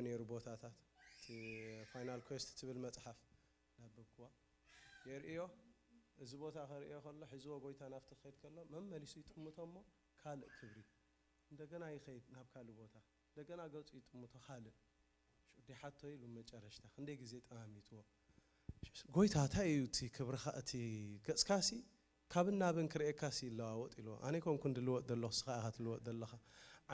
ነይሩ ቦታታት። እቲ ፋይናል ኩዌስት ትብል መጽሓፍ ናበብክዋ የርእዮ። እዚ ቦታ ከርእዮ ከሎ፣ ሒዝዎ ጎይታ ናብቲ ክኸይድ ከሎ፣ መመሊሱ ይጥምቶ እሞ ካልእ ክብሪ። እንደገና ይኸይድ ናብ ካልእ ቦታ። እንደገና ገጹ ይጥምቶ ካልእ። ሽዑ ሓቶ ኢሉ መጨረሽታ ክንደይ ግዜ ጠማሚትዎ። ጎይታ፣ እንታይ እዩ እቲ ክብርኻ፣ እቲ ገጽካሲ ካብን ናብን ክርእየካሲ ይለዋወጥ ኢልዎ። ኣነ ኣይኮንኩን ድልወጥ ዘለኹ፣ ንስኻ ኢኻ ትልወጥ ዘለኻ።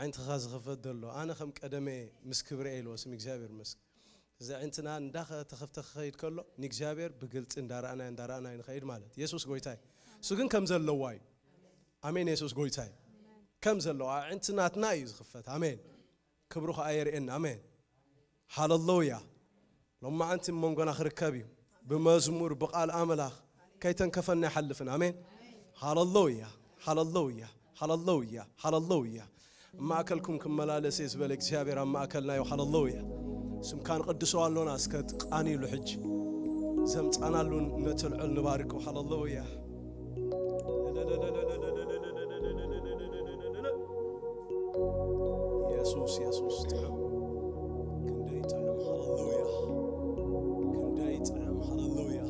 ዓይንትኻ ዝኽፈት ዘሎ፣ ኣነ ከም ቀደመ ምስ ክብረ ኢልዎ፣ ስም እግዚኣብሔር ይመስገን። እዚ ኣዒንትና እንዳኸ-፣ ተኸፍተ ክኸይድ ከሎ፣ ንእግዚኣብሔር ብግልጺ እንዳረኣናዮ፣ እንዳረኣናዮ ንኸይድ ማለት። የሱስ ጎይታ እዩ። እሱ ግን ከም ዘለዋ እዩ። ኣሜን። የሱስ ጎይታ እዩ። ከም ዘለዋ፣ ኣዒንቲ ናትና እዩ ዝኽፈት። ኣሜን። ክብሩ ኸዓ የርእየና። ኣሜን። ሃለሉያ። ሎማዓንቲ ኣብ መንጎና ክርከብ እዩ። ብመዝሙር፣ ብቓል ኣምላኽ ከይተንከፈና ኣይሓልፍን። ኣሜን። ሃለሉያ፣ ሃለሉያ፣ ሃለሉያ፣ ሃለሉያ። ኣብ ማእከልኩም ክመላለስ እየ ዝበለ እግዚኣብሔር ኣብ ማእከልና እዩ። ሃለሉያ። ስምካ ንቕድሶ ኣሎና። እስከ ቃንይሉ ሕጂ። ዘምጻናሉ ነተልዕል ንባርኮ። ሃለሉያ። የሱስ፣ የሱስ ጥዑም። ክንደይ ጥዑም። ሃለሉያ። ክንደይ ጥዑም። ሃለሉያ።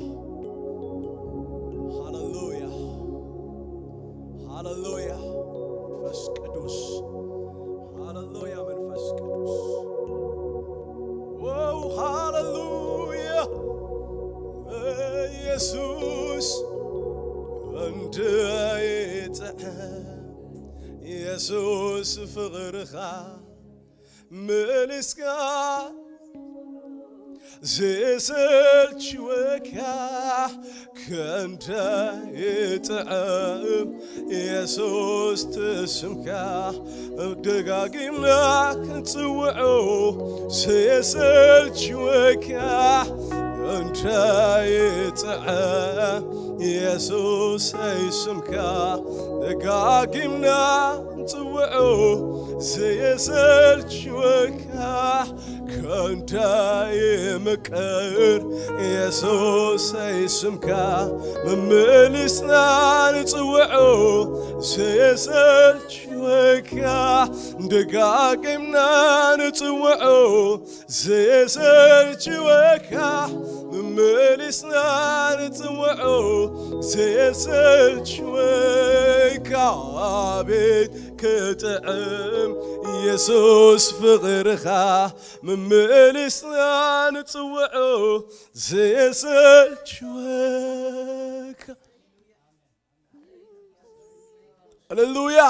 ሃለሉያ። ሃለሉያ። መንፈስ ቅዱስ። ሃለሉያ መንፈስ ቅዱስ። ዎው፣ ሃለሉያ። ኢየሱስ እንድይ ጥዑም፣ ኢየሱስ ፍቕርኻ ምልስካ ዘይሰልችወካ ክንደይ ጥዑም ኢየሱስ ትስምካ ደጋጊምና ክንጽውዖ ዘይሰልችወካ ክንደይ ጥዑም ኢየሱሰይ ስምካ ደጋጊምና ንጽውዖ ዘይሰልችወካ ክንደይ ምቅር ኢየሱሰይ ስምካ ምምልስና ንጽውዖ ዘይሰልችወካ ደጋጊምና ንጽውዖ ዘይሰልችወካ ምምልስና ንጽውዖ ዘይሰልችወካ ኣቤት ክጥዕም ኢየሱስ ፍቕርኻ ምምልስና ንጽውዖ ዘይሰልችወካ ሃሌሉያ።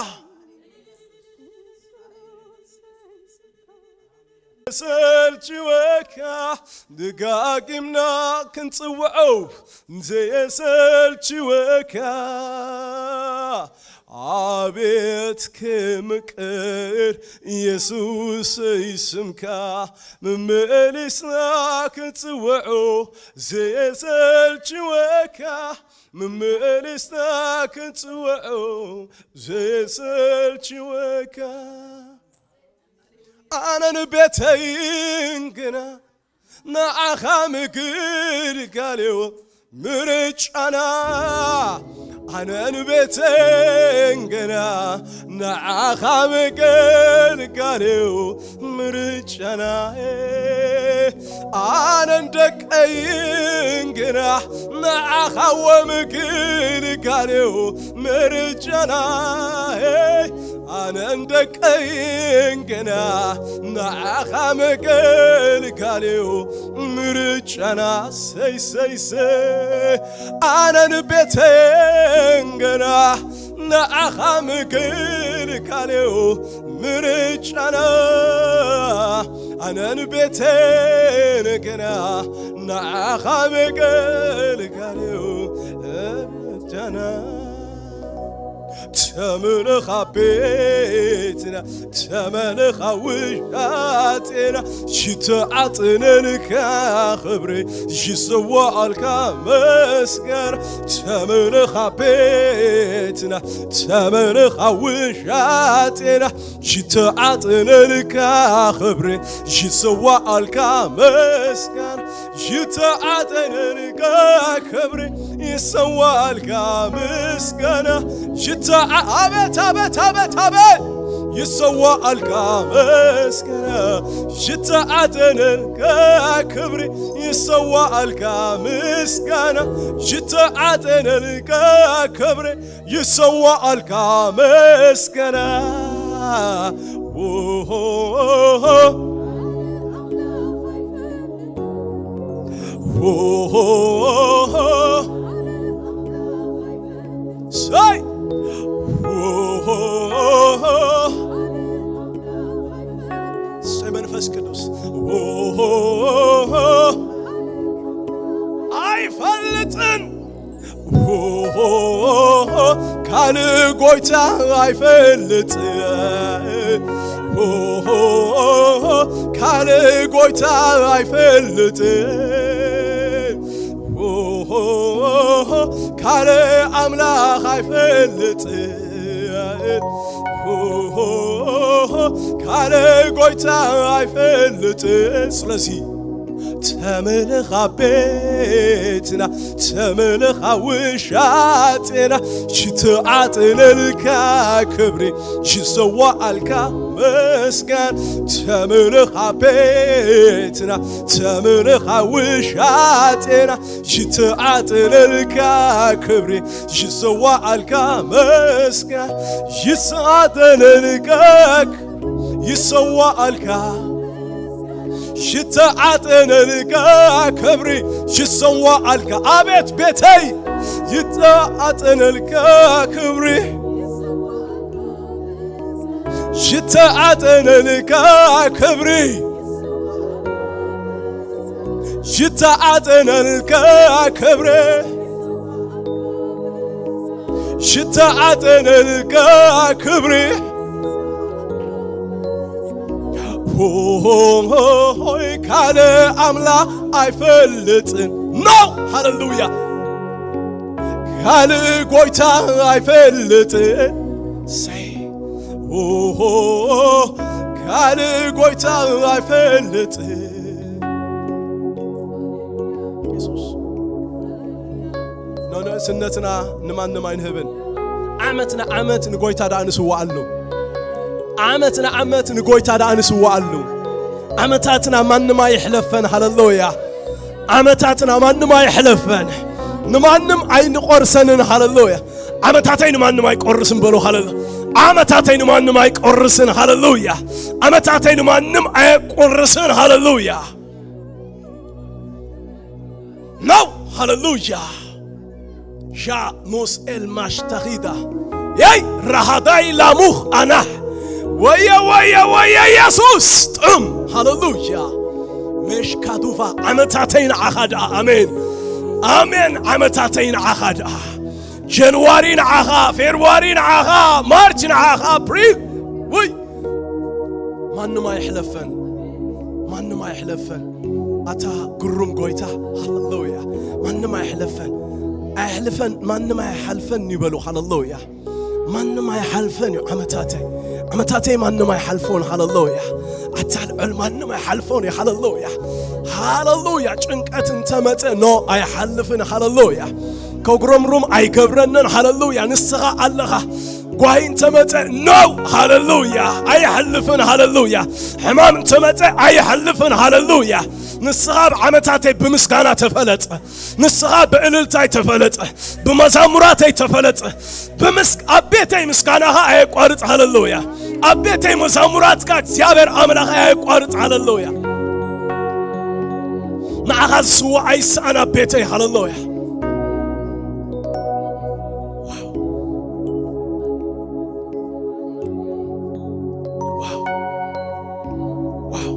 ሰልችወካ ደጋጊምና ክንጽውዖ ዘየሰልችወካ ኣቤት ክምቅር ኢየሱሰይ ስምካ ምምልስና ክንጽውዖ ዘየሰልችወካ ምምልስና ክንጽውዖ ዘየሰልችወካ ኣነን ቤተይን ግና ንዓኻ ምግልጋልዮ ምርጫና ኣነን ቤተይን ግና ንዓኻ ምግልጋልዮ ምርጫና ኣነን ደቀይን ግና ንዓኻዎ ምግልጋልዮ ምርጫና ኣነን ደቀይን ግና ንዓኻ ምግልጋልዮ ምርጫና ሰይሰይሰ ኣነን ቤተይን ግና ንዓኻ ምግልጋልዮ ምርጫና ኣነን ቤተይን ግና ንዓኻ ምግልጋልዮ ምርጫና ተመለኻ ቤትና ተመለኻ ውሻጤና ሽተዓጥነልካ ክብሪ ይሰዋኣልካ መስገር ተመለኻ ቤትና ተመለኻ ውሻጤና ይተዓጠነልካ ክብሪ ይሰዋኣልካ መስጋና ይተዓጠነልካ ክብሪ ይሰዋኣልካ ምስጋና ይተዓ ኣቤት ኣቤት ኣቤት ኣቤት ይሰዋኣልካ ምስጋና፣ ይተዓጠነልካ ክብሪ። ይሰዋኣልካ ምስጋና፣ ይተዓጠነልካ ክብሪ። ይሰዋኣልካ ምስጋና። ዎሆሆ። ዎሆሆ። ሳይ። ዎሆሆ። ሳይ መንፈስ ቅዱስ። ዎሆሆ። ኣይፈልጥን። ዎሆሆ። ካልእ ጎይታ ኣይፈልጥ። ዎሆሆ። ካልእ ጎይታ ኣይፈልጥ። ዎሆሆ። ካልእ ኣምላኽ ኣይፈልጥ። ዎሆሆ። ካልእ ጎይታ ኣይፈልጥ። ስለዚ ተመለኻ ቤትና፣ ተመለኻ ውሻጤና፣ ይተዓጠነልካ ክብሪ፣ ይሰዋኣልካ ምስጋና። ተመለኻ ቤትና፣ ተመለኻ ውሻጤና፣ ይተዓጠነልካ ክብሪ፣ ይሰዋኣልካ ምስጋና። ይተዓጠነልካ፣ ይሰዋኣልካ፣ ይተዓጠነልካ ክብሪ፣ ይሰዋኣልካ። ኣቤት ቤተይ፣ ይተዓጠነልካ ክብሪ፣ ይተዓጠነልካ ክብሪ፣ ይተዓጠነልካ ክብሪ፣ ይተዓጠነልካ ክብሪ። ሆይ ካልእ ኣምላኽ ኣይፈልጥን። ኖ! ሃሌሉያ! ካልእ ጎይታ ኣይፈልጥን። ሰይ! ኦሆ! ካልእ ጎይታ ኣይፈልጥን። የሱስ። ንንእስነትና ንማንም ኣይንህብን። ዓመት ንዓመት ንጎይታ ደኣ ንስዋኣሉ። ዓመት ንዓመት ንጎይታ ደኣ ንስዋኣሉ። ዓመታትና ማንም ኣይሕለፈን። ሃሌሉያ። ዓመታትና ማንም ኣይሕለፈን። ንማንም ኣይንቆርሰንን። ሃሌሉያ። ዓመታተይ ንማንም ኣይቆርስን በሉ። ሃሌሉያ። ዓመታተይ ንማንም ኣይቆርስን። ሃሌሉያ። ዓመታተይ ንማንም ኣይቆርስን። ሃሌሉያ። ነው። ሃሌሉያ። ሻ ሙስ ኤል ማሽታኺዳ። የይ ራሃዳይ ላሙኽ ኣናህ። ወየ፣ ወየ፣ ወየ፣ የሱስ ጥዑም። ሃሌሉያ። ሜሽካቱፋ ዓመታተይ ንዓኻ ደኣ። ኣሜን። ኣሜን። ዓመታተይ ንዓኻ ደኣ። ጀንዋሪ ንዓኻ፣ ፌብርዋሪ ንዓኻ፣ ማርች ንዓኻ፣ ኣፕሪል። ውይ። ማንም ኣይሕለፈን። ማንም ኣይሕለፈን። ኣታ ግሩም ጎይታ። ሃሌሉያ። ማንም ኣይሕለፈን። ኣይሕልፈን፣ ማንም ኣይሓልፈን ይበሉ። ሃሌሉያ። ማንም ኣይሓልፈን እዩ ዓመታተይ። ዓመታተይ ማንም ኣይሓልፎን። ሃሌሉያ። ኣታ ልዑል ማንም ኣይሓልፎን እዩ። ሃሌሉያ። ሃሌሉያ። ጭንቀት እንተመጸ ኖ ኣይሓልፍን። ሃሌሉያ። ከጉረምሩም ኣይገብረንን። ሃሌሉያ። ንስኻ ኣለኻ። ጓሂ እንተመጸ ኖ። ሃሌሉያ። ኣይሓልፍን። ሃሌሉያ። ሕማም እንተመጸ ኣይሓልፍን። ሃሌሉያ። ንስኻ ኣብ ዓመታተይ ብምስጋና ተፈለጠ። ንስኻ ብእልልታይ ተፈለጠ። ብመዛሙራተይ ተፈለጠ። ብምስ-፣ ኣብ ቤተይ ምስጋናኻ ኣየቋርጽ። ሃሌሉያ። ኣብ ቤተይ መዛሙራትካ እግዚኣብሔር ኣምላኽ ኣየቋርጽ። ሃሌሉያ። ንዓኻ ዝስዋእ ኣይሰኣን ኣብ ቤተይ። ሃሌሉያ። ዋው። ዋው። ዋው።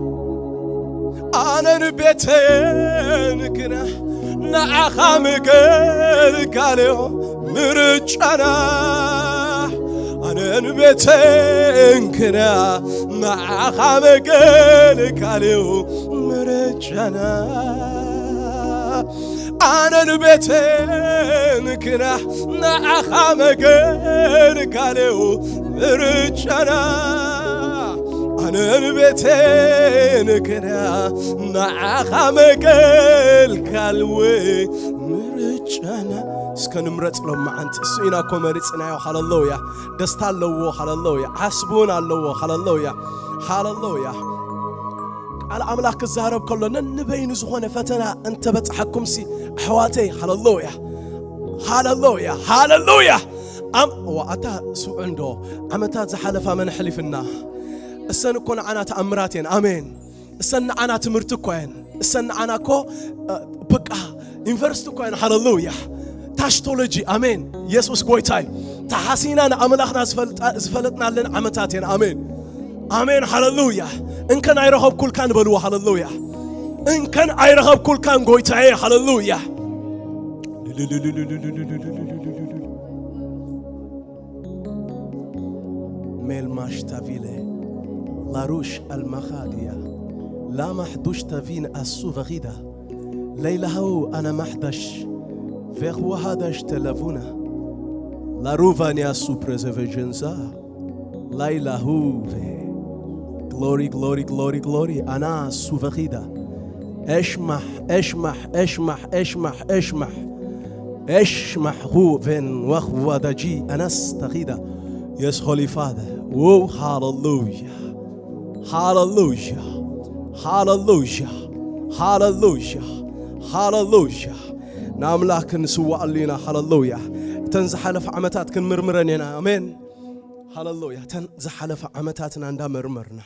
ኣነን ቤተይን ግና ንዓኻ ምግልጋልዮ ምርጫና። ኣነን ቤተይን ግና ንዓኻ ምግልጋልዮ ምርጫና። ኣነን ቤተይን ግና ንዓኻ ምግልጋልዮ ምርጫና። ኣነን ቤተይን ግና ንዓኻ ምግልጋልዮ ምርጫና። እስከ ንምረጽ ሎመዓንቲ። እሱ ኢና እኮ መሪጽናዮ። ሃለሉያ። ደስታ ኣለዎ። ሃለሉያ። ዓስቢ እውን ኣለዎ። ሃለሉያ። ሃለሉያ። ቃል ኣምላኽ ክዛረብ ከሎ ነንበይኑ ዝኾነ ፈተና እንተበጽሓኩምሲ ኣሕዋተይ፣ ሃለሉያ፣ ሃለሉያ፣ ሃለሉያ። ኣም-፣ ዋ፣ ኣታ ስምዑ እንዶ፣ ዓመታት ዝሓለፋ መን ኣሕሊፍና? እሰን እኮ ንዓና ተኣምራት እየን። ኣሜን። እሰን ንዓና ትምህርቲ እኮ እየን። እሰን ንዓና እኮ፣ እ፣ በቃ ዩኒቨርሲቲ እኮ እየን። ሃለሉያ። ታሽቶሎጂ፣ ኣሜን። የሱስ ጎይታ እዩ። ተሓሲና ንኣምላኽና ዝፈልጣ-፣ ዝፈለጥናለን ዓመታት እየን። ኣሜን። ኣሜን። ሃለሉያ። እንከን ኣይረኸብኩልካን በልዎ። ሃለሉያ። እንከን ኣይረኸብኩልካን ጎይታዬ። ሃለሉያ። ሜልማሽ ታቪለ ላሩሽ ኣልማኻድያ ላማሕ ዱሽ ታቪን ኣሱ ቨኺዳ ለይላሃው ኣና ማሕዳሽ ቬኽዋሃዳሽ ተለፉና ላሩቫንያ ሱ ፕሬዘርቬሽንሳ ላይላሁቬ ግሎሪ ግሎሪ ግሎሪ ግሎሪ ኣና ሱ ቨኺዳ ኤሽማሕ ኤሽማሕ ኤሽማሕ ኤሽማሕ ኤሽማሕ ኤሽማሕ ሁ ቬን ዋኽ ዋዳጂ ኣናስ ታኺዳ የስ ሆሊ ፋደ ው ሃለሉያ ሃለሉያ ሃለሉያ ሃለሉያ ሃለሉያ። ንኣምላኽ ክንስዋኣሉ ኢና። ሃለሉያ። እተን ዝሓለፈ ዓመታት ክንምርምረን ኢና። ኣሜን። ሃለሉያ። እተን ዝሓለፈ ዓመታትና እንዳመርመርና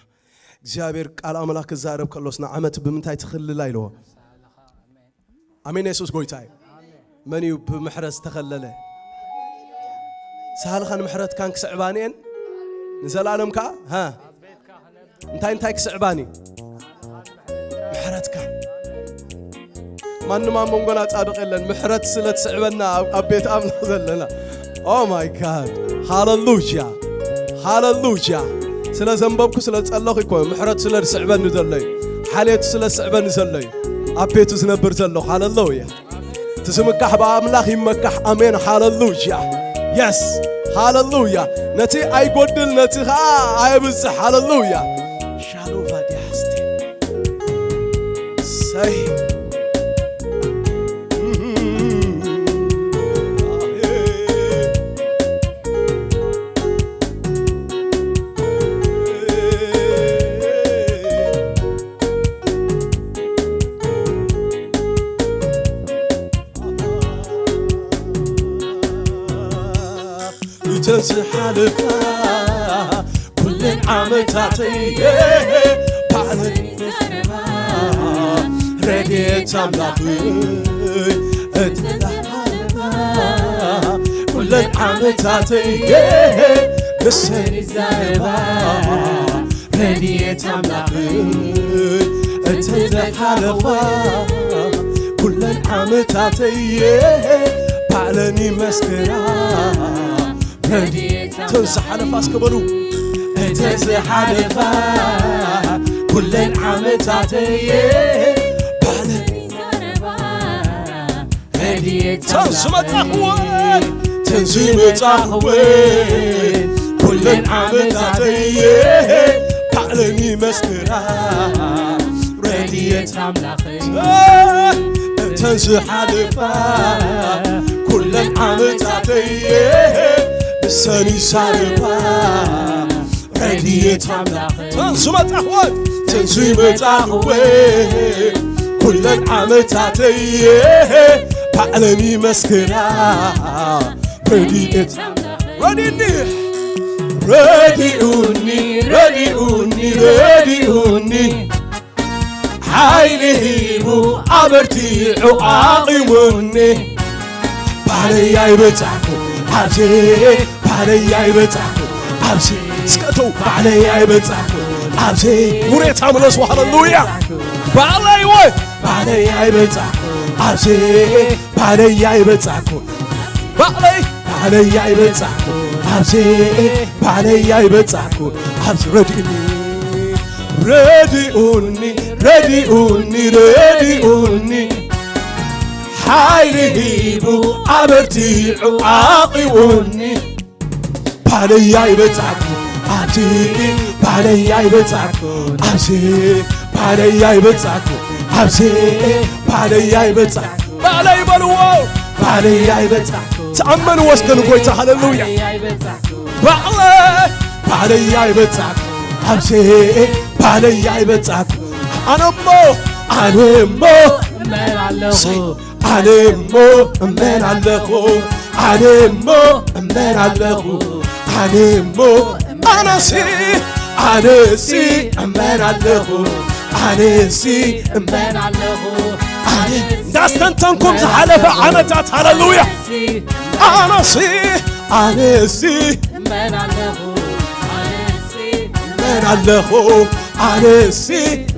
እግዚኣብሔር ቃል ኣምላኽ ክዛረብ ከሎስ ንዓመት ብምንታይ ትኽልላ ኢልዎ። ኣሜን። የሱስ ጎይታ እዩ። መን እዩ ብምሕረት ዝተኸለለ? ሳህልኻን ምሕረትካን ክስዕባን እየን ንዘለኣለም ከኣ ሃ እንታይ እንታይ ክስዕባን እዩ? ምሕረትካን። ማንም ኣብ መንጎና ጻድቕ የለን። ምሕረት ስለ ትስዕበና ኣብ፣ ኣብ ቤት ኣምላኽ ዘለና። ኦ ማይ ጋድ። ሃለሉያ። ሃለሉያ። ስለ ዘንበብኩ ስለ ጸለኹ እኮ ምሕረት ስለ ዝስዕበኒ ዘሎ እዩ። ሓልየት ስለ ዝስዕበኒ ዘሎ እዩ። ኣብ ቤቱ ዝነብር ዘለኹ። ሃለሉያ። እቲ ዝምካሕ ብኣምላኽ ይመካሕ። ኣሜን። ሃለሉያ። የስ። ሃለሉያ። ነቲ ኣይጎድል ነቲ ኸኣ ኣየብዝሕ። ሃለሉያ። ሻሎቫ ዲያስቴ። ሰይ። እተን ዝሓለፋ ኩለን ዓመታተይ ባዕለይ ረድኤት ኣምላኽ እተን ዝሓለፋ ኩለን ዓመታተይ ንሰን ይዛረባ ረድኤት ኣምላኽ እተን ዝሓለፋ ኩለን ዓመታተይ ባዕለን ይመስክራ ረድኤት እተን ዝሓለፋ እስከ በሉ እተን ዝሓለፋ ኩለን ዓመታተይ ባዕለን ረድኤት ተን ዝመጻኽወን ተን ዝመጻኽወን ኩለን ዓመታተይ ባዕለን ይመስክራ ረድኤት ኣምላኸይ እተን ዝሓለፋ ኩለን ዓመታተይ ንሰን ይዛረባ ረድኤት ኣምላኽ ተን ዝመጻኽወን ተን ዝመጻኽወን ኩለን ዓመታተይ ባዕለን ይመስክራ ረድኤት ረድኡኒ ረድኡኒ ረድኡኒ ረድኡኒ ሓይሊ ሂቡ ኣበርቲዑ ኣቒሙኒ ባዕለይ ኣይበጻሕኩ ኣብዚ ባዕለይ ኣይበጻሕኩ ኣብዚ እስከ እተው ባዕለይ ኣይበጻሕኩ ኣብዚ ውሬታ ምለሱ ሃለሉያ ባዕለይ ወይ ባዕለይ ኣይበጻሕኩ ኣብዚ ባዕለይ ኣይበጻሕኩ ባዕለይ ባዕለይ ኣይበጻሕኩ ኣብዚ ባዕለይ ኣይበጻሕኩ ኣብዚ ረድኡኒ ረድኡኒ ረድኡኒ ረድኡኒ ሓይሊ ሂቡ ኣበርቲዑ ኣቒሙኒ ባዕለይ ኣይበጻሕኩ ኣብዚ ባዕለይ ኣይበጻሕኩ ኣብዚ ባዕለይ ኣይበጻሕኩ ኣብዚ ባዕለይ ኣይበጻሕኩ ባዕለይ በልዎ ባዕለይ ኣይበጻሕኩ። ተኣመንዎ እስከ ንጎይታ፣ ሃሌሉያ። ባዕለይ ኣይበጻሕኩ። ባዕለይ ባዕለይ ኣይበጻሕኩ። ኣብዚ ባዕለይ ኣይበጻሕኩ። ኣነ እሞ ኣነ እሞ እመላለኹ። ኣነ እሞ እመላለኹ። ኣነ እሞ እመላለኹ። ኣነ እሞ ኣነሲ ኣነሲ እመላለኹ። ኣነሲ እመላለኹ። ኣነ እንዳስተንተንኩም ዝሓለፈ ዓመታት፣ ሃሌሉያ። ኣነሲ ኣነሲ እመላለኹ። ኣነሲ እመላለኹ። ኣነሲ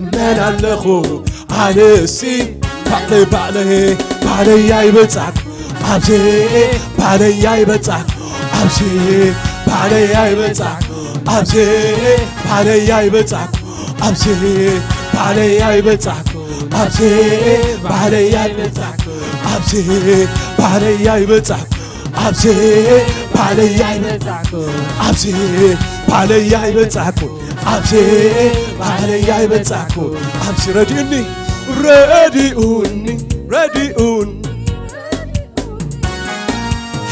እመላለኹ። ኣነሲ ባዕለይ ባዕለይ ባዕለይ ኣይበጻሕኩ። ኣብዚ ባዕለይ ኣይበጻሕኩ። ኣብዚ ባዕለይ ኣይበጻሕኩ። ኣብዚ ባዕለይ ኣይበጻሕኩ። ኣብዚ ባዕለይ ኣይበጻሕኩ። ኣብዚ ባዕለይ ኣይበጻሕኩ። ኣብዚ ባዕለይ ኣይበጻሕኩ። ኣብዚ ባዕለይ ኣይበጻሕኩ። ኣብዚ ባዕለይ ኣይበጻሕኩ። ኣብዚ ባዕለይ ኣይበጻሕኩ። ኣብዚ ረድኡኒ፣ ረድኡኒ፣ ረድኡኒ።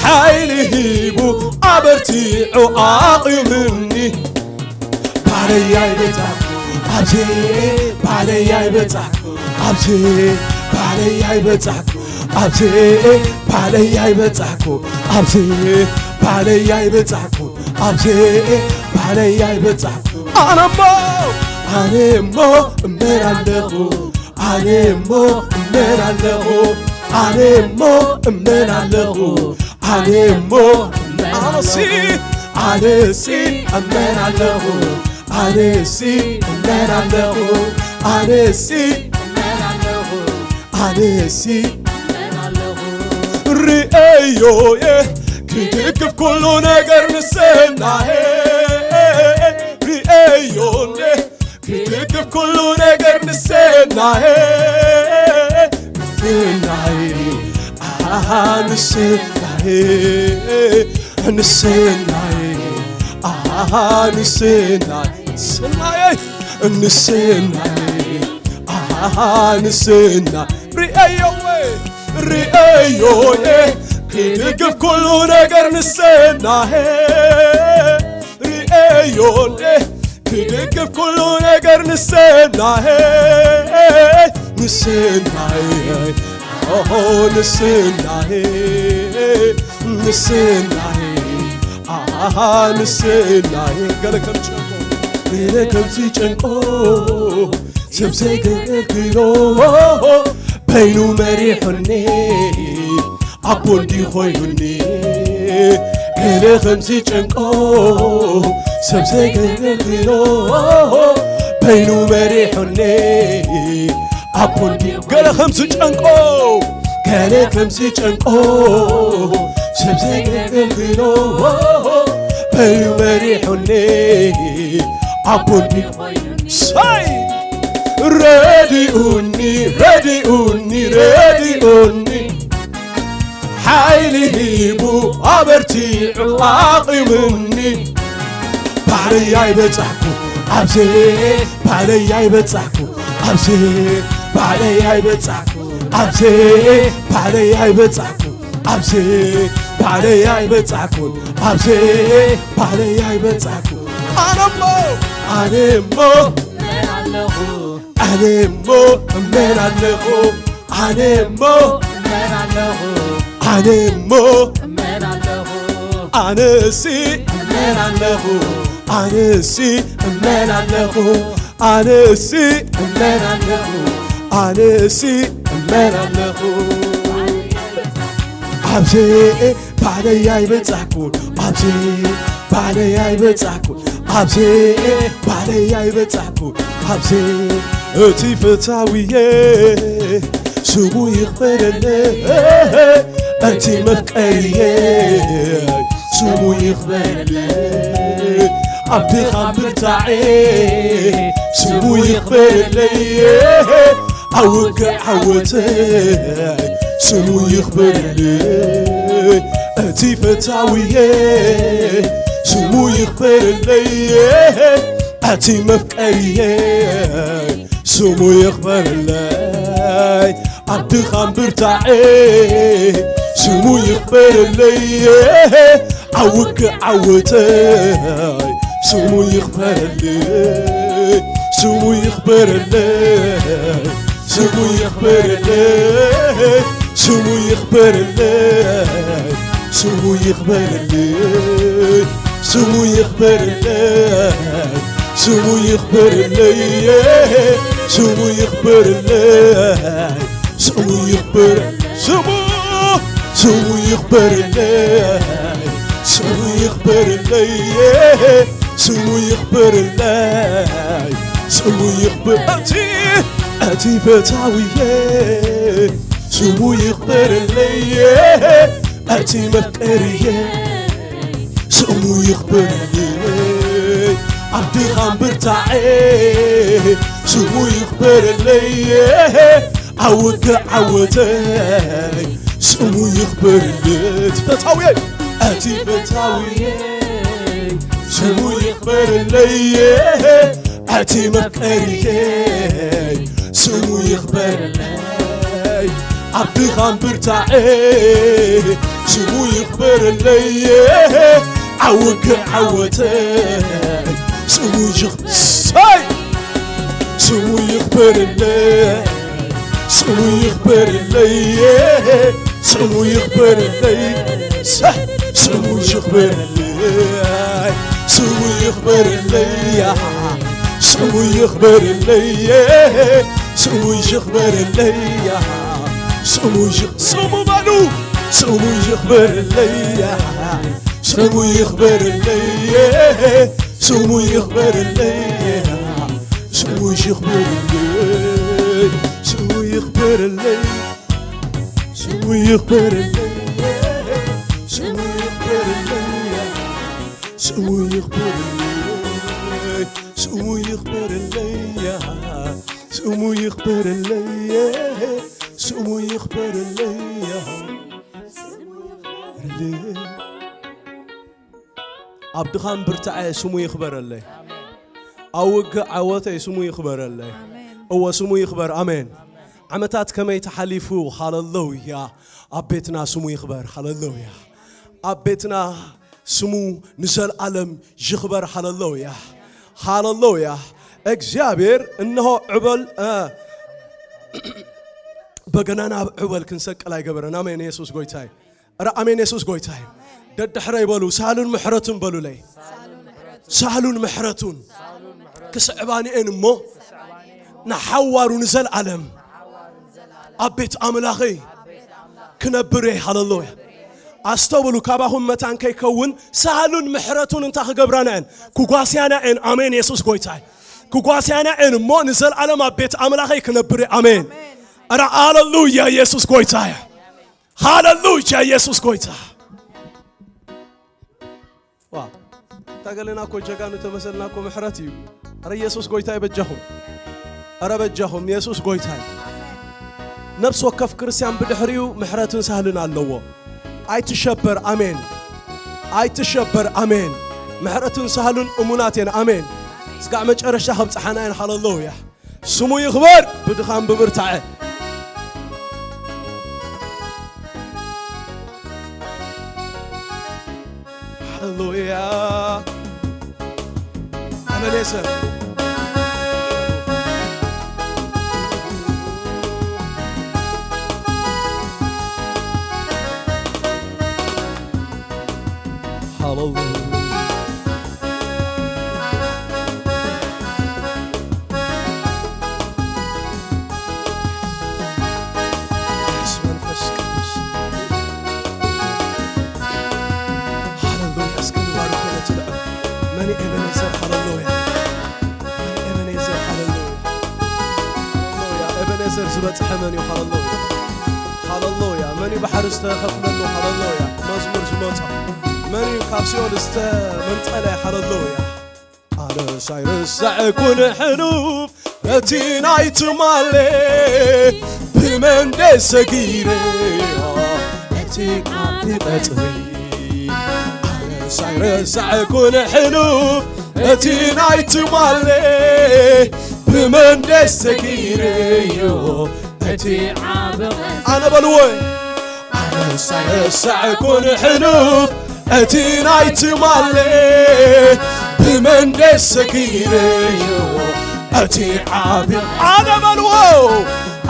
ሓይሊ ሂቡ ኣበርቲዑ ኣቑምኒ። ባዕለይ ኣይበጻሕኩ። ኣብዚ ባዕለይ ኣይበጻሕኩ። ኣብዚ ባዕለይ ኣይበጻሕኩ። ኣብዚ ባዕለይ ኣይበጻሕኩ። ኣብዚ ባዕለይ ኣይበጻሕኩ። ኣብዚ ባዕለይ ኣይበጻሕኩ። ኣነ እሞ ኣነ እሞ እምበር ኣለኹ። ኣነ እሞ እምበር ኣለኹ። ኣነ እሞ እምበር ኣለኹ። ኣነ እሞ ኣነሲ ኣነሲ እምበር ኣለኹ። ኣነሲ እምበር ኣለኹ። ኣነሲ እምበር ኣለኹ። ኣነሲ እምበር ኣለኹ። ርእዮየ ክድግፍ ኩሉ ነገር ንስናየ ርእዮየ ክድግፍ ኩሉ ነገር ንስናየ ንስናየ ኣሃ ንስናየ ንስናየ ኣሃ ንስናየ ንስናየ ንስናየ ኣሃ ንስና ርእዮወ ርእዮየ ክድግፍ ኩሉ ነገር ንስናየ ርእዮየ ክድግፍ ኩሉ ነገር ንስናየ ንስናየ ኦሆ ንስናየ ንስናየ ኣሃ ንስናየ ገለ ከም ጨንቆ ገለ ከም ዝጨንቆ ሰብ ዘገልግሎ በይኑ መሪሑኒ ኣቦ እንዲ ኮይኑኒ ገለ ከም ዝጨንቆ ሰብ ዘገልግሎ በይኑ መሪሑኒ ኣቦ እንዲ ገለ ከም ዝጨንቆ ገለ ከም ዝጨንቆ ሰብ ዘገልግሎ በይኑ መሪሑኒ ኣቦ እንዲ ሳይ ረድኡኒ ረድኡኒ ረድኡኒ ሓይሊ ሂቡ ኣበርቲዑ ኣቑምኒ ባዕለይ ኣይበጻሕኩ ኣብዚ ባዕለይ ኣይበጻሕኩ ኣብዚ ባዕለይ ኣይበጻሕኩ ኣብዚ ባዕለይ ኣይበጻሕኩ ኣብዚ ባዕለይ ኣይበጻሕኩ ኣብዚ ባዕለይ ኣይበጻሕኩ ኣነሞ ኣነሞ ኣለኹ ኣነ እሞ እመላለኹ ኣነ እሞ እመላለኹ ኣነ እሞ እመላለኹ ኣነሲ እመላለኹ ኣነሲ እመላለኹ ኣነሲ እመላለኹ ኣነሲ እመላለኹ ኣብዚ ባዕለይ ኣይበጻሕኩን ኣብዚ ባዕለይ ኣይበጻሕኩን ኣብዚ ባዕለይ ኣይበጻሕኩን ኣብዚ እቲ ፈታውየ ስሙ ይኽበረለይ እቲ መፍቀርየ ስሙ ይኽበረለይ ኣብ ድኻም ብርታዐ ስሙ ይኽበረለይ ኣብ ውግእ ዓወተይ ስሙ ይኽበረለይ እቲ ፈታውየ ስሙ ይኽበረለይ እቲ መፍቀርየ ስሙ ይኽበረለይ ኣብ ድኻም ብርታዐ ስሙ ይኽበረለይ፣ ኣብ ውግእ ዓወተይ ስሙ ይኽበረለይ፣ ስሙ ይኽበረለይ፣ ስሙ ይኽበረለይ፣ ስሙ ይኽበረለይ፣ ስሙ ይኽበረለይ፣ ስሙ ይኽበረለይ፣ ስሙ ይኽበረለይ፣ ስሙ ይኽበረለይ፣ ስሙ ይኽበር፣ ስሙ፣ ስሙ ይኽበረለይ፣ ስሙ ይኽበረለይ፣ ስሙ ይኽበረለይ፣ ስሙ ይኽበር፣ እቲ፣ እቲ ፈታውየ፣ ስሙ ይኽበረለይ፣ እቲ መፍቀርየ፣ ስሙ ይኽበረለይ፣ ኣብ ድኻም ብርታዐ፣ ስሙ ይኽበረለይ፣ ኣብ ውግእ ዓወተይ፣ ስሙ ይኽበረለይ፣ እቲ ፈታውየ፣ እቲ ፈታውየ፣ ስሙ ይኽበረለይ፣ እቲ መፍቀርየ፣ ስሙ ይኽበረለይ፣ ኣብ ድኻም ብርታዐ፣ ስሙ ይኽበረለይ፣ ኣብ ውግእ ዓወተይ፣ ስሙ ይኽ-፣ ሰይ! ስሙ ይኽበረለይ፣ ስሙ ይኽበረለይ፣ ስሙ ይኽበረለይ፣ ሰ-፣ ስሙ ይኽበረለይ፣ ስሙ ይኽበረለይ፣ ስሙ ይኽበረለይ፣ ስሙ ይኽበረለይ፣ ስሙ ይኽ-፣ ስሙ በሉ፣ ስሙ ይኽበረለይ፣ ስሙ ይኽበረለይ፣ ስሙ ይኽበረለይ፣ ስሙ ይኽበረለይ፣ ስሙ ይኽበረለይ፣ ስሙ ይኽበረለይ፣ ስሙ ይኽበረለይ፣ ስሙ ይኽበረለይ፣ ስሙ ይኽበረለይ፣ ስሙ ይኽበረለይ፣ ስሙ ይኽበረለይ። ኣብ ድኻም ብርታዐ ስሙ ይኽበረለይ። ኣብ ውግእ ዓወተይ ስሙ ይኽበረለይ። ኣሜን። እወ፣ ስሙ ይኽበር። ኣሜን። ዓመታት ከመይ ተሓሊፉ? ሃለሉያ። ኣብ ቤትና ስሙ ይኽበር። ሃለሉያ። ኣብ ቤትና ስሙ ንዘለኣለም ይኽበር። ሃለሉያ። ሃለሉያ። እግዚኣብሔር እንሆ ዕበል፣ እ፣ በገናና ኣብ ዕበል ክንሰቅል ኣይገበረን። ኣሜን። የሱስ ጎይታይ። ኧረ ኣሜን፣ የሱስ ጎይታ እዩ። ደድሕረይ በሉ፣ ሳህሉን ምሕረቱን በሉለይ። ሳህሉን ምሕረቱን ክስዕባኒ እየን እሞ፣ ንሓዋሩ ንዘለኣለም ኣብ ቤት ኣምላኸይ ክነብር እየ። ሃለሉያ። ኣስተውሉ፣ ካባኹም መታን ከይከውን ሳህሉን ምሕረቱን እንታይ ክገብራና እየን? ክጓስያና እየን። ኣሜን፣ የሱስ ጎይታ እዩ። ክጓስያና እየን እሞ፣ ንዘለኣለም ኣብ ቤት ኣምላኸይ ክነብር እየ። ኣሜን። ኧረ ሃለሉያ፣ የሱስ ጎይታ እዩ። ሃለሉያ፣ የሱስ ጎይታ። ዋ፣ እታ ገለና እኮ ጀጋኑ ተመሰልና እኮ ምሕረት እዩ። ኧረ የሱስ ጎይታ እዩ፣ በጃኹም። ኧረ በጃኹም፣ የሱስ ጎይታ እዩ። ነፍሲ ወከፍ ክርስቲያን ብድሕሪኡ ምሕረትን ሳህልን ኣለዎ። ኣይትሸበር፣ ኣሜን። ኣይትሸበር፣ ኣሜን። ምሕረትን ሳህሉን እሙናት እየን፣ ኣሜን። እስካዕ መጨረሻ ከብጽሓና እየን፣ ሃለሉያ። ስሙ ይኽበር ብድኻም ብብርታዐ። ሃሌሉያ። ኣበኔዘር። ሃሌሉያ። መንፈስ ቅዱስ። ሃሌሉያ። እስኪ ንባርኮ ነቲ ልዑል። መን እዩ ኤበኔዘር? ሃሌሉያ። መን እዩ ኤበኔዘር? ሃሌሉያ። ሃሌሉያ። ኤበኔዘር ዝበጽሐ መን እዩ? ሃሌሉያ። ሃሌሉያ። መን እዩ ባሕሪ ዝተኸፍለሉ? ሃሌሉያ። መዝሙር ዝመጾ መን እዩ? ካብ ሲኦል ዝተመንጠለ? ሃሌሉያ። ኣነ ሳይረሳዕ ኩን ሕሉፍ እቲ ናይ ትማሌ ብመንደ ሰጊረ እቲ ቃል ቀጽሪ። ኣነ ሳይረሳዕ ኩን ሕሉፍ እቲ ናይ ትማሌ ብመንደ ሰጊረዮ እቲ ዓበ ኣነ በልዎ ኣነ ሳይረሳዕ ኩን ሕሉፍ እቲ ናይ ትማሊ ብመን ደስ ሰጊረዮ እቲ ዓቢ ኣነ በልዎ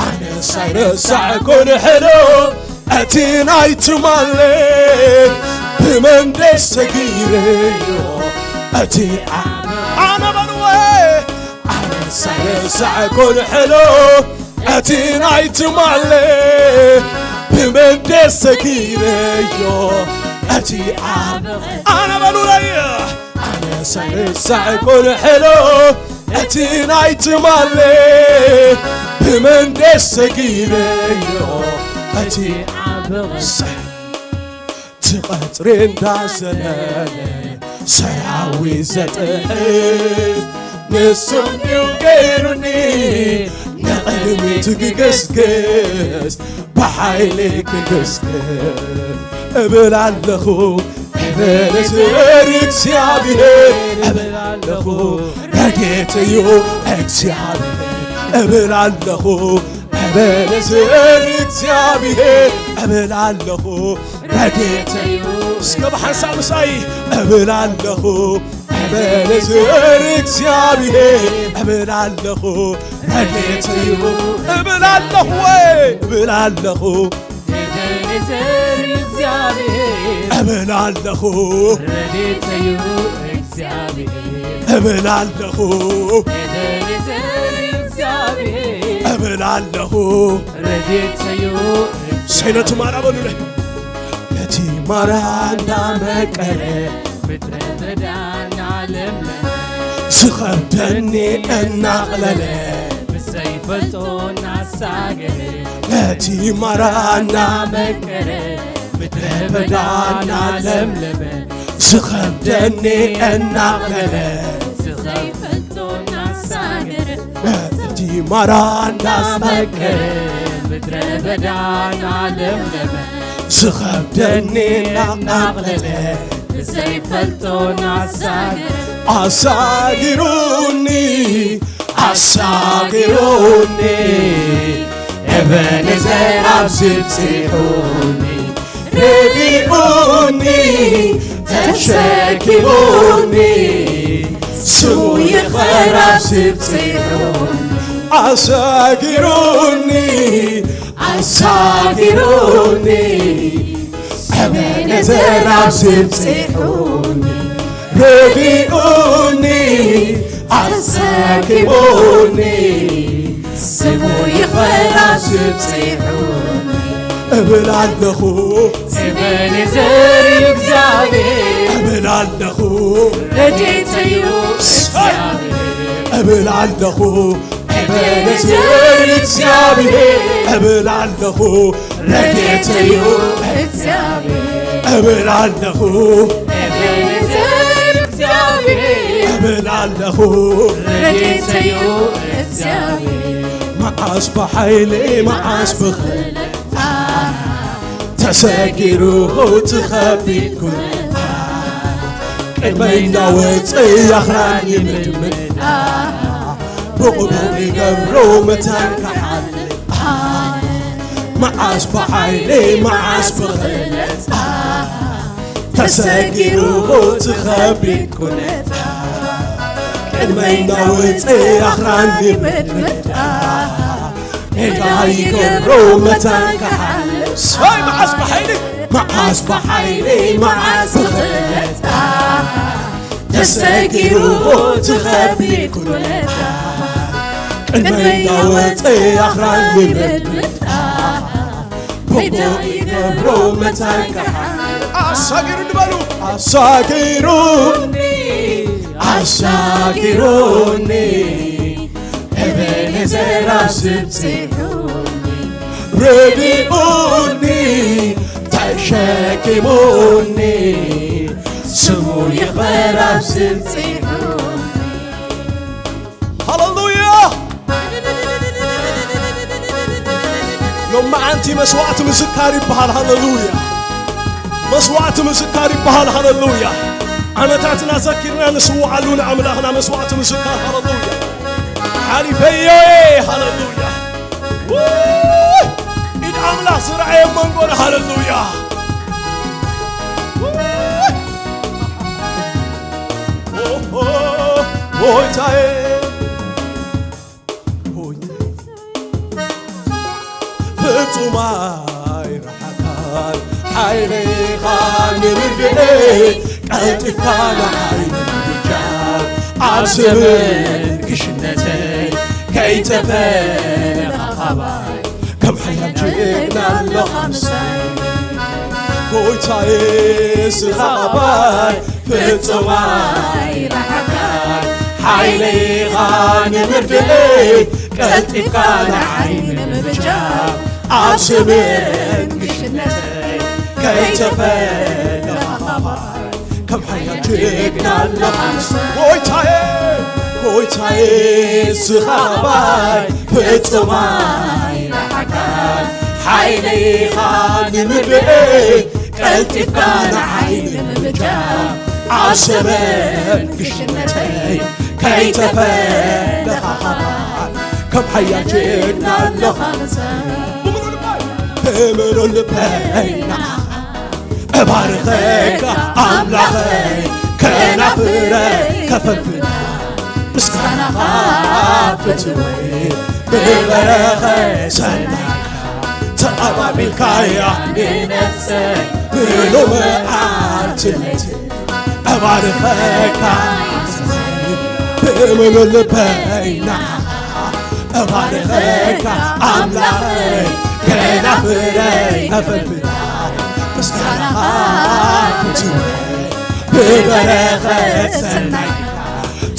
ኣነ ሳይረሳዕ ኩን ሕሉፍ እቲ ናይ ትማሊ ብመን ደስ ሰጊረዮ እቲ ዓቢ ኣነ በልዎ ኣነ ሳይረሳዕ ኩን ሕሉፍ እቲ ናይ ትማሊ ብመን ደስ ሰጊረዮ እቲ ዓቢ ኣነ በሉለይ ኣነ ሳይረሳዕ ኩን ሕሉፍ እቲ ናይ ትማሊ ብመን ደስ ሰጊረዮ እቲ ዓቢ እቲ ቐጽሪ እንዳዘለለ ሰራዊት ዘጥሕስ ንሱ እንዲዩ ገይሩኒ ንቕድሚት ክግስግስ ብሓይሊ ክግስግስ እብል ኣለኹ እብል እዝር እግዚኣብሔር እብል ኣለኹ ረድኤተዩ እግዚኣብሔር እብል ኣለኹ እብል እዝር እግዚኣብሔር እብል ኣለኹ ረድኤተዩ እስከ ብሓንሳብ ምሳይ እብል ኣለኹ እብል እዝር እግዚኣብሔር እብል ኣለኹ ረድኤተዩ እብል ኣለኹ ወይ እብል ኣለኹ እብል ኣለኹ ረድኤተዩ እግዚኣብሔር እብል ኣለኹ ረድኤተዩ እግዚኣብሔር እብል ኣለኹ ረድኤተዩ ሰይነቱ ማራ በሉለይ ነቲ ማራ እንዳመቀረ ምድረ በዳ እናለምለመ ዝኸብደኒ እናቕለለ ብዘይፈልጦ እናሳገረ ነቲ ማራ እናመቀረ ምድረ በዳ እናለምለመ ዝኸብደኒ እናቕለለ ዝኸብደኒ እናሳገረ እቲ ማራ እንዳመቀረ ምድረ በዳ እናለምለመ ዝኸብደኒ እናቕለለ ዘይፈልጦ እናሳገረ ኣሳጊሩኒ ኣሳጊሩኒ እበነዘር ኣብዚ ብጺሑኒ ረዲኡኒ ተሸኪሙኒ ስሙ ይኽበር ኣብዚ ብጺሑኒ ኣሳጊሩኒ ኣሳጊሩኒ እበነዘር ኣብዚ ብጺሑኒ ረዲኡኒ ኣሳኪሙኒ ስሙ ይኽበር ኣብዚ ብጺሑኒ እብል ኣለኹ እበነዘር እዩ እግዚኣብሔር እብል ኣለኹ ረድኤተዩ እብል ኣለኹ እበነዘር እግዚኣብሔር እብል ኣለኹ ረድኤተዩ እግዚኣብሔር እብል ኣለኹ እብል ኣለኹ ረድኤተዩ እግዚኣብሔር መዓስ ብሓይሊ መዓስ ብኽእለት ተሰጊሩ ትኸቢድ ኩነታ ቅድመይ እንዳወፀ ያኽራኒ ምድምዳ ብቕቡል ይገብሮ መታን ክሓልፍ መዓስ ብሓይሊ መዓስ ብኽእለት ተሰጊሩ ትኸቢድ ኩነታ ቅድመይ እንዳወፀ ኣኽራን ይምድምዳ ሜዳ ይገብሮ መታን ክሓልፍ ሰይ መዓስ ብሓይሊ መዓስ ብሓይሊ መዓስ ብኽእለት ተሰጊሩ ትኸቢድ ኩነታ ቅድመይ እንዳወፀ ኣኽራን ይምድምዳ ሜዳ ይገብሮ መታን ክሓልፍ ኣሳጊሩ ንበሉ ኣሳጊሩ ኣሳጊሩኒ እበነዘር ኣብዚ ብጺሑኒ ረዲኡኒ ተሸኪሙኒ ስሙ ይኽበር ኣብዚ ብጺሑኒ ሃሌሉያ ሎማዓንቲ መስዋዕቲ ምዝካር ይበሃል ሃሌሉያ መስዋዕቲ ምዝካር ይበሃል ሃሌሉያ ዓመታትና ዘኪርና ንስውዓሉ ንኣምላኽና መስዋዕቲ ምዝካር ሃሌሉያ ሓሊፈዮ ሃሌሉያ ኢድ ኣምላኽ ዝረኣየ መንጎና። ሃሌሉያ። ኦሆ፣ ጎይታዬ፣ ጎይታዬ፣ ፍጹም ኣይረሓኻን፣ ሓይልኻ ንምድኤ፣ ቀልጢፍካ ንዓይ ንምብጃ፣ ኣብ ዘመን ግሽነተይ ከይተፈለኻ ካባይ፣ ከም ሓያል ጅግና ኣለኻ ምሳይ። ጎይታዬ፣ ስኻ ካባይ ፍጹም ኣይረሓኻን፣ ሓይልኻ ንምድኤ፣ ቀልጢፍካ ንዓይ ንምብጃ፣ ኣብ ዘመን ግሽነተይ ከይተፈለኻ ካባይ፣ ከም ሓያል ጅግና ኣለኻ ምሳይ። ጎይታዬ፣ ጎይታዬ፣ ስኻ ካባይ ፍጹም ኣይረሓኻን፣ ሓይልኻ ንምድኤ፣ ቀልጢፍካ ንዓይ ንምብጃ፣ ኣብ ዘመን ግሽነተይ ከይተፈለኻ ካባይ፣ ከም ሓያል ጅግና ኣለኻ ምሳይ። ብምሉእ ልበይ ንዓኻ እባርኸካ ኣምላኸይ፣ ከናፍረይ ከፈንፍና ምስጋናኻ ፍትወይ፣ ብበረኸት ሰናይካ ተቐባቢልካያ ንነፍሰይ፣ ብሎሚ ዓርትነት እባርኸካ ብምሉእ ልበይ ንዓኻ እባርኸካ ኣምላኸይ፣ ከናፍረይ ከፈንፍና ምስጋናኻ ፍትወይ፣ ብበረኸት ሰናይካ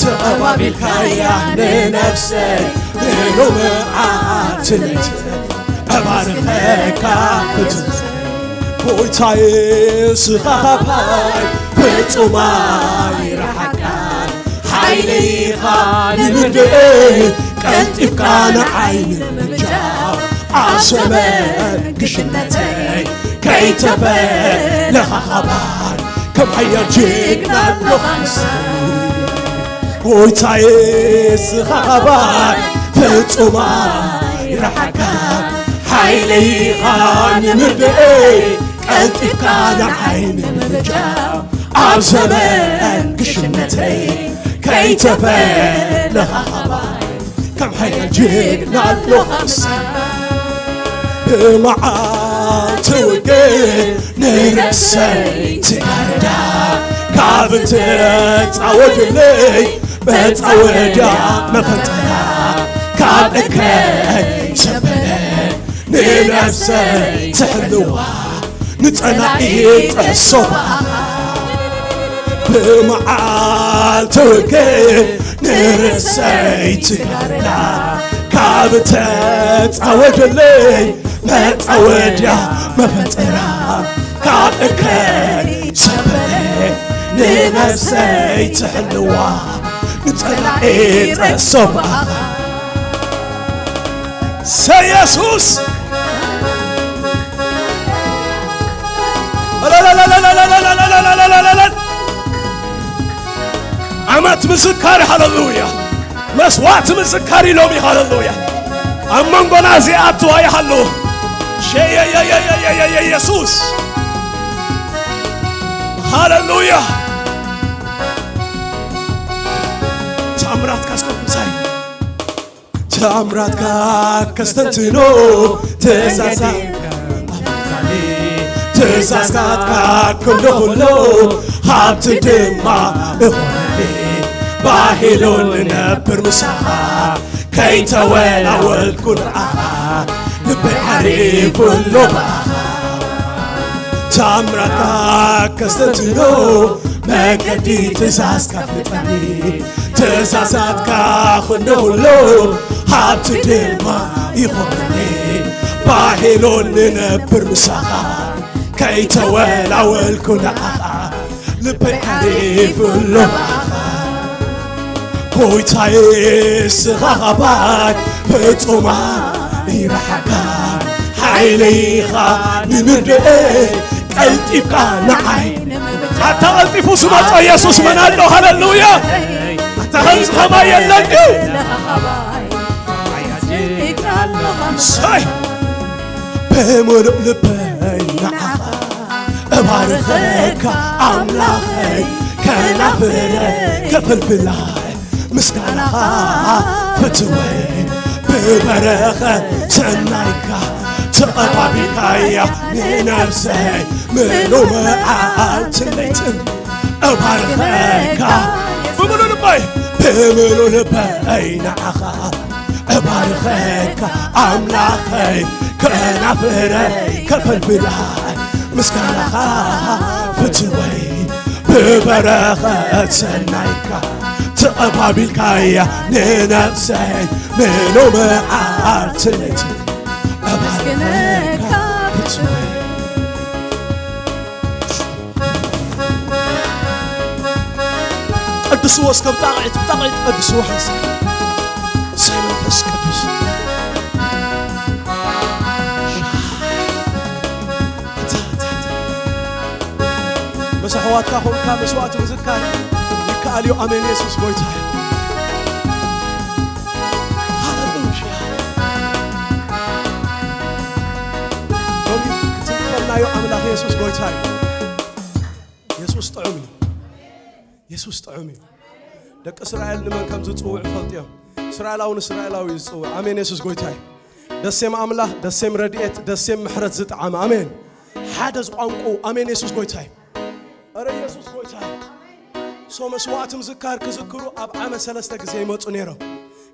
ተቐባቢልካያ ንነፍሰይ፣ ብሎሚ ዓርትነት እባርኸካ ፍጹም። ጎይታዬ፣ ስኻ ካባይ ፍጹም ኣይረሓኻን፣ ሓይልኻ ንምድኤ፣ ቀልጢፍካ ንዓይ ንምብጃ፣ ኣብ ዘመን ግሽነተይ ከይተፈለኻ ካባይ፣ ከም ሓያል ጅግና ኣለኻ ምሳይ። ጎይታዬ፣ ስኻ ካባይ ፍጹም ኣይረሓኻን፣ ሓይልኻ ንምድኤ፣ ቀልጢፍካ ንዓይ ንምብጃ፣ ኣብ ዘመን ግሽነተይ ከይተፈለኻ ካባይ፣ ከም ሓያል ጅግና ኣለኻ ምሳይ። ብመዓልቲ ውግእ ንርእሰይ ትጋርዳ፣ ካብ እትጻወትለይ መጻወድያ መፈንጠራ፣ ካብ እግረይ ዘበለ ንነፍሰይ ትሕልዋ፣ ንጸላኢ ጠሶባ። ብመዓልቲ ውግእ ንርእሰይ ትጋርዳ፣ ካብ እተጻወደለይ መጻወድያ መፈንጠራ፣ ካብ እከይ ሰበለ ንነፍሰይ ትሕልዋ፣ ንጸላኢ ጠሶባ። ሰ የሱስ። ዓመት ምዝካር፣ ሃለሉያ። መስዋዕቲ ምዝካር ኢሎም እዩ፣ ሃለሉያ። ኣብ መንጎና እዚኣቱ ኣይሃሉ። ሸየየየየየየየሱስ። ሃለሉያ። ታምራትካ እስከ ምሳይ። ተኣምራትካ ከስተንትኖ ትእዛዛት ኣፍቃሪ፣ ትእዛዛትካ ክንዶ ኩሎ ሃብቲ ድማ እኾነኒ። ባሂሎ ንነብር ምሳኻ ከይተወላወልኩ ንዓኻ ልበይ ዓሪፉ ኣሎ ብኣኻ። ተኣምራትካ ከስተንትኖ መገዲ ትእዛዝካ ፍለጠኒ። ትእዛዛትካ ክንዶ ኩሎ ሃብቲ ድማ ይኾነኒ። ባሂሎ ንነብር ምሳኻ ከይተወላወልኩ ንዓኻ ልበይ ዓሪፉ ኣሎ ብኣኻ። ጎይታዬ ስኻ ኻባይ ፍጹም ኣይረሓኻን። ሓይሊ ኢኻ ንምድኤ ቀልጢፍካ ንዓይ። ኣታ ቀልጢፉ ዝመጾ የሱስ መን ኣሎ? ሃለሉያ። ኣታ ከምዚ ኸማይ የለን ድዩ? ሰይ። ብምሉእ ልበይ ንዓኻ እባርኸካ ኣምላኸይ፣ ከናፍረይ ከፈልፍላይ ምስጋናኻ ፍትወይ። ብበረኸት ሰናይካ ተቐባቢልካያ ንነብሰይ፣ ምሉእ መዓልትን ለይትን እባርኸካ ብምሉእ ልበይ፣ ብምሉእ ልበይ ንዓኻ እባርኸካ ኣምላኸይ፣ ከናፍረይ ከፈልፍላይ ምስጋናኻ ፍትወይ። ብበረኸት ሰናይካ ተቐባቢልካያ ንነብሰይ፣ ምሉእ መዓልትን ለይትን እባርኸካ ፍትወይ። ቀድስዎ እስከ ብጣቕዒት፣ ብጣቕዒት ቀድስዎ ሓንሳብ። እሰይ መንፈስ ቅዱስ። ምስ ኣሕዋትካ ኾንካ መስዋዕቲ ምዝካር ይከኣል እዩ። ኣሜን። የሱስ ጎይታ እዩ። ሃሌሉያ። ሎሚ ክትንክፈናዮ ኣምላኽ የሱስ ጎይታ እዩ። የሱስ ጥዑም እዩ። የሱስ ጥዑም እዩ። ደቂ እስራኤል ንመን ከም ዝጽውዕ ይፈልጡ እዮም። እስራኤላዊ ንእስራኤላዊ እዩ ዝጽውዕ። ኣሜን። የሱስ ጎይታ እዩ። ደሴም ኣምላኽ፣ ደሴም ረድኤት፣ ደሴም ምሕረት ዝጠዓመ። ኣሜን። ሓደ ዝቋንቁ። ኣሜን። የሱስ ጎይታ እዩ። ኧረ የሱስ ጎይታ እዩ። ሶ መስዋዕቲ ምዝካር ክዝክሩ ኣብ ዓመት ሰለስተ ግዜ ይመጹ ነይሮም።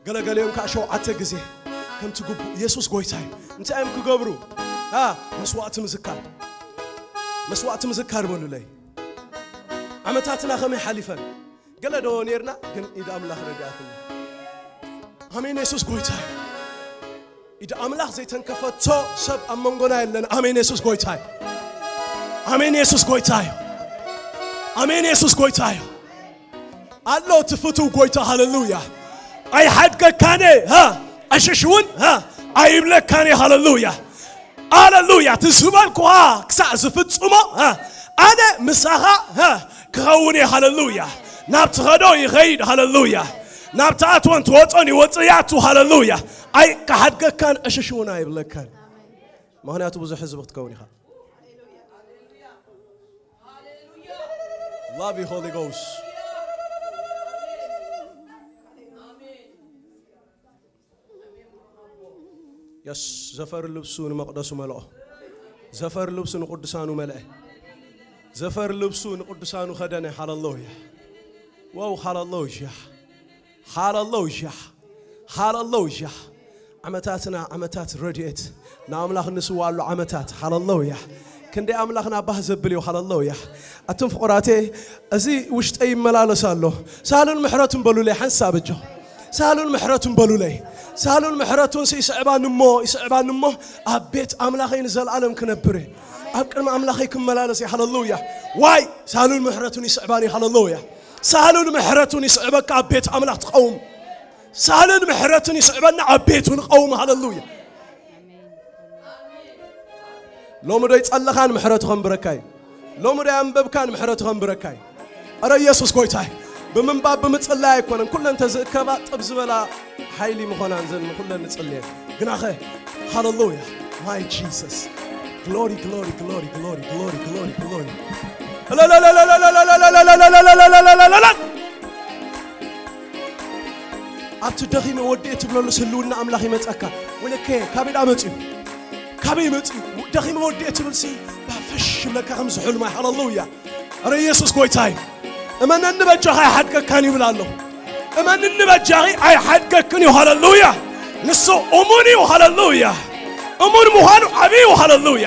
ገለገሊኦም ከዓ ሸውዓተ ግዜ ከምቲ ግቡእ። የሱስ ጎይታ እዩ። እንታይ እዮም ክገብሩ? አ፣ መስዋዕቲ ምዝካር። መስዋዕቲ ምዝካር በሉለይ። ዓመታትና ከመይ ሓሊፈን? ገለ ዶ ነርና? ግን ኢድ ኣምላኽ ረዲኣትና። ኣሜን። የሱስ ጎይታ እዩ። ኢድ ኣምላኽ ዘይተንከፈቶ ሰብ ኣብ መንጎና የለን። ኣሜን። የሱስ ጎይታ እዩ። ኣሜን። የሱስ ጎይታ እዩ። ኣሜን። የሱስ ጎይታ እዩ። ኣሎ እቲ ፍቱው ጎይታ። ሃሌሉያ። ኣይሓድገካን እየ፣ ሃ፣ ዕሽሽ እውን፣ ሃ፣ ኣይብለካን እየ። ሃሌሉያ። ሃሌሉያ። እቲ ዝበልኩኻ ክሳዕ ዝፍጽሞ፣ ሃ፣ ኣነ ምሳኻ፣ ሃ፣ ክኸውን እየ። ሃሌሉያ። ናብ ትኸዶ ይኸይድ። ሃሌሉያ። ናብ ትኣትወን ትወጾን ይወጽእ ይኣቱ። ሃሌሉያ። ኣይ ክሓድገካን ዕሽሽ እውን ኣይብለካን። ምኽንያቱ ብዙሕ ህዝቢ ክትከውን ኢኻ። Love you, Holy Ghost. የስ፣ ዘፈር ልብሱ ንመቕደሱ መልኦ። ዘፈር ልብሱ ንቅዱሳኑ መልአ። ዘፈር ልብሱ ንቅዱሳኑ ከደነ። ሃሌሉያ። ዋው፣ ሃሌሉያ። ሃሌሉያ። ሃሌሉያ። ዓመታትና ዓመታት ረድኤት፣ ንኣምላኽ እንስዋኣሉ ዓመታት። ሃሌሉያ። ክንደይ ኣምላኽና ባህ ዘብል እዩ። ሃሌሉያ። ኣቱም ፍቑራተይ፣ እዚ ውሽጠይ ይመላለስ ኣሎ። ሳህሉን ምሕረቱን በሉለይ ሓንሳብ ኣጆ። ሳህሉን ምሕረቱን በሉለይ። ሳህሉን ምሕረቱን ሲ ይስዕባኒ እሞ፣ ይስዕባኒ እሞ፣ ኣብ ቤት ኣምላኸይ ንዘለኣለም ክነብር እየ። ኣብ ቅድሚ ኣምላኸይ ክመላለስ እየ። ሃሌሉያ። ዋይ፣ ሳህሉን ምሕረቱን ይስዕባኒ። ሃሌሉያ። ሳህሉን ምሕረቱን ይስዕበካ፣ ኣብ ቤት ኣምላኽ ትቐውም። ሳህሉን ምሕረቱን ይስዕበና፣ ኣብ ቤቱ ንቐውም። ሃሌሉያ። ሎሚ ዶ ይጸለኻን ምሕረቱ ከንብረካ እዩ። ሎሚ ዶ ያንበብካን ምሕረቱ ከንብረካ እዩ። ኣረ ኢየሱስ ጎይታ እዩ። ብምንባብ ብምጽላይ ኣይኮነን፣ ኩለን ተዝእከባ ጥብ ዝበላ ሓይሊ ምኾናን ዘን ንኩለን ንጽልየን። ግናኸ፣ ሃሌሉያ፣ my Jesus። Glory, glory, glory, glory, glory, glory, glory። ኣብቲ ደኺመ ወዲኤ ትብለሉ ህልውና ኣምላኽ ይመጸካ። ወለከ፣ ካበይ ደኣ መጺኡ? ካበይ መጺኡ? ደኺመ ወዲኤ ትብልሲ፣ ባፈሽ ይብለካ ከም ዝሑል ማይ። ሃሌሉያ። ኣረ ኢየሱስ ጎይታ እዩ። እመነኒ በጃኻ ኣይሓድገካን ይብል ኣሎ። እመንኒ በጃኺ ኣይሓድገክን እዩ። ሃሌሉያ። ንሱ እሙን እዩ። ሃሌሉያ። እሙን ምዃኑ ዓብዪ እዩ። ሃሌሉያ።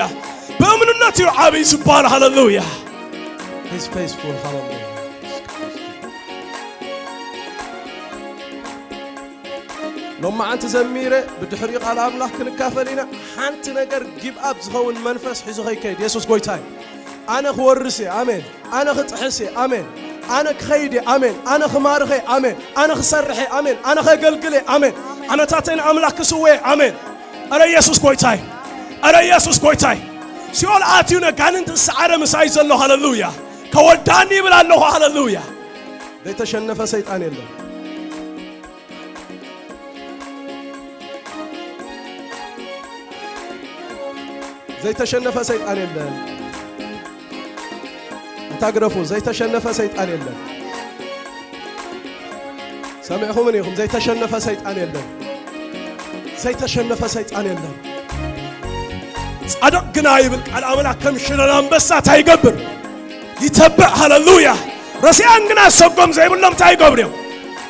ብእምንነት እዩ ዓብዪ ዝበሃል። ሃሌሉያ። He's faithful። ሃሌሉያ። ሎማዓንቲ ዘሚረ ብድሕሪኡ ቃል ኣምላኽ ክንካፈል ኢና። ሓንቲ ነገር give up ዝኸውን መንፈስ ሒዙ ከይከይድ። የሱስ ጎይታ እዩ። ኣነ ክወርስ እየ። ኣሜን። ኣነ ክጥሕስ እየ። ኣሜን። ኣነ ክኸይድ እየ። ኣሜን። ኣነ ክማርኸ እየ። ኣሜን። ኣነ ክሰርሕ እየ። ኣሜን። ኣነ ከገልግል እየ። ኣሜን። ዓመታተይ ንኣምላኽ ክስወ እየ። ኣሜን። ኣረ ኢየሱስ ጎይታ እዩ። ኣረ ኢየሱስ ጎይታ እዩ። ሲኦል ኣትዩ ነጋንንት ዝሰዓረ ምሳይ ዘሎ። ሃሌሉያ። ከወዳኒ ይብል ኣለኹ። ሃሌሉያ። ዘይተሸነፈ ሰይጣን የለን። ዘይተሸነፈ ሰይጣን የለን። እንታ ግደፉ፣ ዘይተሸነፈ ሰይጣን የለን። ሰሚዕኹምኒ ኢኹም፣ ዘይተሸነፈ ሰይጣን የለን። ዘይተሸነፈ ሰይጣን የለን። ጻድቕ ግና ይብል ቃል ኣምላኽ ከም ሽለላ ኣንበሳ እንታይ ይገብር? ይተብዕ። ሃለሉያ። ረሲኣን ግና ሰጎም ዘይብሎም እንታይ ይገብሩ እዮም?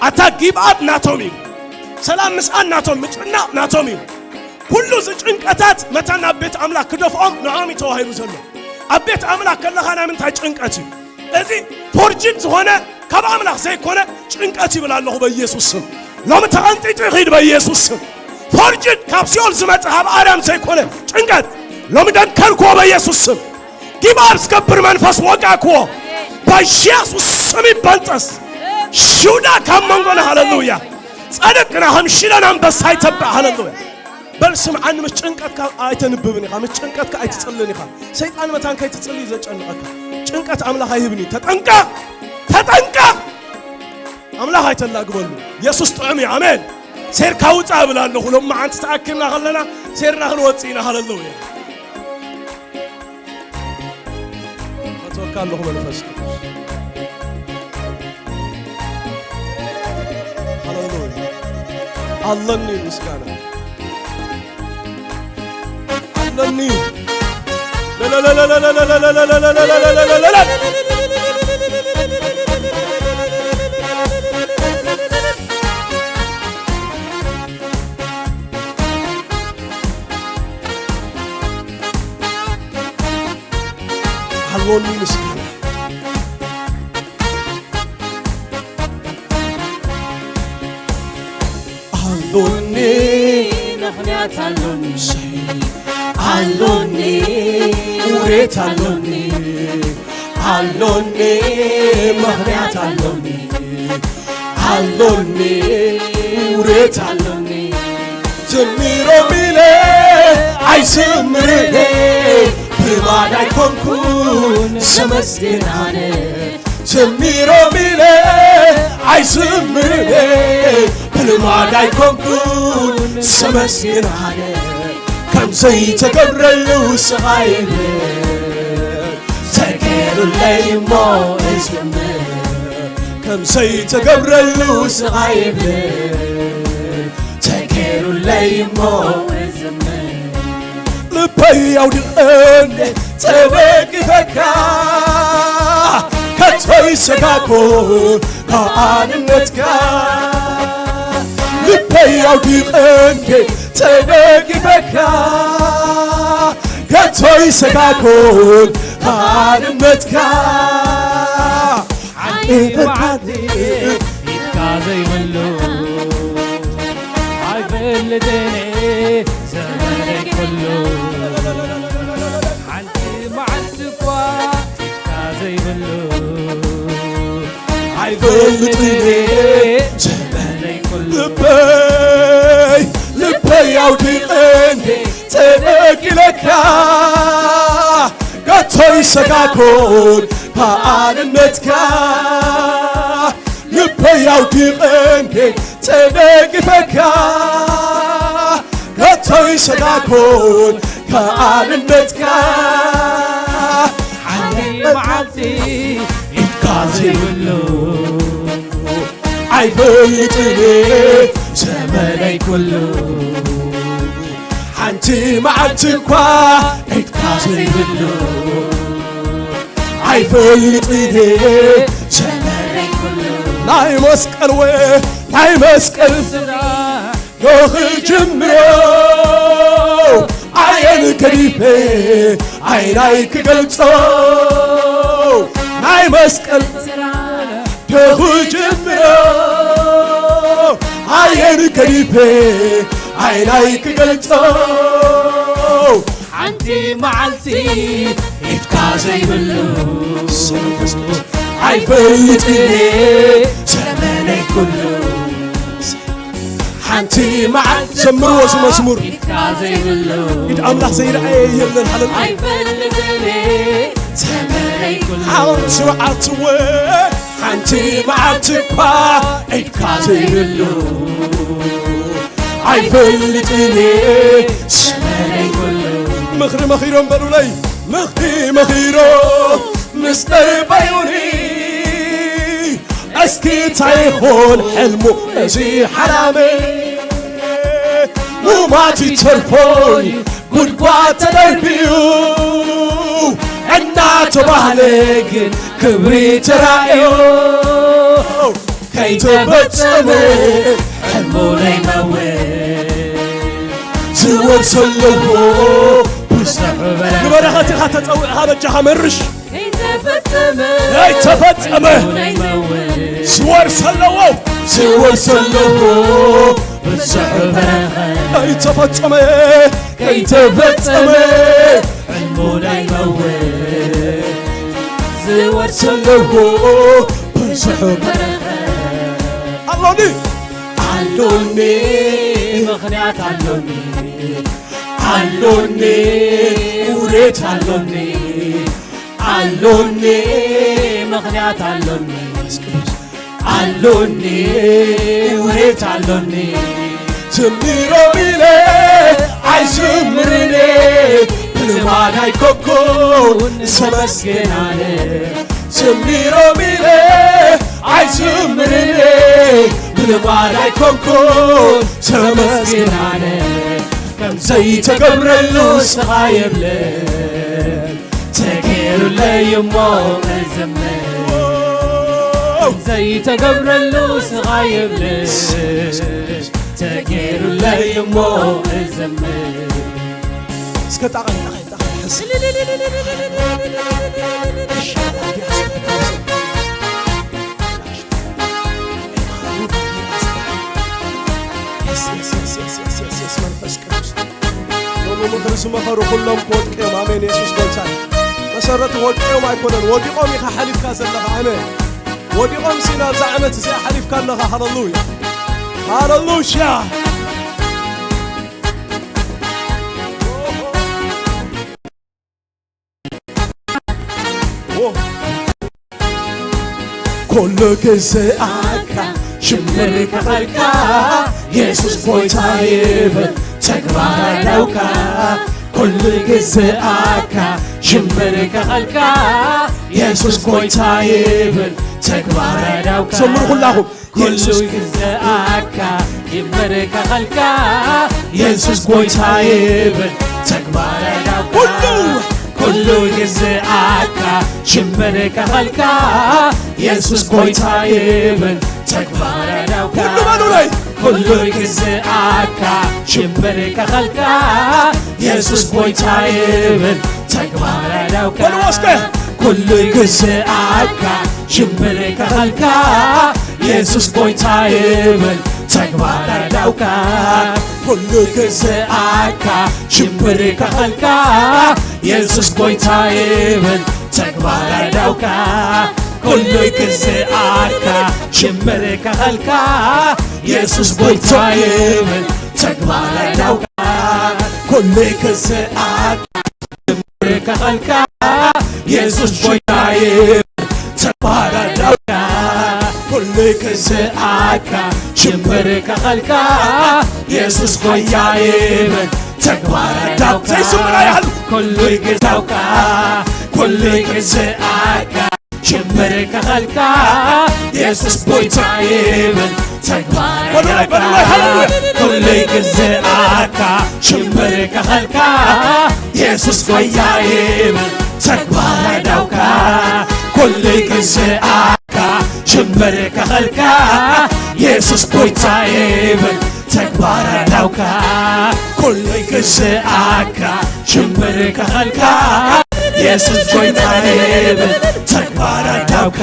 ኣታ ጊብኣት ናቶም እዩ። ሰላም ምስኣን ናቶም፣ ምጭናቕ ናቶም እዩ። ኩሉ እዚ ጭንቀታት መታን ናብ ቤት ኣምላኽ ክደፍኦም ንዖም እዩ ተዋሂቡ ዘሎ። ኣብ ቤት ኣምላኽ ከለኻ ናይ ምንታይ ጭንቀት እዩ? እዚ ፎርጅድ ዝኾነ ካብ ኣምላኽ ዘይኮነ ጭንቀት ይብል ኣለኹ በኢየሱስ ስም። ሎሚ ተቐንጢጡ ይኺድ በኢየሱስ ስም። ፎርጅድ ካብ ሲኦል ዝመጽእ ካብ ኣዳም ዘይኮነ ጭንቀት ሎሚ ደንከልክዎ በኢየሱስ ስም። ጊብኣፕ ዝገብር መንፈስ ወጋእክዎ በኢየሱስ ስም ይበንጠስ። ሽውዳ ካብ መንጎና። ሃለሉያ። ጻድቅ ግና ከም ሽለን ኣንበሳ ይተብዕ። ሃለሉያ። በል ስምዓኒ፣ ምስ ጭንቀትካ ኣይተንብብን ኢኻ፣ ምስ ጭንቀትካ ኣይትጽልን ኢኻ። ሰይጣን መታን ከይትጽሊ እዩ ዘጨንቐካ። ጭንቀት ኣምላኽ ኣይህብን እዩ። ተጠንቀቕ፣ ተጠንቀቕ። ኣምላኽ ኣይተላግበሉ። የሱስ ጥዑም እዩ። ኣሜን። ሴርካ ውጻእ እብል ኣለኹ። ሎሚ መዓንቲ ተኣኪብና ከለና ሴርና ክንወጽእ ኢና። ሃለሉያ። ኣተወካ ኣለኹ መንፈስ ቅዱስ። ሃለሉያ። ኣለኒ ምስጋና። ኣለኒ። ኣሎኒ ምስጋና። ኣሎኒ። ምኽንያት ኣሎኒ። ኣሎኒ። ውሬት ኣሎኒ። ኣሎኒ። ምኽንያት ኣሎኒ። ኣሎኒ። ውሬት ኣሎኒ። ጀሚሮም ኢለ ኣይዝምር'የ፣ ብልማድ ኣይኮንኩን ዘመስግን ኣነ። ጀሚሮም ኢለ ኣይዝምር'የ፣ ብልማድ ኣይኮንኩን ዘመስግን ኣነ። ከም ዘይተገብረሉ ስቓይ የብለይ፣ ተገይሩለይ እሞ እዝምር። ከም ዘይተገብረሉ ስቓይ የብለይ፣ ተገይሩለይ እሞ እዝምር። ልበይ ኣውዲቐ ተደጊፈካ፣ ከቶ ይሰጋጎ ከኣንነትካ። ልበይ ኣውዲቐ ተደጊፈካ፣ ከቶ ይሰጋጎ ከኣንነትካ። ሓንቲ መዓልቲ ኢድካ ዘይብሉ ኣይፈልጥን እየ ዘመነይ ኩሉ። ሓንቲ መዓልቲ እኳ ኢድካ ዘይብሉ ኣይፈልጥን እየ ዘመነይ ኩሉ። ልበይ፣ ልበይ ኣውዲቐ ተበኪለካ፣ ከቶ ይሰጋጎን ከኣንነትካ። ልበይ ኣውዲቐ ተደጊፈካ፣ ከቶ ይሰጋጎን ከኣንነትካ። ሓንቲ መዓልቲ ኢድካ ዘይብሉ ኣይፈልጥን እየ ዘመነይ ኩሉ። ሓንቲ መዓልቲ እኳ ኢድካ ዘይብሉ ኣይፈልጥን እየ ዘመነይ ኩሉ። ናይ መስቀል ወ-፣ ናይ መስቀል ስራሕ ዶ ክጅምሮ ኣየን ገዲፈ ዓይናይ ክገልጾ። ናይ መስቀል ስራሕ ዶ ክጅምሮ ኣየን ገዲፈ ዓይናይ ክገልጾ። ሓንቲ መዓልቲ ኢድካ ዘይብሉ ኣይፈልጥን እየ ዘመነይ ኩሉ። ሓንቲ መዓልቲ ዘምርዎ እዚ መዝሙር። ኢድካ ዘይብሉ ኢድ ኣምላኽ ዘይረኣየ የለን። ሃለሉያ። ኣይፈልጥን እየ ዘመነይ ኩሉ። ሓንቲ መዓልቲ እወ፣ ሓንቲ መዓልቲ እኳ ኢድካ ዘይብሉ ኣይፈልጥን እየ ዘመነይ ኩሉ። ምኽሪ መኺሮም በሉለይ፣ ምኽሪ መኺሮም ምስ ጠርበዩኒ፣ እስኪ እንታይ ይኾን ሕልሙ እዚ ሓላመ? ሙማት ይተርፎን ጉድጓድ ተደርብዩ እናተባህለ ግን ክብሪ ተራእዮ ከይተፈጸመ ሕልሙ ናይ መወ ዝወርሰለዎ ብዙሕ በረኸት ኢኻ ተጸዊዕኻ በጃኻ መርሽ ከይተፈጸመ ከይተፈጸመ ሕልሙ ናይ መወ ዝወርሰለዎ ዝወርሰለዎ ብዙሕ በረኸት ከይተፈጸመ ከይተፈጸመ ሕልሙ ናይ መወ ዝወርሰለዎ ብዙሕ በረኸት ኣሎኒ ኣሎኒ ምኽንያት ኣሎኒ ኣሎኒ ውሬት ኣሎኒ ኣሎኒ ምኽንያት ኣሎኒ ኣሎኒ ውሬት ኣሎኒ ዝሚሮም ኢለ ኣይዝምርኔ ብልማድ ኣይኮንኩን ሰመስገናለ ዝሚሮም ኢለ ኣይዝምርኔ ብልማድ ኣይኮንኩን ሰመስገናለ ከም ዘይተገብረሉ ስኻ የብለ ተገይሩለይ እሞ እዝምር ዘይተገብረሉ ስኻ የብለ ተገይሩለይ እሞ እዝምር እስከ ጣቐን ጣቐን ጣቐን ሕስ መንፈስ ቅዱስ ሎሚ ምኽሪ ዝመኸሩ ኩሎም ክወድቁ እዮም ኣሜን የሱስ ጎይታ መሰረት ወድቁ እዮም ኣይኮነን ወዲቖም ኢኻ ሓሊፍካ ዘለኻ ኣሜን ወዲቖም ሲ ናብዛ ዓመት እዚኣ ሓሊፍካ ኣለኻ ሃለሉያ ሃለሉያ ኩሉ ግዝኣካ ሽምር ከቐልካ የሱስ ጎይታ ይብል ተግባር ኣዳውካ ኩሉ ግዝኣካ ሽምር ከቐልካ የሱስ ጎይታ ይብል ተግባር ኣዳውካ ዘምሩ ኩላኹም ኩሉ ግዝኣካ ይመረካኸልካ የሱስ ጎይታ ይብል ተግባረ ናውካ ኩሉ ኩሉ ግዝኣካ ሽመረካኸልካ የሱስ ጎይታ ይብል ተግባረ ናውካ ኩሉ በሉለይ ኩሉ ግዝኣካ ሽመረካኸልካ የሱስ ጎይታ ይብል ተግባረ ናውካ በሉ እስከ ኩሉ ግዝኣካ ሽምር ከኸልካ የሱስ ጎይታ ይብል ተግባር ኣዳውካ ኩሉ ግዝኣካ ሽምር ከኸልካ የሱስ ጎይታ ይብል ተግባር ኣዳውካ ኩሉ ግዝኣካ ሽምር ከኸልካ የሱስ ጎይታ ይብል ተግባር ኣዳውካ ኩሉ ግዝኣካ ከኸልካ የሱስ ጎይታዬ ተባረዳውካ ኩሉ ክስኣካ ሽምር ከኸልካ የሱስ ጎይታዬ ተግባረዳውካ ዘይስምዑ ይሃሉ ኩሉ ግዛውካ ኩሉ ክስኣካ ሽምር ከኸልካ የሱስ ጎይታዬ ተግባረዳውካ ኩሉ ግዝኣካ ሽምር ከኸልካ የሱስ ጎይታዬ ተግባረ ዳውካ ኩሉ ግዝኣካ ሽምር ከኸልካ የሱስ ጎይታዬ ተግባረ ዳውካ ኩሉ ግዝኣካ ሽምር ከኸልካ የሱስ ጎይታዬ ተግባረ ዳውካ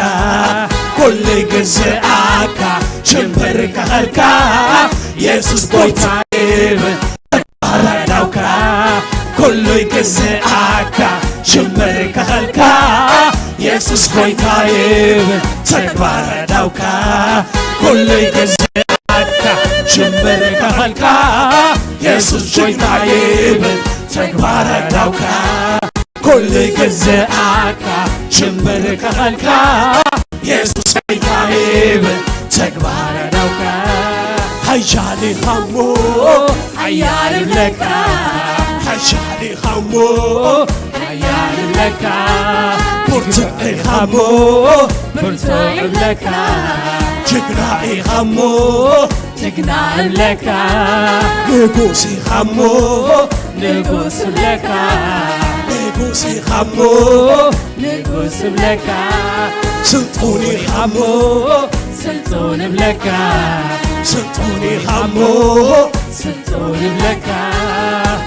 ኩሉ ግዝኣካ ሽምር ከኸልካ የሱስ ጎይታዬ ተግባረ ዳውካ ኩሉ ግዝኣካ ሽምር ከኸልካ የሱስ ጎይታዬ ተግባረ ዳውካ ኩሉ ግዝኣካ ሽምር ከኸልካ የሱስ ጎይታዬ ተግባረ ዳውካ ኩሉ ግዝኣካ ሽምር ከኸልካ የሱስ ጎይታዬ ተግባረ ዳውካ ሓያል ኢኻ እሞ ሓያል እብለካ ሓያል ኢኻ እሞ ሓያል እብለካ፣ ብርቱዕ ኢኻ እሞ ብርቱዕ እብለካ፣ ጅግና ኢኻ እሞ ጅግና እብለካ፣ ንጉስ ኢኻ እሞ ንጉስ እብለካ፣ ንጉስ ኢኻ እሞ ንጉስ እብለካ፣ ስልጡን ኢኻ እሞ ስልጡን እብለካ፣ ስልጡን ኢኻ እሞ ስልጡን እብለካ፣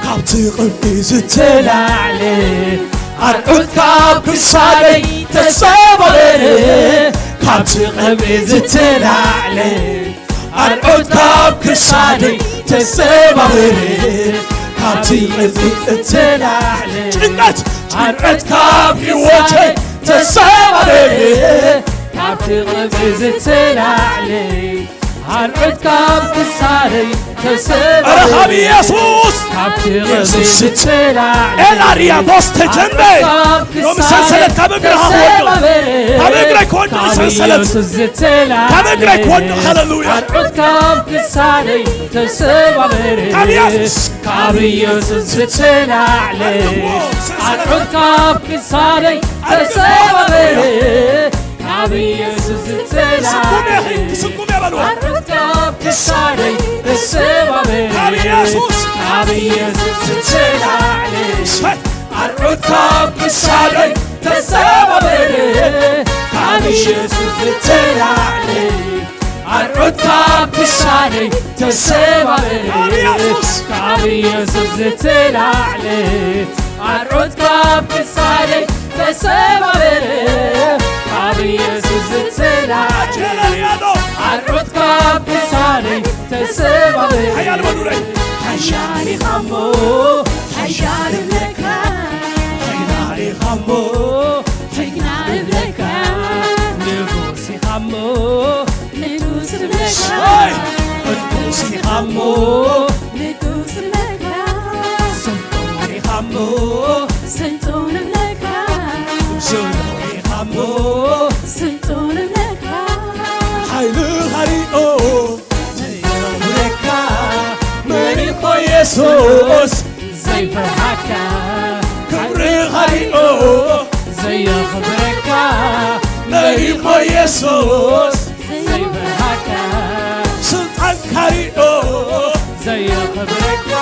ካብቲ ቅብኢ ዝተላዕለ ኣርዑት ካብ ክሳደይ ተሰባበረ፣ ካብቲ ቅብኢ ዝተላዕለ ኣርዑት ካብ ክሳደይ ተሰባበረ፣ ካብቲ ቅብኢ እተላዕለ ጭንቀት ጭንቀት ካብ ህይወተይ ተሰባበረ፣ ካብቲ ቅብኢ ዝተላዕለ ኣርዑት ካብ ክሳደይ ተሰባበረ፣ ካብ ኢየሱስ ካብቲ ቅብኢ ኢየሱስ ዝተላዕለ ኤላሪያ ቦስተ ጀንበ ኣርዑት ካብ ሎሚ ሰንሰለት ካብ እግርኻ ክወድቕ፣ ተሰባበረ፣ ካብ እግረይ ክወድቕ ካብ ሰንሰለት፣ ኢየሱስ ዝተላዕለ ካብ እግረይ ክወድቕ። ሃሌሉያ። ኣርዑት ካብ ክሳደይ ተሰባበረ፣ ካብ ኢየሱስ ካብ ኢየሱስ ዝተላዕለ ኣርዑት ካብ ክሳደይ ተሰባበረ፣ ካብ ኢየሱስ ዝተላዕለ ስጉም እየ በልዎ። ኣርዑት ካብ ክሳደይ ተሰባበረ፣ ካብ ኢየሱስ ካብ ኢየሱስ ዝተላዕለ ኣርዑት ካብ ክሳደይ ተሰባበረ፣ ካብ ኢየሱስ ዝተላዕለ ኣርዑት ካብ ክሳደይ ተሰባበረ፣ ካብ ኢየሱስ ካብ ኢየሱስ ዝተላዕለ ኣርዑት ካብ ክሳደይ ተሰባበረ፣ ካብ ኢየሱስ ዝተላዕለ ኣርዑት ካብ ክሳደይ ተሰባበረ። ሓያል በሉለይ። ሓያል ኢኻ እሞ ሓያል እብለካ፣ ሓያል ኢኻ እሞ ጅግና እብለካ፣ ንጉስ ኢኻ እሞ ንጉስ እብለካ፣ ንጉስ ኢኻ እሞ ንጉስ እብለካ፣ ስልጡን ኢኻ እሞ ስልጡን እብለካ፣ ስልጡን ኢኻ እሞ ስልጡን እብለካ፣ ሓይልኻ ሪኦ ዘይነውረካ መን ኢኾ ኢየሱስ ዘይፈርሃካ፣ ክብርኻ ሪኦ ዘየኽብረካ መን ኢኾ ኢየሱስ ዘይፈርሃካ፣ ስልጣንካ ሪኦ ዘየኽብረካ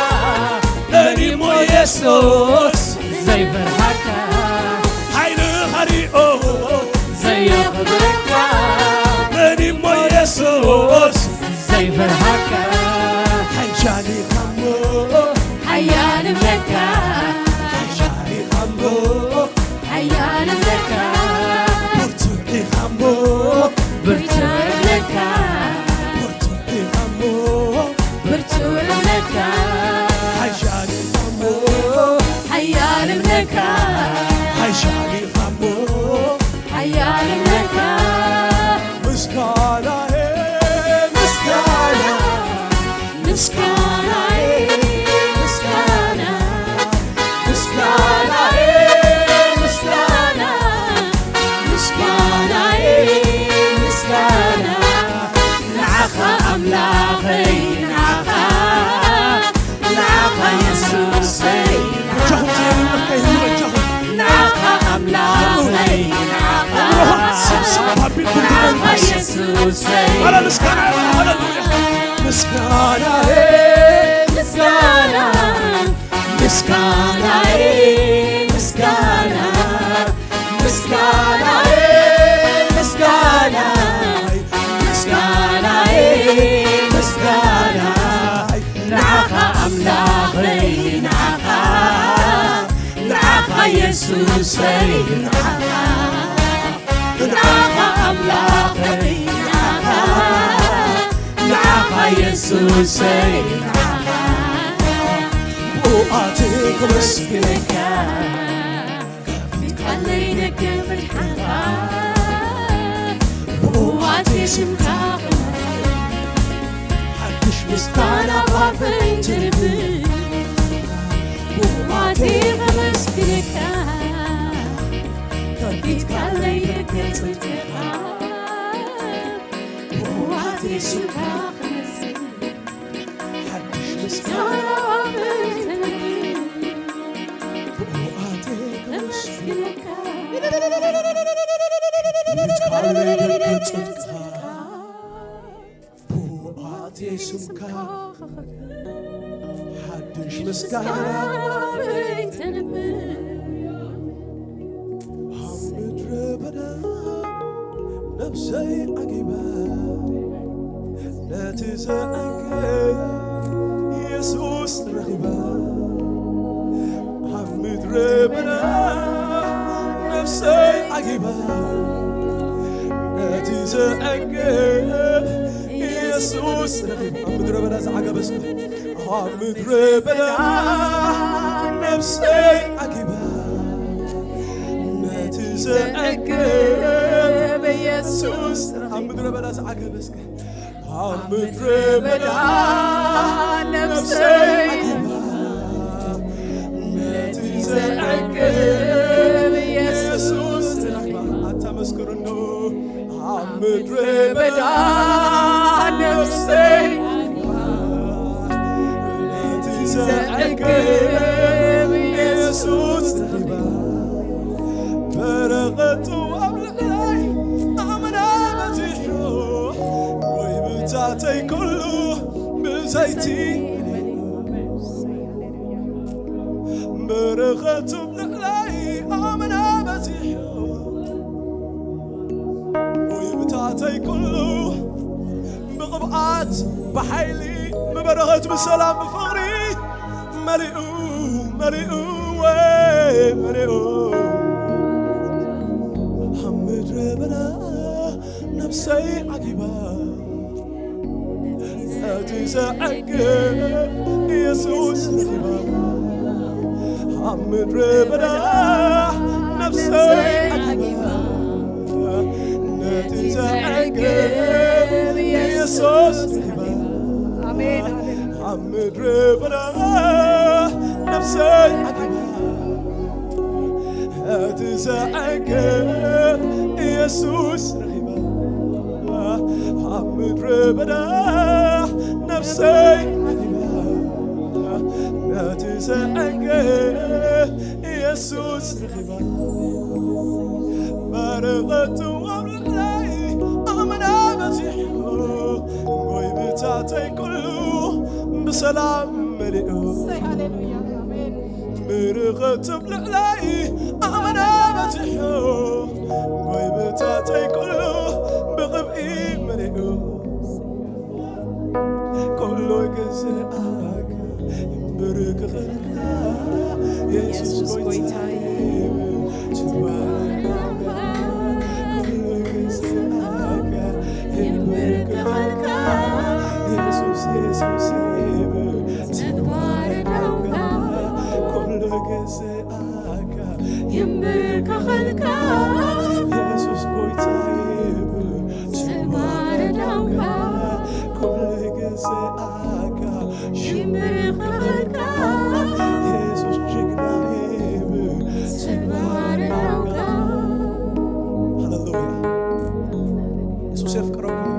መን ኢሞ ኢየሱስ ዘይፈርሃካ፣ ሓይልኻ ሪኦ ዘየኽብረካ መን ኢሞ ኢየሱስ ዘይፈርሃካ፣ ሓያል ኢኻ እሞ ሓያል እብለካ፣ ሓያል ኢኻ እሞ ሓያል እብለካ፣ ብርቱዕ ኢኻ እሞ ብርቱዕ እብለካ፣ ብርቱዕ ኢኻ እሞ ብርቱዕ እብለካ፣ ሓያል ኢኻ እሞ ሓያል እብለካ፣ ሓያል ኢኻ እሞ ሓያል እብለካ፣ ምስጋናዬ ምስጋና ምስጋናዬ ምስጋና ምስጋናዬ ምስጋና ምስጋናዬ ምስጋና ንዓኻ ኣምላኸይ ንዓኻ ንዓኻ የሱሰይ ንዓኻ ንዓኻ ኣምላኸይ ንዓኻ ንዓኻ የሱሰይ ኣረ ምስጋና ሃሌሉያ ምስጋናዬ ምስጋና ምስጋናዬ ምስጋና ምስጋናዬ ምስጋና ምስጋናዬ ምስጋና ንዓኻ ኣምላኸይ ንዓኻ ንዓኻ የሱሰይ ንዓኻ ንዓኻ ኣምላኸይ ንዓኻ ንዓኻ የሱሰይ ንዓኻ ብኡኣተይ ከመስግነካ ከፊትካለይ ደገ መድሓንካ ብኡኣተይ ስምካ ክመስል ሓድሽ ምስጋና ባፈይ ትልብል ብኡኣተይ ከመስግነካ ከፊትካለይ ደገ ጽድቅኻ ብኡኣተይ ስምካ ክመስል ሓድሽ ምስጋና ባፈይ ትልብል ኣትየ ስምካ ሓድሽ ምስጋና ኣብ ምድረ በዳ ነብሰይ ዓጊባ ነቲ ዘዕግብ የሱስ ረኺባ። ኣብ ምድረ በዳ ነብሰይ ዓጊባ ነቲ ዘዕግብ የሱስ ረኺባ። ኣብ ምድረ በዳ ዝዓገበ እስከ ኣብ ምድረ በዳ ነብሰይ ዓጊባ ነቲ ዘዕግብ የሱስ ኣብ ምድረ በዳ ዝዓገበ እስከ ኣብ ምድረ በዳ ነብሰይ ዓጊባ ነቲ ዘዕግብ የሱስ ረኺባ። ኣታ መስክርኖ ኣብ ምድረ በዳ ነብሰይ ነቲ ዘዕግብ የሱስ ረኺባ። በረኸቱ ኣብ ልዕለይ ኣመና በዚሑ፣ ጎይብታተይ ኩሉ ብዘይቲ በረኸቱ ኣብ ልዕለይ ኣመና በዚሑ፣ ጎይብታተይ ኩሉ ብቕብኣት ብሓይሊ ብበረኸት ብሰላም ብፍቕሪ መሊኡ መሊኡ ወይ መሊኡ። ኣብ ምድረ በዳ ነብሰይ ዓጊባ ነቲ ዘዕግብ የሱስ ረኺባ። ኣብ ምድረ በዳ ነብሰይ ዓጊባ ነቲ ዘዕግብ የሱስ ረኺባ። ኣሜን፣ ኣሜን። ኣብ ምድረ በዳ ነብሰይ ዓጊባ እቲ ዘዕግብ የሱስ ረኺባ። ኣብ ምድረ በዳ ነብሰይ ዓጊባ ነቲ ዘዕግብ የሱስ ረኺባ። በረኸቱ ኣብ ልዕለይ ኣመና በዚሑ፣ ጎይብታተይ ኩሉ ብሰላም መሊኡ። እሰይ፣ ሃሌሉያ፣ ኣሜን። በረኸቱ ኣብ ልዕለይ ኣመና በዚሑ፣ ጎይብታተይ ኩሉ ብቕብኢ መሊኡ። ኩሉ ግዜ ኣካ ይንበረከኸልካ የሱስ ጎይታዬ፣ ትባረክ። ኩሉ ግዜ ኣካ ይንበረከኸልካ የሱስ፣ የሱስ ትባረክ። ኩሉ ግዜ ኣካ ይንበረከኸልካ የሱስ ጎይታዬ፣ ትባረክ። ኩሉ ግዜ ኣካ ይንበረከኸልካ የሱስ ጅግናዬ፣ ትባረክ። ሃሌሉያ። የሱስ የፍቅረኩም።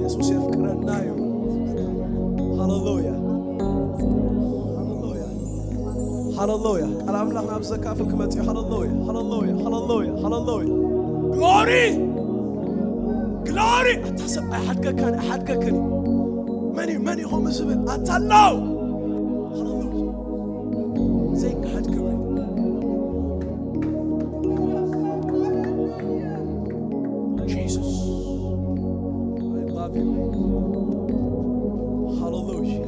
የሱስ የፍቅረና እዩ። ሃሌሉያ። ሃሌሉያ። ሃሌሉያ። ቃል ኣምላኽ ናብ ዘካፍል ክመጽእ እዩ። ሃሌሉያ፣ ሃሌሉያ፣ ሃሌሉያ፣ ሃሌሉያ። ግሎሪ፣ ግሎሪ። ኣታ ሰብ ኣይሓድገካን፣ ኣይሓድገክን። መን እዩ፣ መን እዩ ከምኡ ዝብል? ኣታ ኣሎ። ሃሌሉያ። ዘይከሓድ ክብሪ። Jesus. I love you. ሃሌሉያ።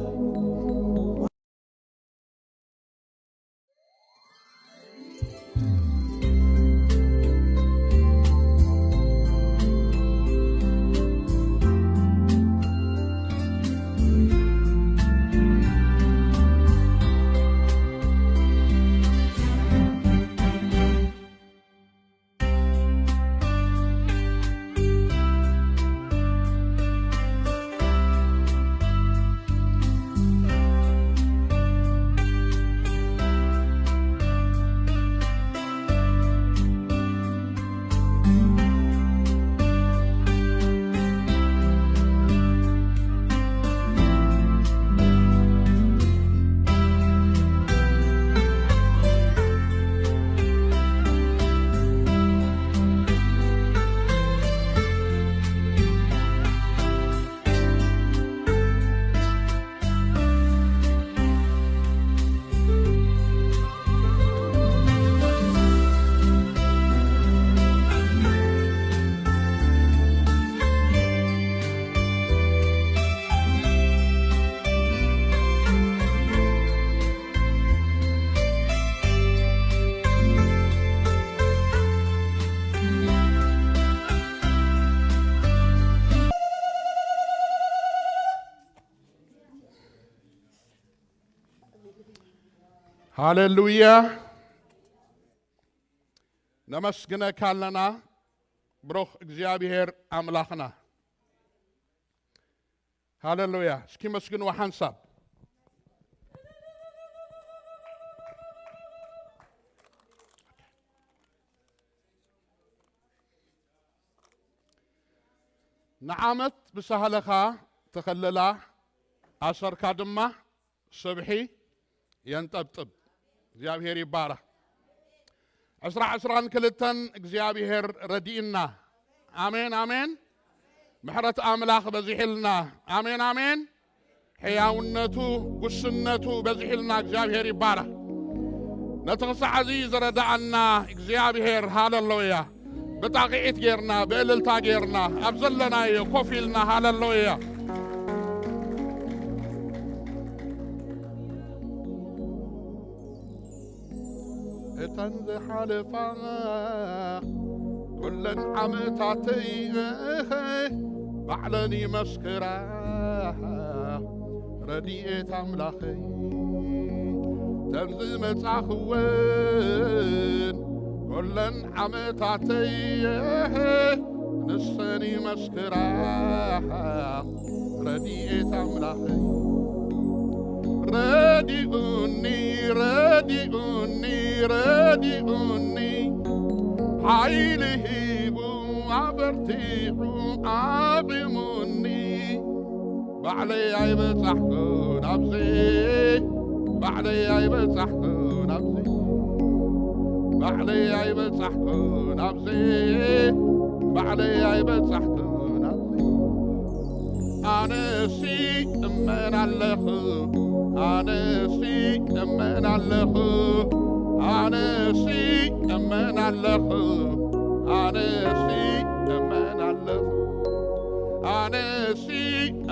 ሃሌሉያ። ነመስግነካ ኣለና ብሩኽ እግዚኣብሔር ኣምላኽና። ሃሌሉያ። እስኪ መስግንዎ ሓንሳብ። ንዓመት ብሳህለኻ ተኸለላ፣ ኣሰርካ ድማ ስብሒ የንጠብጥብ። እግዚኣብሔር ይባረኽ። ዕስራ ዕስራን ክልተን እግዚኣብሔር ረዲእና። ኣሜን፣ ኣሜን። ምሕረት ኣምላኽ በዚሕልና። ኣሜን፣ ኣሜን። ሕያውነቱ፣ ጉስነቱ በዚሕልና። እግዚኣብሔር ይባረኽ። ነቲ ክሳዕ እዚ ዝረዳኣና እግዚኣብሔር፣ ሃሌሉያ፣ ብጣቕዒት ጌርና፣ ብእልልታ ጌርና፣ ኣብ ዘለናዮ ኮፍ ኢልና፣ ሃሌሉያ። እተን ዝሓለፋ ኩለን ዓመታተይ ባዕለን ይመስክራ ረድኤት ኣምላኸይ። እተን ዝመጻኽወን ኩለን ዓመታተይ ንሰን ይመስክራ ረድኤት ኣምላኸይ። ረዲኡኒ፣ ረዲኡኒ፣ ረዲኡኒ፣ ሓይሊ ሂቡ ኣበርቲዑ ኣቑሙኒ። ባዕለይ ኣይበጻሕኩን ኣብዚ፣ ባዕለይ ኣይበጻሕኩን ኣብዚ፣ ባዕለይ ኣይበጻሕኩን ኣብዚ፣ ባዕለይ ኣይበጻሕኩን ኣብዚ። ኣነሲ እመን ኣለኹ፣ ኣነሲ እመን ኣለኹ፣ ኣነሲ እመን ኣለኹ፣ ኣነሲ እመን ኣለኹ፣ ኣነሲ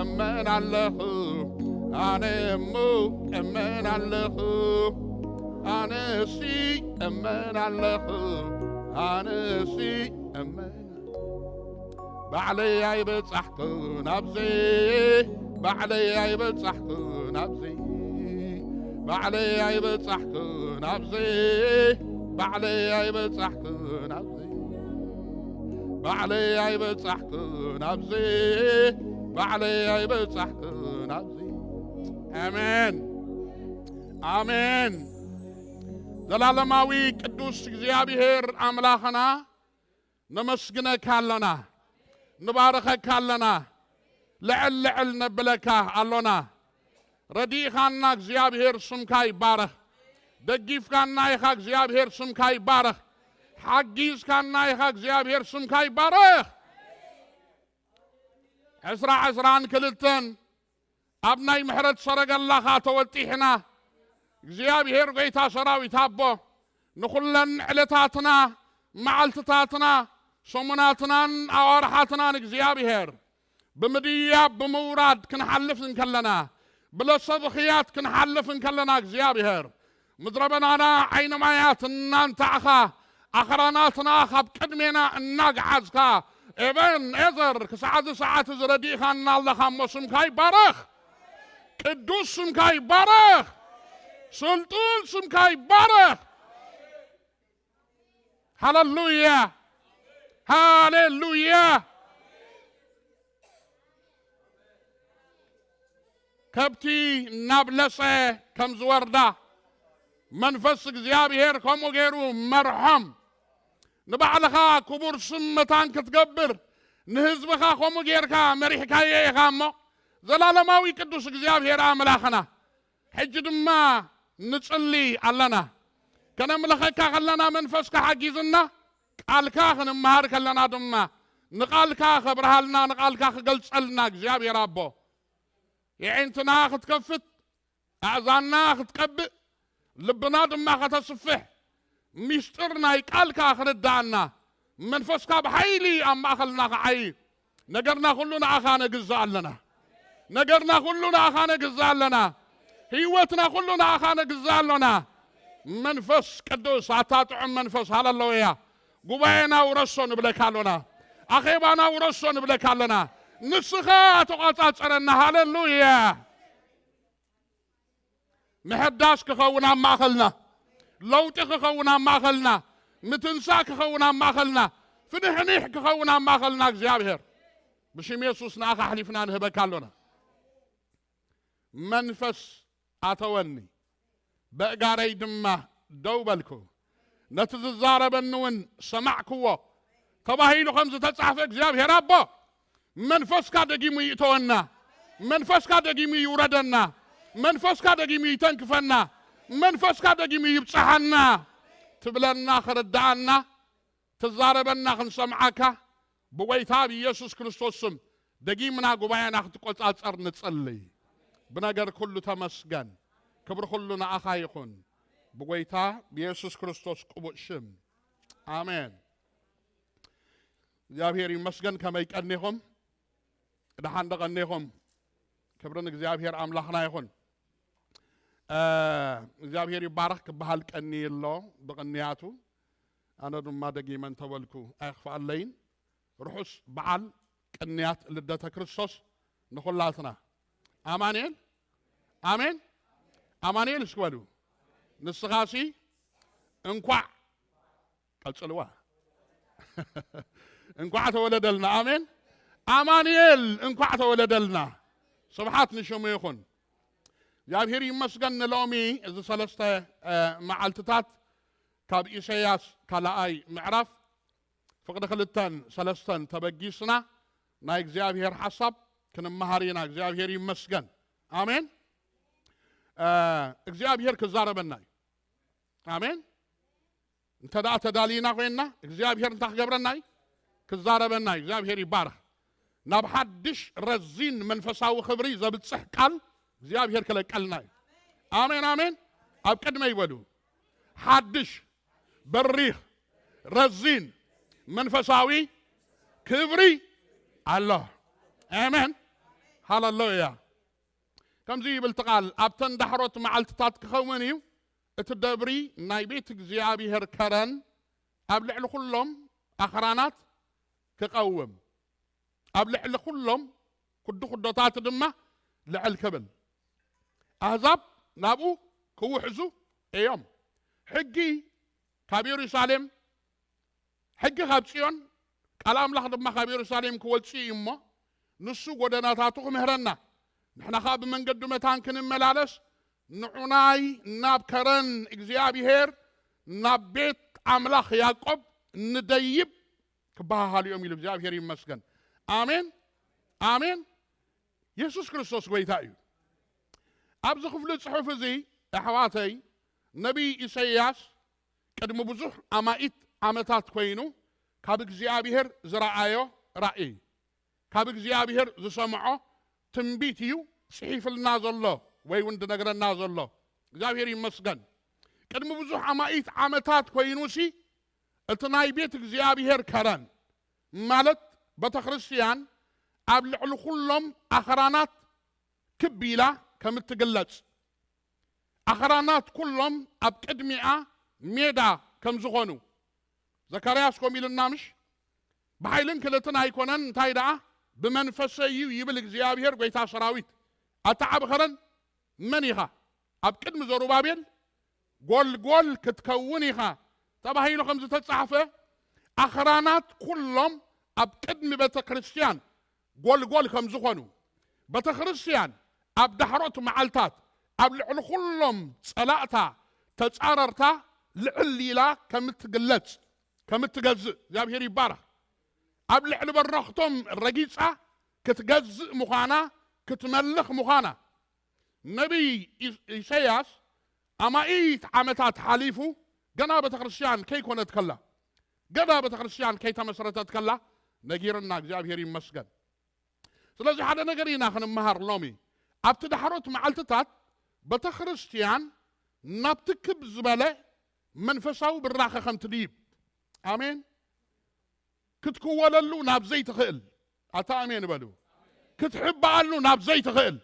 እመን ኣለኹ፣ ኣነ እሞ እመን ኣለኹ፣ ኣነሲ እመን ኣለኹ፣ ኣነሲ እመን ባዕለይ ኣይበጻሕኩን ኣብዚ፣ ባዕለይ ኣይበጻሕኩን ኣብዚ፣ ባዕለይ ኣይበጻሕኩን ኣብዚ፣ ባዕለይ ኣይበጻሕኩን ኣብዚ፣ ባዕለይ ኣይበጻሕኩን ኣብዚ፣ ባዕለይ ኣይበጻሕኩን ኣብዚ። ኣሜን፣ ኣሜን። ዘላለማዊ ቅዱስ እግዚኣብሔር ኣምላኽና፣ ነመስግነካ ኣለና፣ ንባርኸካ ኣለና፣ ልዕል ልዕል ነብለካ ኣሎና። ረዲእኻና እግዚኣብሔር ስምካ ይባረኽ። ደጊፍካና ኢኻ እግዚኣብሔር ስምካ ይባረኽ። ሓጊዝካና ኢኻ እግዚኣብሔር ስምካ ይባረኽ። ዕስራ ዕስራን ክልተን ኣብ ናይ ምሕረት ሰረገላኻ ተወጢሕና። እግዚኣብሔር ጐይታ ሰራዊት ኣቦ፣ ንኹለን ዕለታትና፣ መዓልትታትና፣ ሰሙናትናን ኣዋርሓትናን እግዚኣብሔር ብምድያብ ብምውራድ ክንሓልፍ እንከለና፣ ብለሰብኽያት ክንሓልፍ እንከለና እግዚኣብሔር ምድረ በዳና ዓይኒ ማያት እናንታዕኻ፣ ኣኽራናትና ካብ ቅድሜና እናግዓዝካ፣ ኤበን ኤዘር፣ ክሳዕ እዚ ሰዓት እዚ ረዲእኻና ኣለኻ እሞ ስምካ ይባረኽ። ቅዱስ ስምካ ይባረኽ። ስልጡን ስምካ ይባረኽ። ሃሌሉያ፣ ሃሌሉያ። ከብቲ ናብ ለጸ ከም ዝወርዳ፣ መንፈስ እግዚኣብሔር ከምኡ ገይሩ መርሖም። ንባዕልኻ ክቡር ስም መታን ክትገብር፣ ንህዝብኻ ከምኡ ጌርካ መሪሕካዮ ኢኻ እሞ፣ ዘላለማዊ ቅዱስ እግዚኣብሔር ኣምላኽና፣ ሕጂ ድማ ንጽሊ ኣለና። ከነምልኸካ ከለና መንፈስካ ሓጊዝና፣ ቃልካ ክንመሃር ከለና ድማ፣ ንቃልካ ከብርሃልና፣ ንቃልካ ክገልጸልና እግዚኣብሔር ኣቦ፣ የዒንትና ክትከፍት፣ ኣእዛንና ክትቀብእ፣ ልብና ድማ ከተስፍሕ፣ ምስጢር ናይ ቃልካ ክርድኣና፣ መንፈስካ ብሓይሊ ኣብ ማእኸልና ክዓዪ፣ ነገርና ኩሉ ንኣኻ ነግዝእ ኣለና። ነገርና ኩሉ ንኣኻ ነግዝእ ኣለና። ህይወትና ኩሉ ንኣኻ ነግዝእ ኣለና። መንፈስ ቅዱስ፣ ኣታ ጥዑም መንፈስ፣ ሃለለውያ። ጉባኤና ውረሶ ንብለካ ኣሎና። ኣኼባና ውረሶ ንብለካ ኣለና። ንስኻ ተቖጻጸረና። ሃለሉያ። ምሕዳስ ክኸውን ኣብ ማእኸልና፣ ለውጢ ክኸውን ኣብ ማእኸልና፣ ምትንሳእ ክኸውን ኣብ ማእኸልና፣ ፍንሕኒሕ ክኸውን ኣብ ማእኸልና እግዚኣብሔር ብሽም የሱስ ንኣኻ ኣሕሊፍና ንህበካ ኣሎና። መንፈስ ኣተወኒ፣ በእጋረይ ድማ ደው በልኩ፣ ነቲ ዝዛረበኒ እውን ሰማዕክዎ ተባሂሉ ከም ዝተጻሕፈ እግዚኣብሔር ኣቦ መንፈስካ ደጊሙ ይእተወና፣ መንፈስካ ደጊሙ ይውረደና፣ መንፈስካ ደጊሙ ይተንክፈና፣ መንፈስካ ደጊሙ ይብጽሓና፣ ትብለና፣ ክርድኣና፣ ትዛረበና ክንሰምዓካ ብጎይታ ብኢየሱስ ክርስቶስ ስም ደጊምና ጉባኤና ክትቆጻጸር ንጽልይ። ብነገር ኩሉ ተመስገን። ክብሪ ኩሉ ንኣኻ ይኹን። ብጎይታ ብኢየሱስ ክርስቶስ ቅቡእ ሽም። ኣሜን። እግዚኣብሔር ይመስገን። ከመይ ቀኒኹም? ደሓን ዶ ቀኒኹም? ክብሪ ንእግዚኣብሔር ኣምላኽና ይኹን። እ፣ እግዚኣብሔር ይባረኽ ክበሃል ቀንዩ ኣሎ ብቕንያቱ። ኣነ ድማ ደጊመ እንተበልኩ ኣይኽፍኣለይን። ርሑስ በዓል ቅንያት ልደተ ክርስቶስ ንኹላትና። ኣማኑኤል፣ ኣሜን፣ ኣማኑኤል እስኪ በሉ። ንስኻሲ እንኳዕ፣ ቀጽልዋ፣ እንኳዕ ተወለደልና። ኣሜን። ኣማኑኤል እንኳዕ ተወለደልና። ስብሓት ንሽሙ ይኹን። እግዚኣብሔር ይመስገን። ንሎሚ እዚ ሰለስተ፣ እ፣ መዓልትታት ካብ ኢሳይያስ ካልኣይ ምዕራፍ ፍቕዲ ክልተን ሰለስተን ተበጊስና ናይ እግዚኣብሔር ሓሳብ ክንመሃር ኢና። እግዚኣብሔር ይመስገን። ኣሜን። እ፣ እግዚኣብሔር ክዛረበና እዩ። ኣሜን። እንተ ደኣ ተዳሊና ኮይንና እግዚኣብሔር እንታይ ክገብረና እዩ? ክዛረበና እዩ። እግዚኣብሔር ይባረኽ። ናብ ሓድሽ ረዚን መንፈሳዊ ክብሪ ዘብጽሕ ቃል እግዚኣብሔር ክለቀልና እዩ። ኣሜን፣ ኣሜን። ኣብ ቅድመ ይበሉ። ሓድሽ በሪኽ ረዚን መንፈሳዊ ክብሪ ኣሎ። ኣሜን። ሃሌሉያ። ከምዚ ይብል እቲ ቃል፣ ኣብተን ዳሕሮት መዓልትታት ክኸውን እዩ፣ እቲ ደብሪ ናይ ቤት እግዚኣብሔር ከረን ኣብ ልዕሊ ኩሎም ኣኽራናት ክቐውም፣ ኣብ ልዕሊ ኩሎም ኩዲ ኩዶታት ድማ ልዕል ክብል፣ ኣህዛብ ናብኡ ክውሕዙ እዮም። ሕጊ ካብ የሩሳሌም፣ ሕጊ ካብ ጽዮን፣ ቃል ኣምላኽ ድማ ካብ የሩሳሌም ክወጽእ እዩ እሞ፣ ንሱ ጐደናታቱ ክምህረና፣ ንሕና ኸኣ ብመንገዱ መታን ክንመላለስ፣ ንዑናይ ናብ ከረን እግዚኣብሔር፣ ናብ ቤት ኣምላኽ ያዕቆብ ንደይብ ክበሃሃሉ እዮም ኢሉ። እግዚኣብሔር ይመስገን። ኣሜን፣ ኣሜን። የሱስ ክርስቶስ ጐይታ እዩ። ኣብዚ ክፍሊ ጽሑፍ እዚ፣ ኣሕዋተይ፣ ነቢይ ኢሳይያስ ቅድሚ ብዙሕ ኣማኢት ዓመታት ኮይኑ ካብ እግዚኣብሔር ዝረኣዮ ራእይ፣ ካብ እግዚኣብሔር ዝሰምዖ ትንቢት እዩ ጽሒፍልና ዘሎ ወይ እውን ዝነግረና ዘሎ። እግዚኣብሔር ይመስገን። ቅድሚ ብዙሕ ኣማኢት ዓመታት ኮይኑሲ እቲ ናይ ቤት እግዚኣብሔር ከረን ማለት ቤተ ክርስቲያን ኣብ ልዕሊ ኩሎም ኣኽራናት ክብ ኢላ ከም እትግለጽ፣ ኣኽራናት ኩሎም ኣብ ቅድሚኣ ሜዳ ከም ዝኾኑ፣ ዘካርያስ ከምኡ ኢሉና ምሽ? ብሓይልን ክእለትን ኣይኮነን፣ እንታይ ደኣ ብመንፈሰይ እዩ ይብል እግዚኣብሔር ጐይታ ሰራዊት። ኣታ ዓቢ ኸረን መን ኢኻ? ኣብ ቅድሚ ዘሩባቤል ጐልጐል ክትከውን ኢኻ ተባሂሉ ከም ዝተጻሕፈ፣ ኣኽራናት ኩሎም ኣብ ቅድሚ ቤተ ክርስቲያን ጐልጐል ከም ዝኾኑ፣ ቤተ ክርስቲያን ኣብ ዳሕሮት መዓልታት ኣብ ልዕሊ ኩሎም ጸላእታ ተጻረርታ ልዕል ኢላ ከም እትግለጽ፣ ከም እትገዝእ፣ እግዚኣብሔር ይባረኽ። ኣብ ልዕሊ በረኽቶም ረጊጻ ክትገዝእ ምዃና፣ ክትመልኽ ምዃና፣ ነቢይ ኢ-፣ ኢሳይያስ ኣማኢት ዓመታት ሓሊፉ፣ ገና ቤተ ክርስቲያን ከይኮነት ከላ፣ ገና ቤተ ክርስቲያን ከይተመስረተት ከላ ነጊርና፣ እግዚኣብሔር ይመስገን። ስለዚ ሓደ ነገር ኢና ክንመሃር ሎሚ። ኣብቲ ዳሕሮት መዓልትታት ቤተ ክርስቲያን ናብቲ ክብ ዝበለ መንፈሳዊ ብራኸ ከም ትድይብ፣ ኣሜን፣ ክትክወለሉ ናብ ዘይትኽእል፣ ኣታ ኣሜን በሉ፣ ክትሕባኣሉ ናብ ዘይትኽእል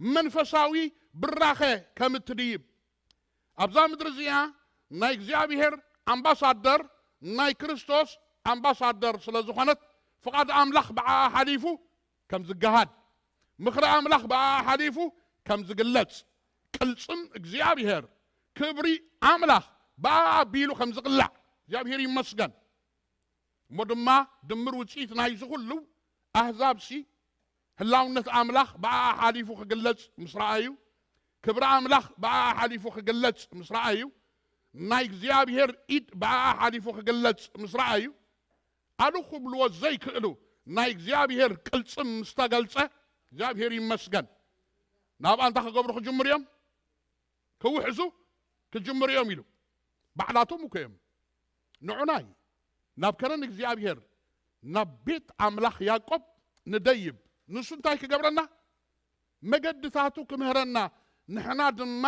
መንፈሳዊ ብራኸ ከም እትድይብ፣ ኣብዛ ምድሪ እዚኣ ናይ እግዚኣብሔር ኣምባሳደር፣ ናይ ክርስቶስ ኣምባሳደር ስለ ዝኾነት፣ ፍቓድ ኣምላኽ ብዓኣ ሓሊፉ ከም ዝገሃድ፣ ምኽሪ ኣምላኽ ብዓኣ ሓሊፉ ከም ዝግለጽ፣ ቅልጽም እግዚኣብሔር፣ ክብሪ ኣምላኽ ብኣ ኣቢሉ ከም ዝቕላዕ እግዚኣብሔር ይመስገን። እሞ ድማ ድምር ውፅኢት ናይዚ ኩሉ ኣህዛብሲ ህላውነት ኣምላኽ ብኣ ሓሊፉ ክግለጽ ምስ ረኣዩ፣ ክብሪ ኣምላኽ ብኣ ሓሊፉ ክግለጽ ምስ ረኣዩ፣ ናይ እግዚኣብሔር ኢድ ብኣ ሓሊፉ ክግለጽ ምስ ረኣዩ፣ ኣሉ ክብልዎ ዘይክእሉ ናይ እግዚኣብሔር ቅልጽም ምስ ተገልጸ እግዚኣብሔር ይመስገን። ናብኣ እንታይ ክገብሩ ክጅምሩ እዮም? ክውሕዙ ክጅምሩ እዮም ኢሉ። ባዕላቶም እኮ እዮም። ንዑናይ ናብ ከረን እግዚኣብሔር ናብ ቤት ኣምላኽ ያዕቆብ ንደይብ። ንሱ እንታይ ክገብረና? መገድታቱ ክምህረና፣ ንሕና ድማ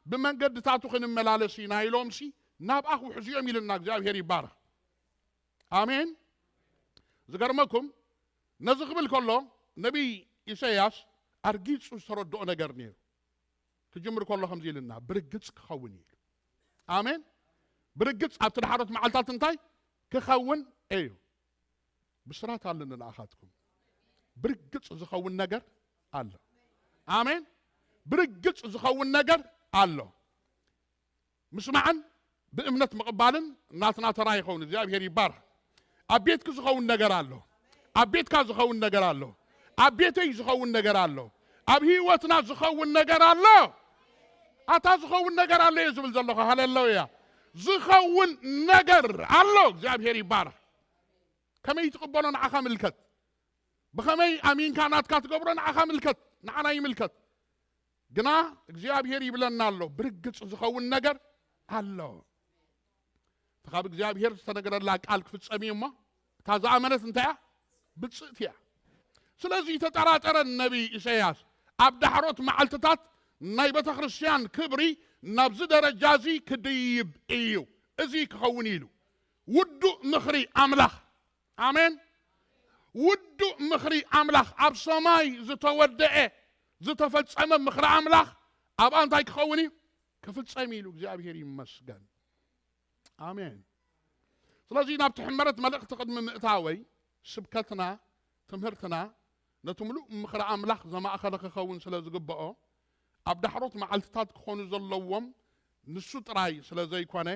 ብመንገድታቱ ክንመላለስ ኢና ኢሎምሲ ናብኣ ክውሕዙ እዮም ኢልና። እግዚኣብሔር ይባረኽ። ኣሜን። ዝገርመኩም ነዚ ክብል ከሎ ነቢይ ኢሳያስ ኣርጊጹ ዝተረድኦ ነገር ነይሩ። ክጅምር ከሎ ከምዚ ኢልና ብርግጽ ክኸውን እዩ ኢሉ። ኣሜን። ብርግጽ ኣብቲ ዳሕሮት መዓልታት እንታይ ክኸውን እዩ? ብስራት ኣለኒ ንኣኻትኩም። ብርግጽ ዝኸውን ነገር ኣሎ። ኣሜን። ብርግጽ ዝኸውን ነገር ኣሎ። ምስማዕን ብእምነት ምቕባልን ናትና ተራ ይኸውን። እግዚኣብሔር ይባረኽ። ኣብ ቤትኪ ዝኸውን ነገር ኣሎ። ኣብ ቤትካ ዝኸውን ነገር ኣሎ። ኣብ ቤተይ ዝኸውን ነገር ኣሎ። ኣብ ህይወትና ዝኸውን ነገር ኣሎ። ኣታ ዝኸውን ነገር ኣሎ እየ ዝብል ዘለኹ። ሃሌሉያ። ዝኸውን ነገር ኣሎ። እግዚኣብሔር ይባረኽ። ከመይ ትቕበሎ ንዓኻ ምልከት። ብኸመይ ኣሚንካ ናትካ ትገብሮ ንዓኻ ምልከት። ንዓና ይምልከት። ግና እግዚኣብሔር ይብለና ኣሎ፣ ብርግጽ ዝኸውን ነገር ኣሎ። እቲ ካብ እግዚኣብሔር ዝተነገረላ ቃል ክፍጸም እዩ እሞ፣ እታ ዝኣመነት እንታይ እያ? ብጽእቲ እያ። ስለዚ ተጠራጠረን ነቢይ ኢሳያስ፣ ኣብ ዳሕሮት መዓልትታት ናይ ቤተ ክርስቲያን ክብሪ ናብዚ ደረጃ እዚ ክድይብ እዩ። እዚ ክኸውን ኢሉ ውዱእ ምኽሪ ኣምላኽ። ኣሜን። ውዱእ ምኽሪ ኣምላኽ ኣብ ሰማይ ዝተወደአ ዝተፈጸመ ምኽሪ ኣምላኽ ኣብኣ እንታይ ክኸውን እዩ? ክፍጸም ኢሉ። እግዚኣብሔር ይመስገን። ኣሜን። ስለዚ ናብቲ ሕመረት መልእኽቲ ቅድሚ ምእታወይ ስብከትና፣ ትምህርትና ነቲ ምሉእ ምኽሪ ኣምላኽ ዘማእኸለ ክኸውን ስለ ዝግብኦ፣ ኣብ ዳሕሮት መዓልትታት ክኾኑ ዘለዎም ንሱ ጥራይ ስለ ዘይኮነ፣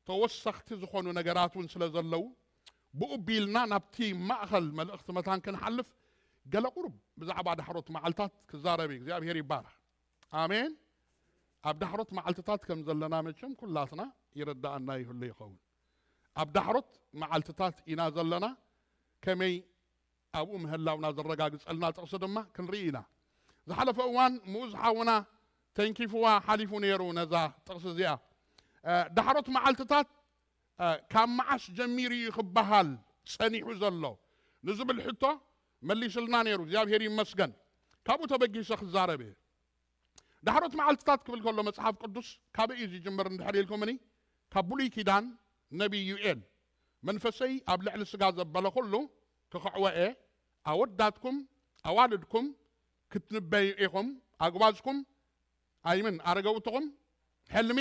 ተወሰኽቲ ዝኾኑ ነገራት እውን ስለ ዘለዉ፣ ብኡ ቢልና ናብቲ ማእኸል መልእኽቲ መታን ክንሓልፍ፣ ገለ ቁሩብ ብዛዕባ ዳሕሮት መዓልታት ክዛረብ እዩ። እግዚኣብሔር ይባረኽ። ኣሜን። ኣብ ዳሕሮት መዓልትታት ከም ዘለና መቸም ኩላትና ይርዳኣና ይህሉ ይኸውን። ኣብ ዳሕሮት መዓልትታት ኢና ዘለና። ከመይ ኣብኡ ምህላውና ዘረጋግጸልና ጥቕሲ ድማ ክንርኢ ኢና። ዝሓለፈ እዋን ምኡዝ ሓውና ተንኪፍዋ ሓሊፉ ነይሩ ነዛ ጥቕሲ እዚኣ። እ፣ ዳሕሮት መዓልትታት፣ እ፣ ካብ መዓስ ጀሚሩ እዩ ክበሃል ጸኒሑ ዘሎ ንዝብል ሕቶ መሊስልና ነይሩ። እግዚኣብሔር ይመስገን። ካብኡ ተበጊሰ ክዛረብ እየ። ዳሕሮት መዓልትታት ክብል ከሎ መጽሓፍ ቅዱስ ካበይ እዩ ዝጅምር እንድሕር ኢልኩምኒ፣ ካብ ብሉይ ኪዳን ነቢይ ዩኤል፣ "መንፈሰይ ኣብ ልዕሊ ስጋ ዘበለ ኩሉ ክኽዕዎ እየ፣ ኣወዳትኩም ኣዋልድኩም ክትንበዩ ኢኹም፣ ኣግባዝኩም ኣይምን ኣረገውትኹም ሕልሚ፣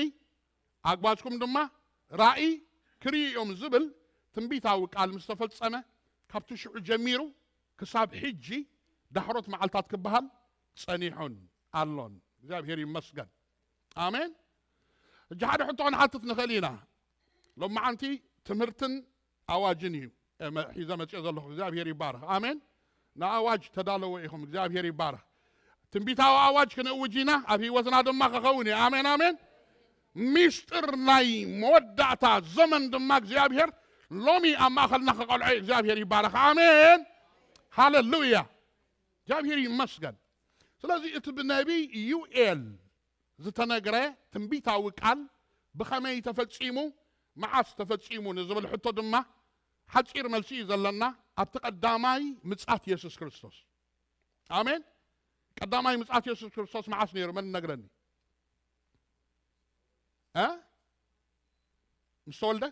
ኣግባዝኩም ድማ ራእይ ክርእዩ እዮም" ዝብል ትንቢታዊ ቃል ምስ ተፈጸመ፣ ካብቲ ሽዑ ጀሚሩ ክሳብ ሕጂ ዳሕሮት መዓልታት ክበሃል ጸኒሑን ኣሎን። እግዚኣብሔር ይመስገን። ኣሜን። ሕጂ ሓደ ሕቶ ክንሓትት ንኽእል ኢና። ሎማዓንቲ ትምህርትን ኣዋጅን እዩ፣ እ፣ መ-፣ ሒዘ መጽኦ ዘለኹ። እግዚኣብሔር ይባረኽ። ኣሜን። ንኣዋጅ ተዳለወ ኢኹም። እግዚኣብሔር ይባረኽ። ትንቢታዊ ኣዋጅ ክንእውጅ ኢና፣ ኣብ ህይወትና ድማ ክኸውን እዩ። ኣሜን፣ ኣሜን። ሚስጥር ናይ መወዳእታ ዘመን ድማ እግዚኣብሔር ሎሚ ኣብ ማእኸልና ክቐልዖ እዩ። እግዚኣብሔር ይባረኽ። ኣሜን። ሃሌሉያ። እግዚኣብሔር ይመስገን። ስለዚ እቲ ብነቢይ ዩኤል ዝተነግረ ትንቢታዊ ቃል ብኸመይ ተፈጺሙ፣ መዓስ ተፈጺሙ ንዝብል ሕቶ ድማ ሓጺር መልሲ እዩ ዘለና። ኣብቲ ቀዳማይ ምጻት የሱስ ክርስቶስ። ኣሜን። ቀዳማይ ምጻት የሱስ ክርስቶስ መዓስ ነይሩ? መን ነግረኒ? እ? ምስ ተወልደ?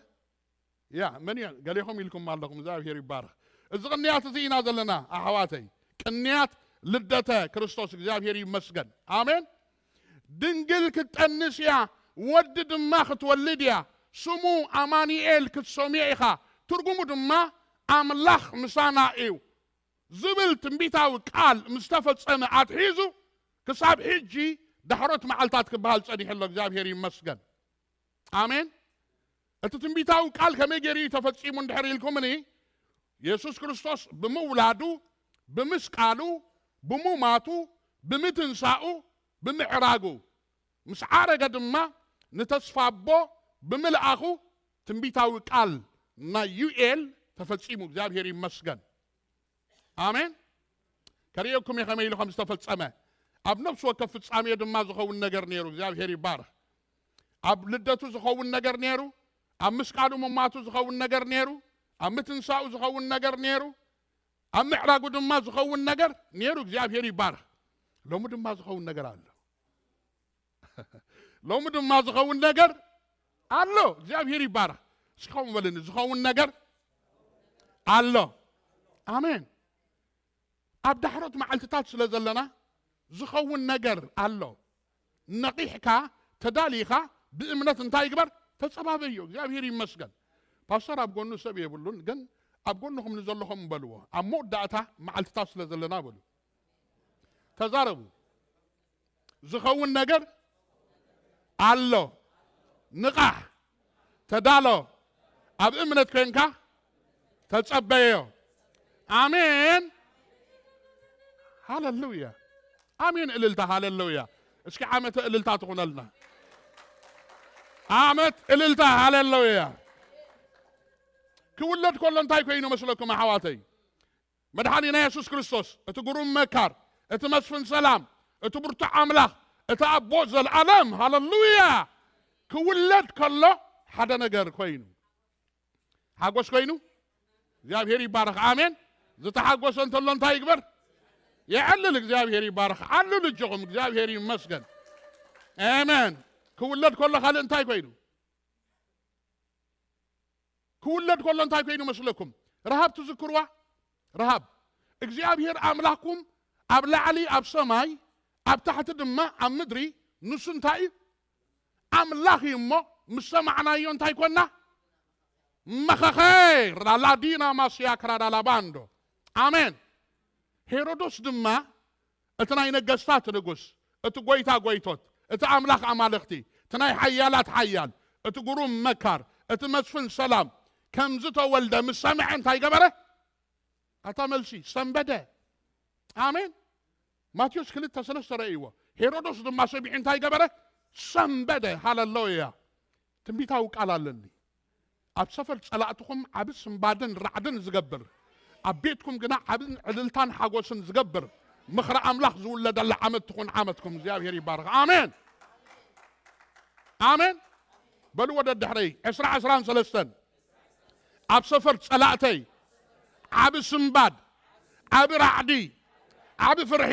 ያ፣ መን እዩ? ገሌኹም ኢልኩም ኣለኹም። እግዚኣብሔር ይባረኽ። እዚ ቅንያት እዚ ኢና ዘለና፣ ኣሕዋተይ። ቅንያት ልደተ ክርስቶስ፣ እግዚኣብሔር ይመስገን። ኣሜን። ድንግል ክትጠንስ እያ፣ ወዲ ድማ ክትወልድ እያ፣ ስሙ ኣማኑኤል ክትሰምዮ ኢኻ፣ ትርጉሙ ድማ ኣምላኽ ምሳና እዩ ዝብል ትንቢታዊ ቃል ምስ ተፈጸመ ኣትሒዙ ክሳብ ሕጂ ዳሕሮት መዓልታት ክበሃል ጸኒሑ ኣሎ። እግዚኣብሔር ይመስገን። ኣሜን። እቲ ትንቢታዊ ቃል ከመይ ገይሩ እዩ ተፈጺሙ እንድሕር ኢልኩምኒ፣ የሱስ ክርስቶስ ብምውላዱ፣ ብምስቃሉ፣ ብሙማቱ፣ ብምትንሳኡ፣ ብምዕራጉ፣ ምስ ዓረገ ድማ ንተስፋ ኣቦ ብምልኣኹ ትንቢታዊ ቃል ናይ ዩኤል ተፈጺሙ። እግዚኣብሔር ይመስገን። ኣሜን። ከርእየኩም እየ ከመይ ኢሉ ከም ዝተፈጸመ። ኣብ ነፍሲ ወከፍ ፍጻሜ ድማ ዝኸውን ነገር ነይሩ። እግዚኣብሔር ይባረኽ። ኣብ ልደቱ ዝኸውን ነገር ነይሩ። ኣብ ምስቃሉ ምማቱ ዝኸውን ነገር ነይሩ። ኣብ ምትንሳኡ ዝኸውን ነገር ነይሩ። ኣብ ምዕራጉ ድማ ዝኸውን ነገር ነይሩ። እግዚኣብሔር ይባረኽ። ሎሚ ድማ ዝኸውን ነገር ኣሎ። ሎሚ ድማ ዝኸውን ነገር ኣሎ። እግዚኣብሔር ይባረኽ። እስኪ ከምኡ በልኒ፣ ዝኸውን ነገር ኣሎ። ኣሜን። ኣብ ዳሕሮት መዓልትታት ስለ ዘለና ዝኸውን ነገር ኣሎ። ነቒሕካ፣ ተዳሊኻ፣ ብእምነት እንታይ ይግበር? ተጸባበዮ። እግዚኣብሔር ይመስገን። ፓስተር ኣብ ጎኑ ሰብ የብሉን፣ ግን ኣብ ጎንኹም ንዘለኹም በልዎ። ኣብ መወዳእታ መዓልትታት ስለ ዘለና በሉ። ተዛረቡ። ዝኸውን ነገር ኣሎ። ንቓሕ፣ ተዳሎ፣ ኣብ እምነት ኮንካ ተጸበዮ። ኣሜን። ሃሌሉያ። ኣሜን። እልልታ ሃሌሉያ። እስኪ ዓመተ እልልታ ትኹነልና። ዓመት እልልታ ሃሌሉያ። ክውለድ ከሎ እንታይ ኮይኑ መስለኩም ኣሕዋተይ? መድሓኒና የሱስ ክርስቶስ፣ እቲ ግሩም መካር፣ እቲ መስፍን ሰላም፣ እቲ ብርቱዕ ኣምላኽ፣ እቲ ኣቦ ዘልኣለም፣ ሃሌሉያ፣ ክውለድ ከሎ ሓደ ነገር ኮይኑ። ሓጎስ ኮይኑ፣ እግዚኣብሔር ይባረኽ። ኣሜን። ዝተሓጎሰ እንተሎ እንታይ ይግበር? የዕልል። እግዚኣብሔር ይባረኽ። ዓልሉ እጆኹም፣ እግዚኣብሔር ይመስገን። ኣሜን። ክውለድ ከሎ ካልእ እንታይ ኮይኑ? ክውለድ ከሎ እንታይ ኮይኑ መስለኩም? ረሃብ ትዝክርዋ? ረሃብ። እግዚኣብሔር ኣምላኽኩም ኣብ ላዕሊ ኣብ ሰማይ፣ ኣብ ታሕቲ ድማ ኣብ ምድሪ፣ ንሱ እንታይ እዩ? ኣምላኽ እዩ እሞ፣ ምስ ሰማዕናዮ እንታይ ኮና? መኸኸ ራላዲና ማስያ ክራዳላ ባንዶ። ኣሜን። ሄሮዶስ ድማ እቲ ናይ ነገስታት ንጉስ፣ እቲ ጎይታ ጎይቶት፣ እቲ ኣምላኽ ኣማልኽቲ፣ እቲ ናይ ሓያላት ሓያል፣ እቲ ግሩም መካር፣ እቲ መስፍን ሰላም ከም ዝተወልደ ምስ ሰምዐ እንታይ ገበረ? ኣታ መልሲ፣ ሰንበደ። ኣሜን። ማቴዎስ ክልተ ሰለስተ ረእይዎ። ሄሮዶስ ድማ ሰሚዑ እንታይ ገበረ? ሰንበደ። ሃሌሉያ። ትንቢታዊ ቃል ኣለኒ። ኣብ ሰፈር ጸላእትኹም ዓቢ ስንባድን ራዕድን ዝገብር፣ ኣብ ቤትኩም ግና ዓብን ዕልልታን ሓጎስን ዝገብር ምኽሪ ኣምላኽ ዝውለደላ ዓመት ትኹን ዓመትኩም። እግዚኣብሔር ይባረኽ። ኣሜን። ኣሜን። በሉ ወደ ድሕረይ። ዕስራ ዕስራን ሰለስተን። ኣብ ሰፈር ጸላእተይ ዓቢ ስንባድ፣ ዓቢ ራዕዲ፣ ዓቢ ፍርሒ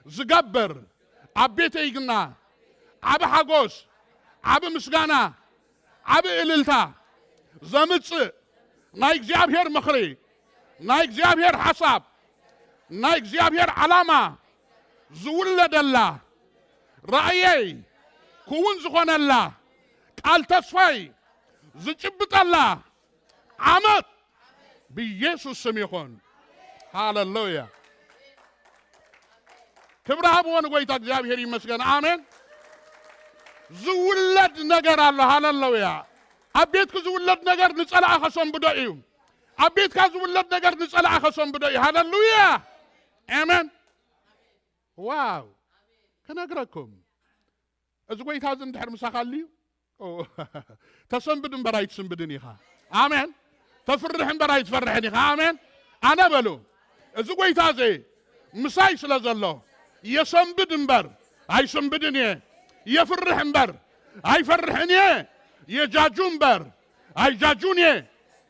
ዝገብር፣ ኣብ ቤተይ ግና ዓቢ ሓጎስ፣ ዓቢ ምስጋና፣ ዓቢ እልልታ ዘምጽእ ናይ እግዚኣብሔር ምኽሪ፣ ናይ እግዚኣብሔር ሓሳብ፣ ናይ እግዚኣብሔር ዓላማ ዝውለደላ፣ ራእየይ ክውን ዝኾነላ፣ ቃል ተስፋይ ዝጭብጠላ ዓመት ብኢየሱስ ስም ይኹን። ሃሌሉያ። ክብሪ ሃብዎ ንጎይታ እግዚኣብሔር ይመስገን። ኣሜን። ዝውለድ ነገር ኣሎ። ሃሌሉያ። ኣብ ቤትኩ ዝውለድ ነገር ንጸላእ ከሰንብዶ እዩ። ኣብ ቤትካ ዝውለድ ነገር ንጸላእ ከሰንብዶ እዩ። ሃሌሉያ። ኣሜን። ዋው። ክነግረኩም። እዚ ጎይታ እዚ እንድሕር ምሳኻ ኣልዩ፣ ኦ፣ ተሰንብድ እምበር ኣይትስንብድን ኢኻ። ኣሜን። ተፍርሕ እምበር ኣይትፈርሕን ኢኻ። ኣሜን። ኣነ በሉ፣ እዚ ጎይታ እዚ ምሳይ ስለ ዘሎ፣ የሰንብድ እምበር ኣይስንብድን እየ። የፍርሕ እምበር ኣይፈርሕን እየ። የጃጁ እምበር ኣይጃጁን እየ።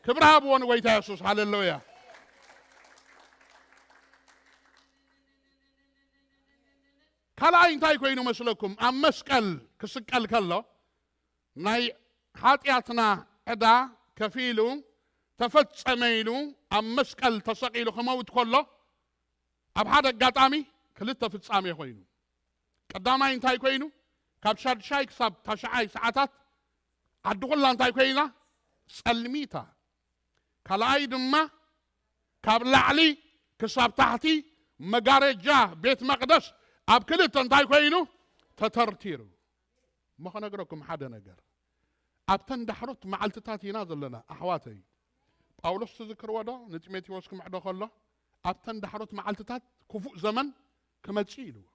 ክብሪ ሃብዎ ንጎይታ የሱስ። ሃሌሉያ። ካልኣይ እንታይ ኮይኑ መስለኩም? ኣብ መስቀል ክስቀል ከሎ ናይ ሓጢኣትና ዕዳ ከፊሉ፣ ተፈጸመ ኢሉ ኣብ መስቀል ተሰቒሉ ክመውት ከሎ፣ ኣብ ሓደ ኣጋጣሚ ክልተ ፍጻሜ ኮይኑ። ቀዳማይ እንታይ ኮይኑ? ካብ ሻድሻይ ክሳብ ታሽዓይ ሰዓታት ዓዲ ኩላ እንታይ ኮይና? ጸልሚታ። ካልኣይ ድማ ካብ ላዕሊ ክሳብ ታሕቲ መጋረጃ ቤት መቕደስ ኣብ ክልተ እንታይ ኮይኑ? ተተርቲሩ። እሞ ክነግረኩም ሓደ ነገር። ኣብተን ዳሕሮት መዓልትታት ኢና ዘለና ኣሕዋተይ። ጳውሎስ ትዝክርዎ ዶ? ንጢሞቴዎስ ክምዕዶ ከሎ ኣብተን ዳሕሮት መዓልትታት ክፉእ ዘመን ክመጽእ ኢልዎ።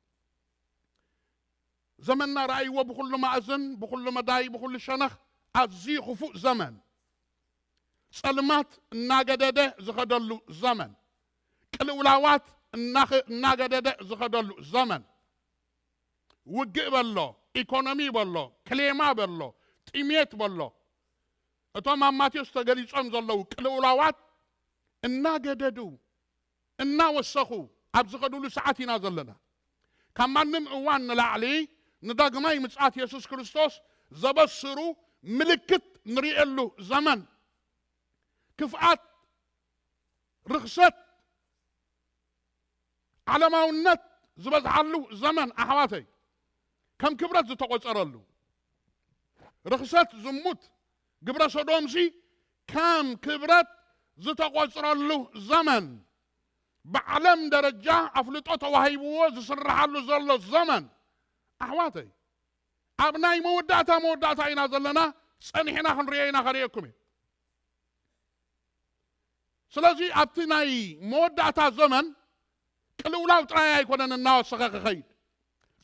ዘመንና ረኣይዎ፣ ብኹሉ ማእዝን፣ ብኹሉ መዳይ፣ ብኹሉ ሸነኽ ኣዝዩ ክፉእ ዘመን፣ ጸልማት እናገደደ ዝኸደሉ ዘመን፣ ቅልውላዋት እናኸ- እናገደደ ዝኸደሉ ዘመን፣ ውግእ በሎ፣ ኢኮኖሚ በሎ፣ ክሌማ በሎ፣ ጥሜት በሎ፣ እቶም ኣብ ማቴዎስ ተገሊጾም ዘለዉ ቅልውላዋት እናገደዱ እናወሰኹ ኣብ ዝኸዱሉ ሰዓት ኢና ዘለና። ካብ ማንም እዋን ንላዕሊ ንዳግማይ ምጽኣት የሱስ ክርስቶስ ዘበስሩ ምልክት ንርእየሉ ዘመን፣ ክፍኣት፣ ርኽሰት፣ ዓለማውነት ዝበዝሓሉ ዘመን ኣሕዋተይ፣ ከም ክብረት ዝተቖጸረሉ፣ ርኽሰት፣ ዝሙት፣ ግብረ ሰዶምሲ ከም ክብረት ዝተቖጽረሉ ዘመን፣ ብዓለም ደረጃ ኣፍልጦ ተዋሂብዎ ዝስርሓሉ ዘሎ ዘመን ኣሕዋተይ፣ ኣብ ናይ መወዳእታ መወዳእታ ኢና ዘለና። ጸኒሕና ክንሪኦ ኢና፣ ከርእየኩም እየ። ስለዚ ኣብቲ ናይ መወዳእታ ዘመን ቅልውላው ጥራይ ኣይኮነን እናወሰኸ ክኸይድ፣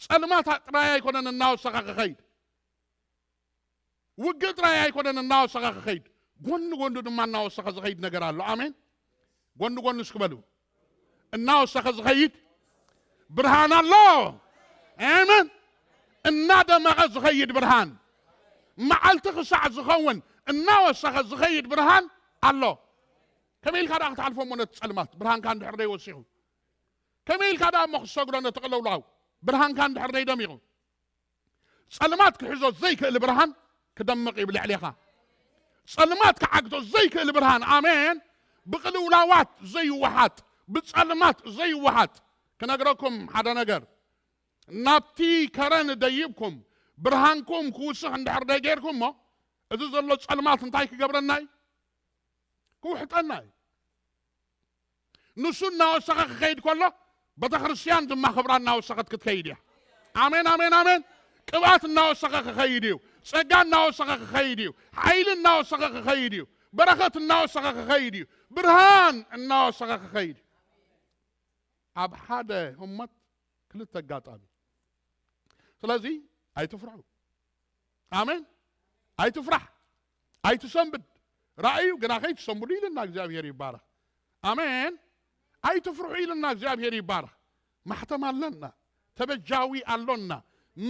ጸልማት ጥራይ ኣይኮነን እናወሰኸ ክኸይድ፣ ውግእ ጥራይ ኣይኮነን እናወሰኸ ክኸይድ፣ ጎኒ ጎኑ ድማ እናወሰኸ ዝኸይድ ነገር ኣሎ። ኣሜን። ጎኒ ጎኑ እስኪ በሉ። እናወሰኸ ዝኸይድ ብርሃን ኣሎ። ኣሜን። እናደመቐ ዝኸይድ ብርሃን፣ መዓልቲ ክሳዕ ዝኸውን እናወሰኸ ዝኸይድ ብርሃን ኣሎ። ከመይ ኢልካ ደኣ ክትሓልፎ እሞ ነቲ ጸልማት፣ ብርሃንካ እንድሕር ደይወሲኹ? ከመይ ኢልካ ደኣ እሞ ክትሰግሮ ነቲ ቅልውላው፣ ብርሃንካ እንድሕር ደይደሚቑ? ጸልማት ክሕዞ ዘይክእል ብርሃን ክደምቕ እዩ ብልዕሌኻ። ጸልማት ክዓግቶ ዘይክእል ብርሃን፣ ኣሜን፣ ብቅልውላዋት ዘይወሓጥ፣ ብጸልማት ዘይወሓጥ። ክነግረኩም ሓደ ነገር፣ ናብቲ ከረን ደይብኩም ብርሃንኩም ክውስኽ እንድሕር ደይጌርኩም እሞ፣ እዚ ዘሎ ጸልማት እንታይ ክገብረና እዩ? ክውሕጠና እዩ። ንሱ እናወሰኸ ክኸይድ ከሎ፣ ቤተ ክርስቲያን ድማ ክብራ እናወሰኸት ክትከይድ እያ። ኣሜን፣ ኣሜን፣ ኣሜን። ቅብኣት እናወሰኸ ክኸይድ እዩ። ጸጋ እናወሰኸ ክኸይድ እዩ። ሓይሊ እናወሰኸ ክኸይድ እዩ። በረኸት እናወሰኸ ክኸይድ እዩ። ብርሃን እናወሰኸ ክኸይድ እዩ። ኣብ ሓደ ህሞት ክልተ ኣጋጣሚ። ስለዚ ኣይትፍርሑ። ኣሜን። ኣይትፍራሕ፣ ኣይትሰንብድ። ራእዩ ግና ከይትሰንብዱ ኢልና እግዚኣብሔር ይባረኽ። ኣሜን። ኣይትፍርሑ ኢልና እግዚኣብሔር ይባረኽ። ማሕተም ኣለና፣ ተበጃዊ ኣሎና፣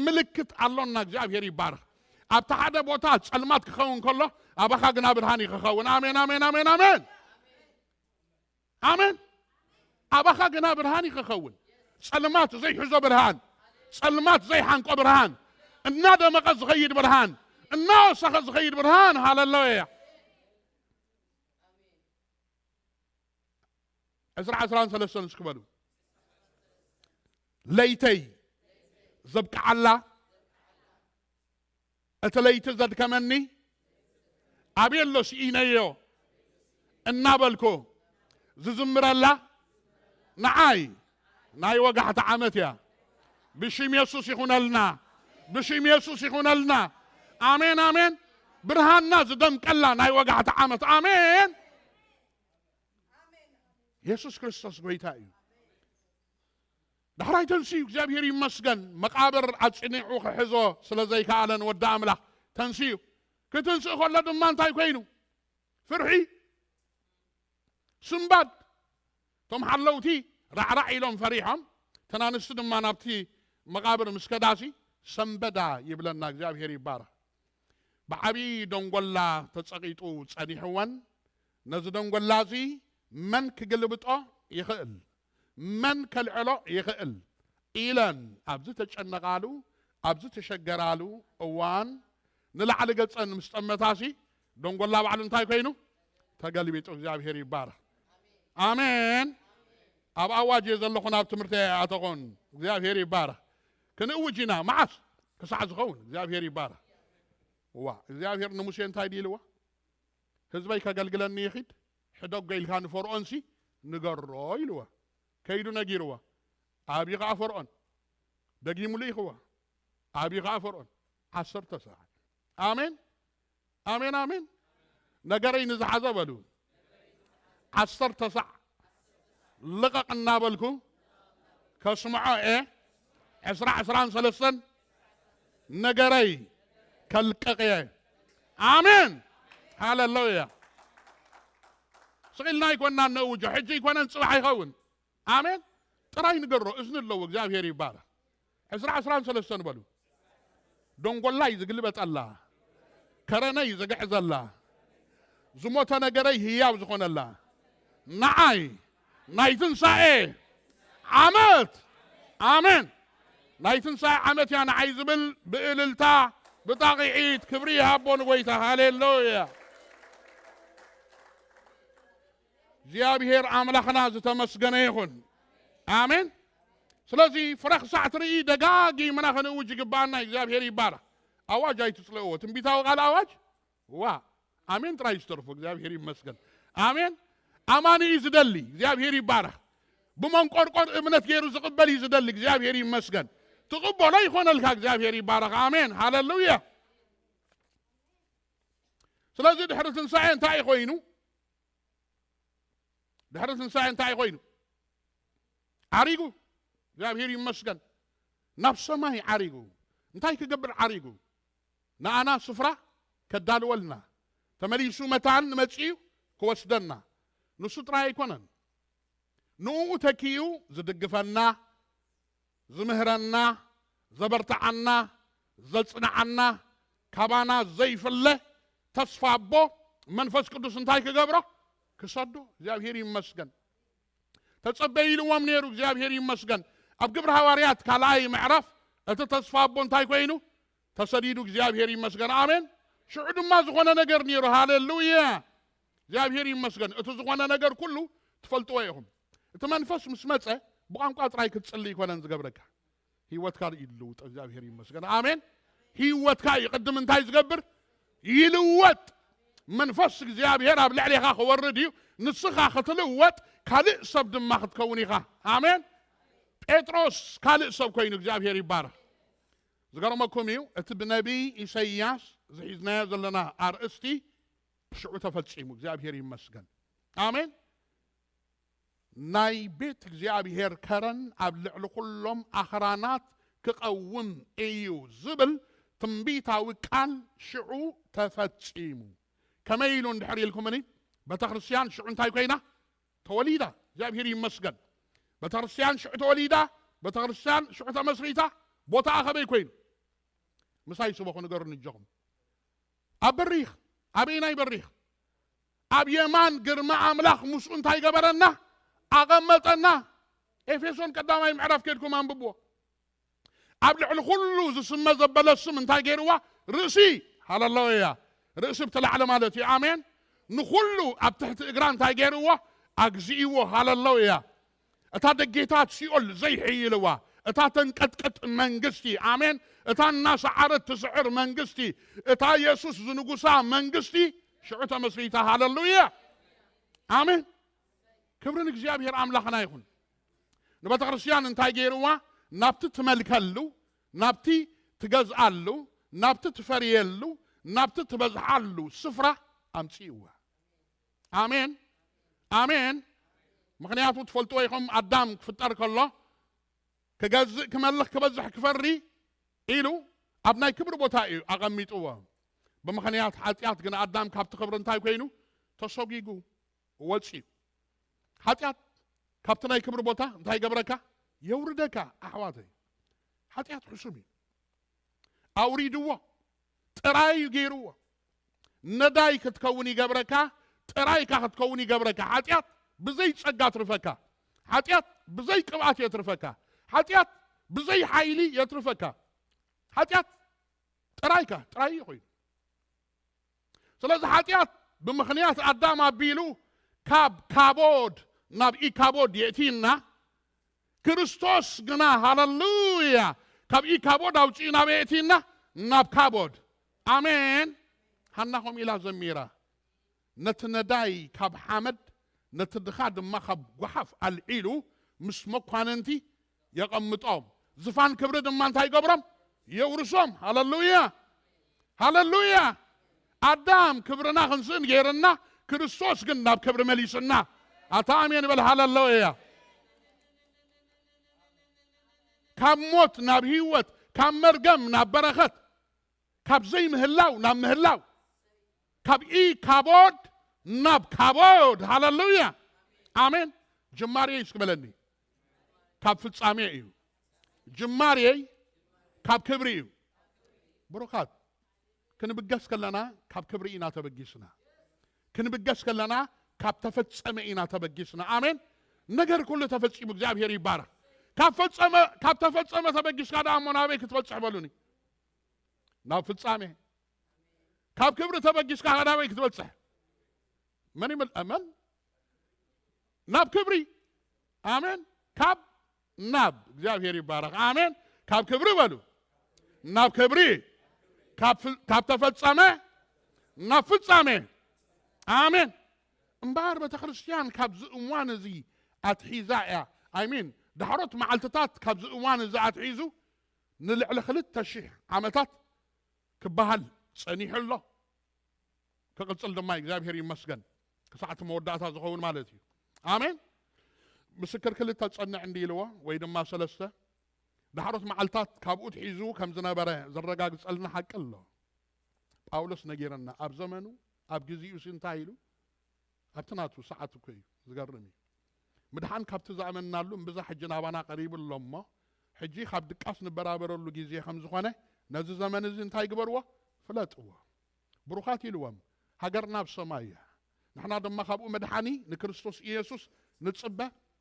ምልክት ኣሎና። እግዚኣብሔር ይባረኽ። ኣብቲ ሓደ ቦታ ጸልማት ክኸውን ከሎ፣ ኣባኻ ግና ብርሃን እዩ ክኸውን። ኣሜን፣ ኣሜን፣ ኣሜን፣ ኣሜን። ኣሜን። ኣባኻ ግና ብርሃን እዩ ክኸውን። ጸልማት ዘይሕዞ ብርሃን፣ ጸልማት ዘይሓንቆ ብርሃን፣ እናደመቐ ዝኸይድ ብርሃን፣ እናወሰኸ ዝኸይድ ብርሃን። ሃለሉያ። ዕስራ ዕስራን ሰለስተን እስኪ በሉ። ለይተይ ዘብቅዓላ፣ እቲ ለይቲ ዘድከመኒ ኣበይ ኣሎ ስኢነዮ እናበልኩ ዝዝምረላ፣ ንዓይ ናይ ወጋሕታ ዓመት እያ። ብሽም የሱስ ይኹነልና፣ ብሽም የሱስ ይኹነልና። ኣሜን፣ ኣሜን። ብርሃንና ዝደምቀላ ናይ ወጋሕታ ዓመት። ኣሜን። የሱስ ክርስቶስ ጎይታ እዩ። ዳሕራይ ተንስዩ፣ እግዚኣብሔር ይመስገን። መቃብር ኣጽኒዑ ክሕዞ ስለ ዘይከኣለን ወዲ ኣምላኽ ተንስዩ። ክትንስእ ከሎ ድማ እንታይ ኮይኑ? ፍርሒ፣ ስንባድ። እቶም ሓለውቲ ራዕራዕ ኢሎም ፈሪሖም፣ እተን ኣንስቲ ድማ ናብቲ መቃብር ምስ ከዳሲ ሰንበዳ ይብለና። እግዚኣብሔር ይባረኽ። ብዓብዪ ደንጎላ ተጸቒጡ ጸኒሕወን፣ ነዚ ደንጎላ እዚ መን ክግልብጦ ይኽእል? መን ከልዕሎ ይኽእል? ኢለን ኣብ ዝተጨነቓሉ፣ ኣብ ዝተሸገራሉ እዋን፣ ንላዕሊ ገጸን ምስ ጠመታሲ፣ ደንጎላ ባዕሉ እንታይ ኮይኑ? ተገልቢጡ። እግዚኣብሔር ይባረኽ። ኣሜን። ኣብ ኣዋጅ እየ ዘለኹ፣ ናብ ትምህርቲ ኣይኣተኹን። እግዚኣብሔር ይባረኽ። ክንእውጅ ኢና። መዓስ? ክሳዕ ዝኸውን። እግዚኣብሔር ይባረኽ። ዋ፣ እግዚኣብሔር ንሙሴ እንታይ ድዩ ኢልዎ? ህዝበይ ከገልግለኒ ይኺድ፣ ሕደጎ ኢልካ ንፈርዖንሲ ንገሮ ኢልዎ። ከይዱ ነጊርዎ። ኣብዩ ኸዓ ፈርዖን። ደጊሙ ልኢኽዎ። ኣብዩ ኸዓ ፈርዖን። ዓሰርተ ሰዓት። ኣሜን። ኣሜን ኣሜን። ነገረይ ንዝሓዘ በሉ፣ ዓሰርተ ሳዕ ልቐቕ እናበልኩ ከስምዖ እየ። ዕስራ ዕስራን ሰለስተን ነገረይ ከልቅቕ እየ። ኣሜን። ሃሌሉያ። ስቕ ኢልና ኣይኮንና ነእውጆ። ሕጂ ኣይኮነን፣ ጽባሕ ይኸውን። ኣሜን። ጥራይ ንገሮ፣ እዝኒ ኣለዎ። እግዚኣብሔር ይባረኽ። ዕስራ ዕስራን ሰለስተን በሉ። ደንጎላይ ዝግልበጠላ፣ ከረነይ ዝግዕዘላ፣ ዝሞተ ነገረይ ህያው ዝኾነላ፣ ንዓይ ናይ ትንሳኤ ዓመት። ኣሜን። ናይ ትንሳኤ ዓመት እያ ንዓይ ዝብል ብእልልታ ብጣቕዒት ክብሪ ይሃቦ ንጎይታ። ሃሌሉያ። እግዚኣብሔር ኣምላኽና ዝተመስገነ ይኹን። ኣሜን። ስለዚ ፍረ ክሳዕ ትርኢ ደጋጊምና ክንእውጅ ይግባኣና። እግዚኣብሔር ይባረኽ። ኣዋጅ ኣይትጽልእዎ። ትንቢታዊ ቃል ኣዋጅ ዋ ኣሜን ጥራይ ዝተርፎ። እግዚኣብሔር ይመስገን። ኣሜን። ኣማኒ እዩ ዝደሊ። እግዚኣብሔር ይባረኽ። ብመንቆርቆር እምነት ገይሩ ዝቕበል እዩ ዝደሊ። እግዚኣብሔር ይመስገን። ትቕበሎ ይኾነልካ። እግዚኣብሔር ይባረኽ። ኣሜን። ሃሌሉያ። ስለዚ ድሕሪ ትንሳኤ እንታይ ኮይኑ? ድሕሪ ትንሳኤ እንታይ ኮይኑ? ዓሪጉ። እግዚኣብሔር ይመስገን። ናብ ሰማይ ዓሪጉ። እንታይ ክገብር ዓሪጉ? ንኣና ስፍራ ከዳልወልና፣ ተመሊሱ መታን መጺኡ ክወስደና። ንሱ ጥራይ ኣይኮነን። ንኡ ተኪኡ ዝድግፈና፣ ዝምህረና፣ ዘበርትዓና፣ ዘጽንዓና፣ ካባና ዘይፍለ ተስፋ ኣቦ መንፈስ ቅዱስ እንታይ ክገብሮ? ክሰዶ። እግዚኣብሔር ይመስገን። ተጸበይ ኢልዎም ነይሩ። እግዚኣብሔር ይመስገን። ኣብ ግብሪ ሃዋርያት ካልኣይ ምዕራፍ እቲ ተስፋ ኣቦ እንታይ ኮይኑ? ተሰዲዱ። እግዚኣብሔር ይመስገን። ኣሜን። ሽዑ ድማ ዝኾነ ነገር ነይሩ። ሃሌሉያ። እግዚኣብሔር ይመስገን። እቲ ዝኾነ ነገር ኩሉ ትፈልጥዎ ኢኹም። እቲ መንፈስ ምስ መጸ ብቋንቋ ጥራይ ክትጽሊ ይኮነን ዝገብረካ። ህይወትካ ይልውጥ። እግዚኣብሔር ይመስገን። ኣሜን። ህይወትካ እዩ ቅድም እንታይ ዝገብር? ይልወጥ። መንፈስ እግዚኣብሔር ኣብ ልዕሌኻ ክወርድ እዩ። ንስኻ ክትልወጥ ካልእ ሰብ ድማ ክትከውን ኢኻ። ኣሜን። ጴጥሮስ ካልእ ሰብ ኮይኑ። እግዚኣብሔር ይባረኽ። ዝገርመኩም እዩ፣ እቲ ብነቢይ ኢሳይያስ ዝሒዝናዮ ዘለና ኣርእስቲ ሽዑ ተፈጺሙ። እግዚኣብሔር ይመስገን። ኣሜን። ናይ ቤት እግዚኣብሔር ከረን ኣብ ልዕሊ ኩሎም ኣኽራናት ክቐውም እዩ ዝብል ትንቢታዊ ቃል ሽዑ ተፈጺሙ። ከመይ ኢሉ እንድሕር ኢልኩምኒ፣ ቤተ ክርስቲያን ሽዑ እንታይ ኮይና? ተወሊዳ። እግዚኣብሔር ይመስገን። ቤተ ክርስቲያን ሽዑ ተወሊዳ፣ ቤተ ክርስቲያን ሽዑ ተመስሪታ። ቦታኣ ከመይ ኮይኑ? ምሳይ ስበኹ፣ ንገሩኒ እጆኹም። ኣብ በሪኽ። ኣበየናይ በሪኽ? ኣብ የማን ግርማ ኣምላኽ ምስኡ እንታይ ገበረና? ኣቐመጠና። ኤፌሶን ቀዳማይ ምዕራፍ ከድኩም ኣንብብዎ። ኣብ ልዕሊ ኩሉ ዝስመ ዘበለ ስም እንታይ ገይርዋ? ርእሲ። ሃሌሉያ። ርእሲ ብቲ ላዕሊ ማለት እዩ። ኣሜን። ንኹሉ ኣብ ትሕቲ እግራ እንታይ ገይርዎ? ኣግዚእዎ። ሃሌሉያ። እታ ደጌታት ሲኦል ዘይሕይልዋ፣ እታ ተንቀጥቅጥ መንግስቲ፣ ኣሜን፣ እታ እናሰዓረት ትስዕር መንግስቲ፣ እታ የሱስ ዝንጉሳ መንግስቲ ሽዑ ተመስሪታ። ሃሌሉያ። ኣሜን። ክብሪ ንእግዚኣብሔር ኣምላኽና ይኹን። ንቤተ ክርስቲያን እንታይ ገይርዋ? ናብቲ ትመልከሉ፣ ናብቲ ትገዝኣሉ፣ ናብቲ ትፈርየሉ፣ ናብቲ ትበዝሓሉ ስፍራ ኣምጽእዋ። ኣሜን። ኣሜን። ምኽንያቱ ትፈልጥዎ ኢኹም፣ ኣዳም ክፍጠር ከሎ ክገዝእ፣ ክመልኽ፣ ክበዝሕ፣ ክፈሪ ኢሉ ኣብ ናይ ክብሪ ቦታ እዩ ኣቐሚጥዎ። ብምኽንያት ሓጢኣት ግን ኣዳም ካብቲ ክብሪ እንታይ ኮይኑ? ተሰጒጉ ወፂኡ። ሓጢኣት ካብቲ ናይ ክብሪ ቦታ እንታይ ገብረካ? የውርደካ። ኣሕዋተይ፣ ሓጢኣት ሕሱም እዩ። ኣውሪድዎ፣ ጥራይ እዩ ገይርዎ። ነዳይ ክትከውን ይገብረካ፣ ጥራይካ ክትከውን ይገብረካ። ሓጢኣት ብዘይ ጸጋ ትርፈካ። ሓጢኣት ብዘይ ቅብኣት የትርፈካ። ሓጢኣት ብዘይ ሓይሊ የትርፈካ። ሓጢኣት ጥራይካ ጥራይ እዩ ኮይኑ። ስለዚ ሓጢኣት ብምኽንያት ኣዳም ኣቢሉ ካብ ካቦድ ናብ ኢካቦድ የእቲና። ክርስቶስ ግና፣ ሃለሉያ፣ ካብ ኢካቦድ ኣውፂኡ ናብ የእቲና፣ ናብ ካቦድ። ኣሜን። ሃና ከምኡ ኢላ ዘሚራ። ነቲ ነዳይ ካብ ሓመድ፣ ነቲ ድኻ ድማ ካብ ጓሓፍ ኣልዒሉ ምስ መኳንንቲ የቐምጦም። ዝፋን ክብሪ ድማ እንታይ ይገብሮም? የውርሶም። ሃለሉያ፣ ሃለሉያ። ኣዳም ክብርና ክንስእን ገይርና፣ ክርስቶስ ግን ናብ ክብሪ መሊስና። ኣታ ኣሜን በል ሃለሉያ። ካብ ሞት ናብ ህይወት፣ ካብ መርገም ናብ በረኸት፣ ካብ ዘይምህላው ናብ ምህላው፣ ካብ ኢ ካቦድ ናብ ካቦድ። ሃለሉያ ኣሜን። ጅማሬ እስኪ በለኒ ካብ ፍጻሜ እዩ። ጅማሬ ካብ ክብሪ እዩ። ብሩኻት፣ ክንብገስ ከለና ካብ ክብሪ ኢና ተበጊስና። ክንብገስ ከለና ካብ ተፈጸመ ኢና ተበጊስና። ኣሜን። ነገር ኩሉ ተፈጺሙ፣ እግዚኣብሔር ይባረክ። ካብ ፈጸመ፣ ካብ ተፈጸመ ተበጊስካ ደኣ እሞ ናበይ ክትበጽሕ በሉኒ? ናብ ፍጻሜ። ካብ ክብሪ ተበጊስካ ናበይ ክትበጽሕ? መን ይመል-፣ ኣመን? ናብ ክብሪ። ኣሜን። ካብ ናብ፣ እግዚኣብሔር ይባረክ። ኣሜን። ካብ ክብሪ በሉ ናብ ክብሪ። ካብ ፍ-፣ ካብ ተፈጸመ ናብ ፍጻሜ። ኣሜን። እምበኣር ቤተክርስትያን ካብዚ እዋን እዚ ኣትሒዛ እያ፣ ኣይሚን፣ ዳሕሮት መዓልትታት ካብዚ እዋን እዚ ኣትሒዙ ንልዕሊ ክልተ ሽሕ ዓመታት ክበሃል ጸኒሑ ኣሎ። ክቕጽል ድማ እግዚኣብሔር ይመስገን፣ ክሳዕ እቲ መወዳእታ ዝኸውን ማለት እዩ። ኣሜን። ምስክር ክልተ ጸንዕ እንዲ ኢልዎ፣ ወይ ድማ ሰለስተ፣ ዳሕሮት መዓልታት ካብኡ ትሒዙ ከም ዝነበረ ዘረጋግጸልና ሓቂ ኣሎ። ጳውሎስ ነጊረና፣ ኣብ ዘመኑ፣ ኣብ ግዜኡ ሲ እንታይ ኢሉ? ኣብቲ ናቱ ሰዓት እኮ እዩ። ዝገርም እዩ። ምድሓን ካብቲ ዝኣመንናሉ እምብዛ ሕጂ ናባና ቀሪቡ ኣሎ እሞ፣ ሕጂ ካብ ድቃስ ንበራበረሉ ግዜ ከም ዝኾነ፣ ነዚ ዘመን እዚ እንታይ ግበርዎ? ፍለጥዎ። ብሩኻት ኢልዎም፣ ሃገርና ኣብ ሰማይ እያ። ንሕና ድማ ካብኡ መድሓኒ ንክርስቶስ ኢየሱስ ንጽበ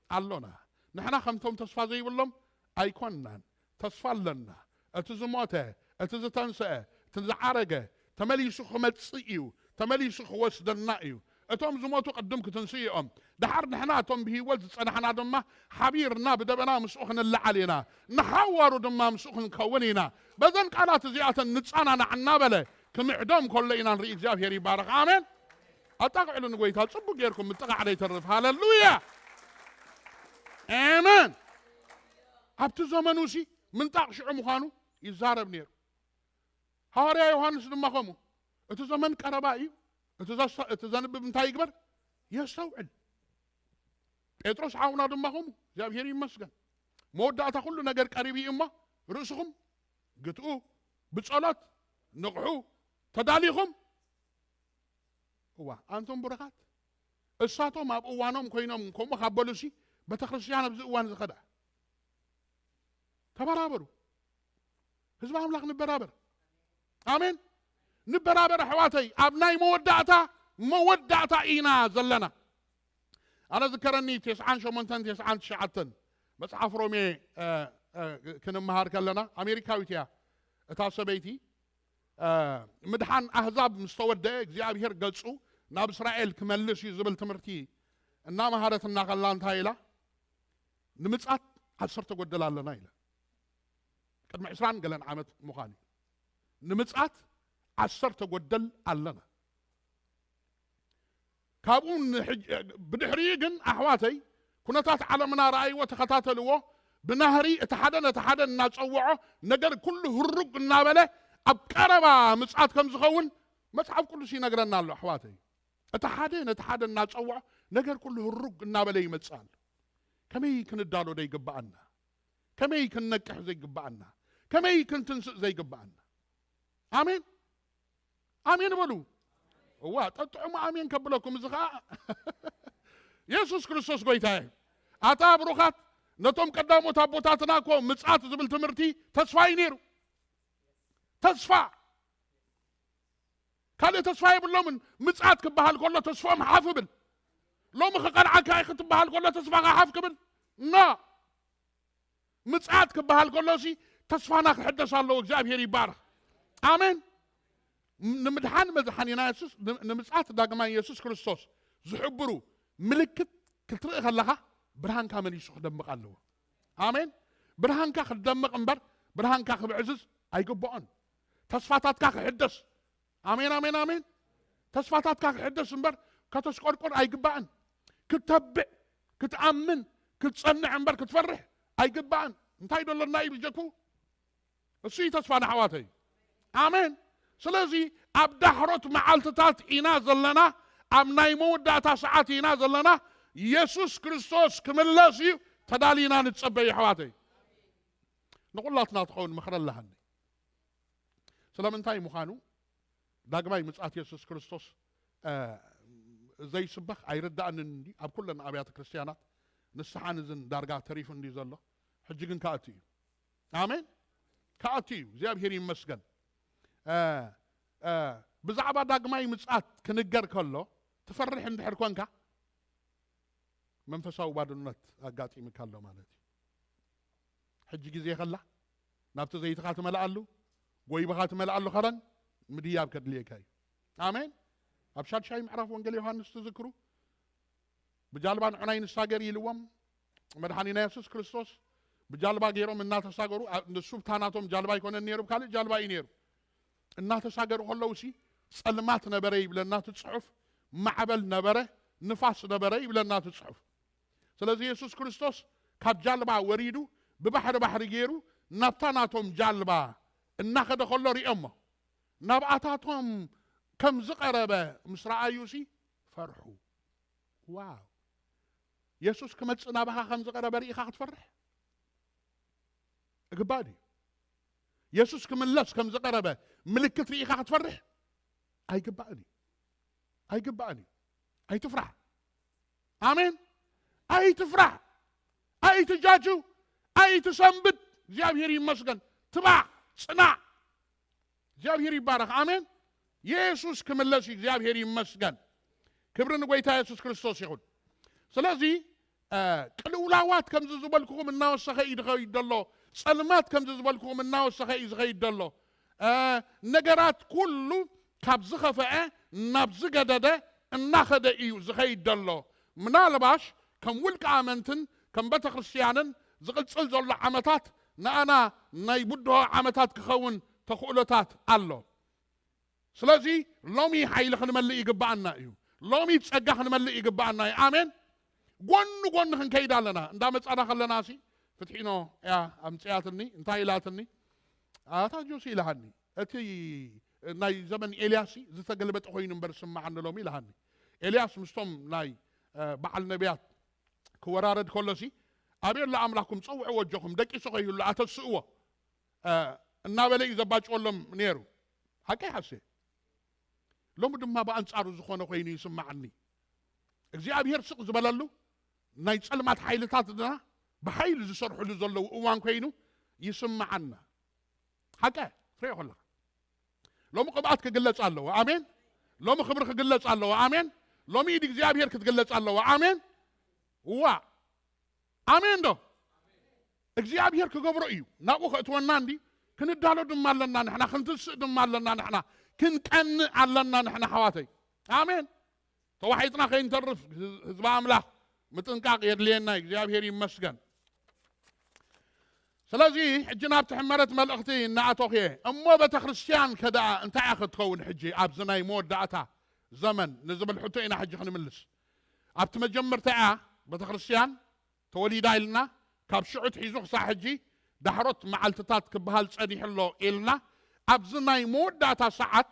ኣሎና። ንሕና ከምቶም ተስፋ ዘይብሎም ኣይኮንናን። ተስፋ ኣለና። እቲ ዝሞተ፣ እቲ ዝተንስአ፣ እቲ ዝዓረገ፣ ተመሊሱ ክመጽእ እዩ። ተመሊሱ ክወስደና እዩ። እቶም ዝሞቱ ቅድም ክትንስኡ እዮም። ደሓር ንሕና እቶም ብህይወት ዝጸናሕና ድማ ሓቢርና ብደበና ምስኡ ክንለዓል ኢና። ንሓዋሩ ድማ ምስኡ ክንከውን ኢና። በዘን ቃላት እዚኣተን ንጸናናዕ እናበለ ክምዕዶም ከሎ ኢና ንርኢ። እግዚኣብሔር ይባረኽ። ኣሜን። ኣጣቕዕሉ ንጎይታ፣ ጽቡቕ ጌርኩም ምጥቓዕ ደይተርፍ። ሃለሉያ። ኣሜን። ኣብቲ ዘመኑ ሲ ምንጣቕ ሽዑ ምዃኑ ይዛረብ ነይሩ። ሃዋርያ ዮሃንስ ድማ ከምኡ፣ እቲ ዘመን ቀረባ እዩ፣ እቲ ዘስ-፣ እቲ ዘንብብ እንታይ ይግበር? የስተውዕል። ጴጥሮስ ሓውና ድማ ከምኡ፣ እግዚኣብሔር ይመስገን፣ መወዳእታ ኩሉ ነገር ቀሪቡ እዩ እሞ፣ ርእስኹም ግትኡ፣ ብጸሎት ንቕሑ፣ ተዳሊኹም። እዋ፣ ኣንቱም ብሩኻት፣ እሳቶም ኣብ እዋኖም ኮይኖም ከምኡ ካብ በሉሲ፣ ቤተክርስትያን ኣብዚ እዋን ዝኸዳ። ተበራበሩ። ህዝቢ ኣምላኽ ንበራበር። ኣሜን። ንበራበር ኣሕዋተይ፣ ኣብ ናይ መወዳእታ፣ መወዳእታ ኢና ዘለና። ኣነ ዝከረኒ፣ ተስዓን ሸሞንተን፣ ተስዓን ትሽዓተን መጽሓፍ ሮሜ፣ እ፣ እ፣ ክንመሃር ከለና፣ ኣሜሪካዊት እያ እታ ሰበይቲ። እ፣ ምድሓን ኣህዛብ ምስ ተወደአ፣ እግዚኣብሔር ገጹ ናብ እስራኤል ክመልስ እዩ ዝብል ትምህርቲ እናመሃረትና ከላ እንታይ ኢላ? ንምጽኣት ዓሰርተ ጎደል ኣለና ኢላ። ቅድሚ ዕስራን ገለን ዓመት ምዃን እዩ። ንምጽኣት ዓሰርተ ጎደል ኣለና። ካብኡ ንሕጅ-፣ ብድሕሪኡ ግን ኣሕዋተይ፣ ኩነታት ዓለምና ረኣይዎ፣ ተኸታተልዎ። ብናህሪ እቲ ሓደ ነቲ ሓደ እናጸውዖ፣ ነገር ኩሉ ህሩግ እናበለ ኣብ ቀረባ ምጽኣት ከም ዝኸውን መጽሓፍ ቅዱስ ይነግረና ኣሎ ኣሕዋተይ። እቲ ሓደ ነቲ ሓደ እናጸውዖ፣ ነገር ኩሉ ህሩግ እናበለ ይመጽእ ኣሎ። ከመይ ክንዳሎ ዘይግብኣና? ከመይ ክንነቅሕ ዘይግብኣና? ከመይ ክንትንስእ ዘይግብኣና? ኣሜን፣ ኣሜን በሉ። እዋ፣ ጠጥዑሙ ኣሜን ከብለኩም፣ እዚ ኸዓ የሱስ ክርስቶስ ጎይታ እዩ። ኣታ ብሩኻት፣ ነቶም ቀዳሞት ኣቦታትና እኮ ምጽኣት ዝብል ትምህርቲ ተስፋ እዩ ነይሩ። ተስፋ። ካልእ ተስፋ የብሎምን። ምጽኣት ክበሃል ከሎ ተስፎም ሓፍ ብል። ሎሚ ክቐንዓካ እዩ ክትበሃል ከሎ ተስፋኻ ሓፍ ክብል። ኖ። ምጽኣት ክበሃል ከሎሲ ተስፋና ክሕደስ ኣለዎ። እግዚኣብሔር ይባረኽ። ኣሜን። ንምድሓን መድሓኒና የሱስ፣ ን-፣ ንምጽኣት ዳግማይ የሱስ ክርስቶስ ዝሕብሩ ምልክት ክትርኢ ከለኻ ብርሃንካ መሊሱ ክደምቕ ኣለዎ። ኣሜን። ብርሃንካ ክትደምቕ እምበር ብርሃንካ ክብዕዝዝ ኣይግብኦን። ተስፋታትካ ክሕደስ። ኣሜን፣ ኣሜን፣ ኣሜን። ተስፋታትካ ክሕደስ እምበር ከተስቆርቁር ኣይግባእን። ክትተብዕ፣ ክትኣምን፣ ክትጸንዕ እምበር ክትፈርሕ ኣይግባእን። እንታይ ደሎና እዩ ብጀኩ? እሱ እዩ ተስፋ ንኣሕዋተይ። ኣሜን። ስለዚ ኣብ ዳሕሮት መዓልትታት ኢና ዘለና። ኣብ ናይ መወዳእታ ሰዓት ኢና ዘለና። የሱስ ክርስቶስ ክምለስ እዩ። ተዳሊና ንጸበ እዩ ኣሕዋተይ። ንኹላትና ትኸውን ምኽሪ ኣለሃኒ። ስለምንታይ ምዃኑ ዳግማይ ምጽኣት የሱስ ክርስቶስ ዘይስበኽ ኣይርዳእንን እንዲ ኣብ ኩለን ኣብያተ ክርስትያናት ንስሓን እዝን ዳርጋ ተሪፉ እንዲ ዘሎ። ሕጂ ግን ከኣቲ እዩ። ኣሜን። ከኣቲ እዩ። እግዚኣብሔር ይመስገን። ብዛዕባ ዳግማይ ምጽኣት ክንገር ከሎ ትፈርሕ እንድሕር ኮንካ መንፈሳዊ ባድነት ኣጋጢምካ ኣሎ ማለት እዩ። ሕጂ ግዜ ከላ ናብቲ ዘይትኻ ትመልኣሉ፣ ጎይባኻ ትመልኣሉ ኸረን ምድያብ ከድልየካ እዩ። ኣሜን። ኣብ ሻድሻይ ምዕራፍ ወንጌል ዮሃንስ ትዝክሩ፣ ብጃልባ ንዑናይ ንሳገር ኢልዎም መድሓኒና የሱስ ክርስቶስ ብጃልባ ገይሮም እናተሳገሩ፣ ንሱ ብታ ናቶም ጃልባ ኣይኮነን ነይሩ፣ ካልእ ጃልባ እዩ ነይሩ። እናተሳገሩ ከለውሲ ጸልማት ነበረ ይብለና እቲ ጽሑፍ፣ ማዕበል ነበረ፣ ንፋስ ነበረ ይብለና እቲ ጽሑፍ። ስለዚ የሱስ ክርስቶስ ካብ ጃልባ ወሪዱ ብባሕሪ ባሕሪ ገይሩ ናብታ ናቶም ጃልባ እናኸደ ከሎ ሪኦሞ። ናብኣታቶም ከም ዝቐረበ ምስ ረኣዩሲ ፈርሑ። ዋው! የሱስ ክመጽእ ናባኻ ከም ዝቐረበ ርኢኻ ክትፈርሕ እግባእ ድዩ? የሱስ ክምለስ ከም ዝቐረበ ምልክት ርኢኻ ክትፈርሕ ኣይግባእን እዩ። ኣይግባእን እዩ። ኣይትፍራሕ። ኣሜን። ኣይትፍራሕ። ኣይትጃጁ። ኣይትሰንብድ። እግዚኣብሔር ይመስገን። ትባዕ። ጽናዕ። እግዚኣብሔር ይባረኽ። ኣሜን። የሱስ ክምለስ እዩ። እግዚኣብሔር ይመስገን። ክብሪ ንጎይታ የሱስ ክርስቶስ ይኹን። ስለዚ ቅልውላዋት ከምዚ ዝበልኩኹም እናወሰኸ እዩ ዝኸይድ ዘሎ። ጸልማት ከምዚ ዝበልኩኹም እናወሰኸ እዩ ዝኸይድ ዘሎ። ነገራት ኩሉ ካብ ዝኸፈአ ናብ ዝገደደ እናኸደ እዩ ዝኸይድ ዘሎ። ምናልባሽ ከም ውልቀ ኣመንትን ከም ቤተ ክርስትያንን ዝቕጽል ዘሎ ዓመታት ንኣና ናይ ብድሆ ዓመታት ክኸውን ተኽእሎታት ኣሎ። ስለዚ ሎሚ ሓይሊ ክንመልእ ይግብኣና እዩ። ሎሚ ጸጋ ክንመልእ ይግብኣና እዩ። ኣሜን። ጎኒ ጎኒ ክንከይድ ኣለና። እንዳመጻና ከለና ሲ ፍትሒኖ እያ ኣምጽያትኒ፣ እንታይ ኢላትኒ? ኣታ ጆሲ ኢላሃኒ። እቲ ናይ ዘመን ኤልያስ ሲ ዝተገልበጠ ኮይኑ እምበር ስማዓኒ ሎሚ ኢላሃኒ። ኤልያስ ምስቶም ናይ በዓል ነቢያት ክወራረድ ከሎ ሲ ኣቤላ ኣምላኽኩም ጸውዕዎ፣ ኣጆኹም ደቂሱ ከይህሉ ኣተስእዎ እናበለ እዩ ዘባጭወሎም ነይሩ። ሓቀይ ሓሴ ሎሚ ድማ ብኣንጻሩ ዝኾነ ኮይኑ ይስማዓኒ። እግዚኣብሔር ስቕ ዝበለሉ ናይ ጸልማት ሓይልታት ድማ ብሓይሊ ዝሰርሕሉ ዘለዉ እዋን ኮይኑ ይስማዓና። ሓቀ ትሪኦ ከለኻ ሎሚ ቅብኣት ክግለጽ ኣለዎ። ኣሜን። ሎሚ ክብሪ ክግለጽ ኣለዎ። ኣሜን። ሎሚ ኢድ እግዚኣብሔር ክትግለጽ ኣለዎ። ኣሜን። እዋ ኣሜን ዶ? እግዚኣብሔር ክገብሮ እዩ። ናብኡ ከእትወና እንዲ ክንዳሎ ድማ ኣለና ንሕና፣ ክንትስእ ድማ ኣለና ንሕና፣ ክንቀንእ ኣለና ንሕና ኣሕዋተይ። ኣሜን። ተዋሒጥና ከይንተርፍ ህዝቢ ኣምላኽ ምጥንቃቕ የድልየና። እግዚኣብሔር ይመስገን። ስለዚ ሕጂ ናብቲ ሕመረት መልእኽቲ እናኣተኹ እየ። እሞ ቤተ ክርስትያን ከ ደኣ እንታይ እያ ክትከውን ሕጂ ኣብዚ ናይ መወዳእታ ዘመን ንዝብል ሕቶ ኢና ሕጂ ክንምልስ። ኣብቲ መጀመርታ እያ ቤተ ክርስትያን ተወሊዳ ኢልና፣ ካብ ሽዑ ትሒዙ ክሳዕ ሕጂ ዳሕሮት መዓልትታት ክበሃል ጸኒሑ ኣሎ ኢልና፣ ኣብዚ ናይ መወዳእታ ሰዓት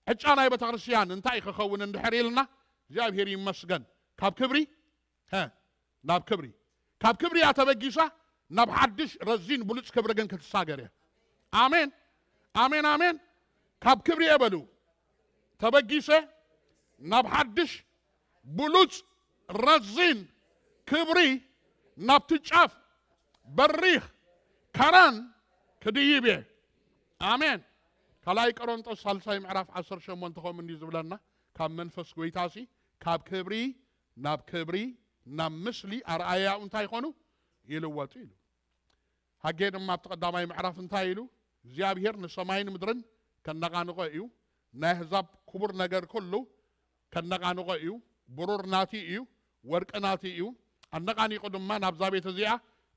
ዕጫ ናይ ቤተ ክርስትያን እንታይ ክኸውን እንድሕር ኢልና፣ እግዚኣብሔር ይመስገን ካብ ክብሪ ሀ፣ ናብ ክብሪ፣ ካብ ክብሪ እያ ተበጊሳ፣ ናብ ሓድሽ ረዚን ብሉጽ ክብሪ ግን ክትሳገር እያ። ኣሜን፣ ኣሜን፣ ኣሜን። ካብ ክብሪ እየ በሉ ተበጊሰ፣ ናብ ሓድሽ ብሉጽ ረዚን ክብሪ፣ ናብቲ ጫፍ በሪኽ ከረን ክድይብ እየ። ኣሜን። ካልኣይ ቆሮንጦስ ሳልሳይ ምዕራፍ ዓሰርተ ሸሞንተ ከምኡ እንዲ ዝብለና፣ ካብ መንፈስ ጎይታሲ ካብ ክብሪ ናብ ክብሪ፣ ናብ ምስሊ ኣርኣያኡ እንታይ ይኾኑ? ይልወጡ ኢሉ። ሃጌ ድማ ኣብቲ ቀዳማይ ምዕራፍ እንታይ ኢሉ? እግዚኣብሔር ንሰማይን ምድርን ከነቓንቖ እዩ፣ ናይ ኣህዛብ ክቡር ነገር ኩሉ ከነቓንቖ እዩ። ብሩር ናቲ እዩ፣ ወርቂ ናቲ እዩ። ኣነቓኒቑ ድማ ናብዛ ቤት እዚኣ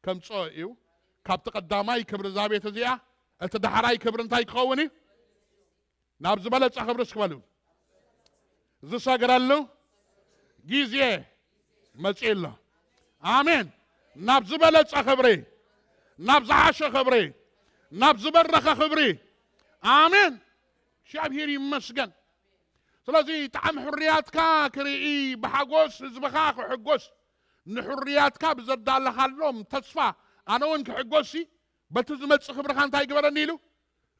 ከምጽኦ እዩ። ካብቲ ቀዳማይ ክብሪ እዛ ቤት እዚኣ እቲ ዳሕራይ ክብሪ እንታይ ክኸውን እዩ? ናብ ዝበለጸ ክብሪ እስክበሉ ዝሰግረሉ ግዜ መጺኡ ኣሎ። ኣሜን። ናብ ዝበለጸ ክብሪ፣ ናብ ዝሓሸ ክብሪ፣ ናብ ዝበረኸ ክብሪ። ኣሜን። እግዚኣብሔር ይመስገን። ስለዚ ጣዕሚ ሕርያትካ ክርኢ፣ ብሓጎስ ህዝብኻ ክሕጎስ፣ ንሕርያትካ ብዘዳለኻሎም ተስፋ ኣነ እውን ክሕጎስሲ፣ በቲ ዝመጽእ ክብርኻ እንታይ ግበረኒ ኢሉ?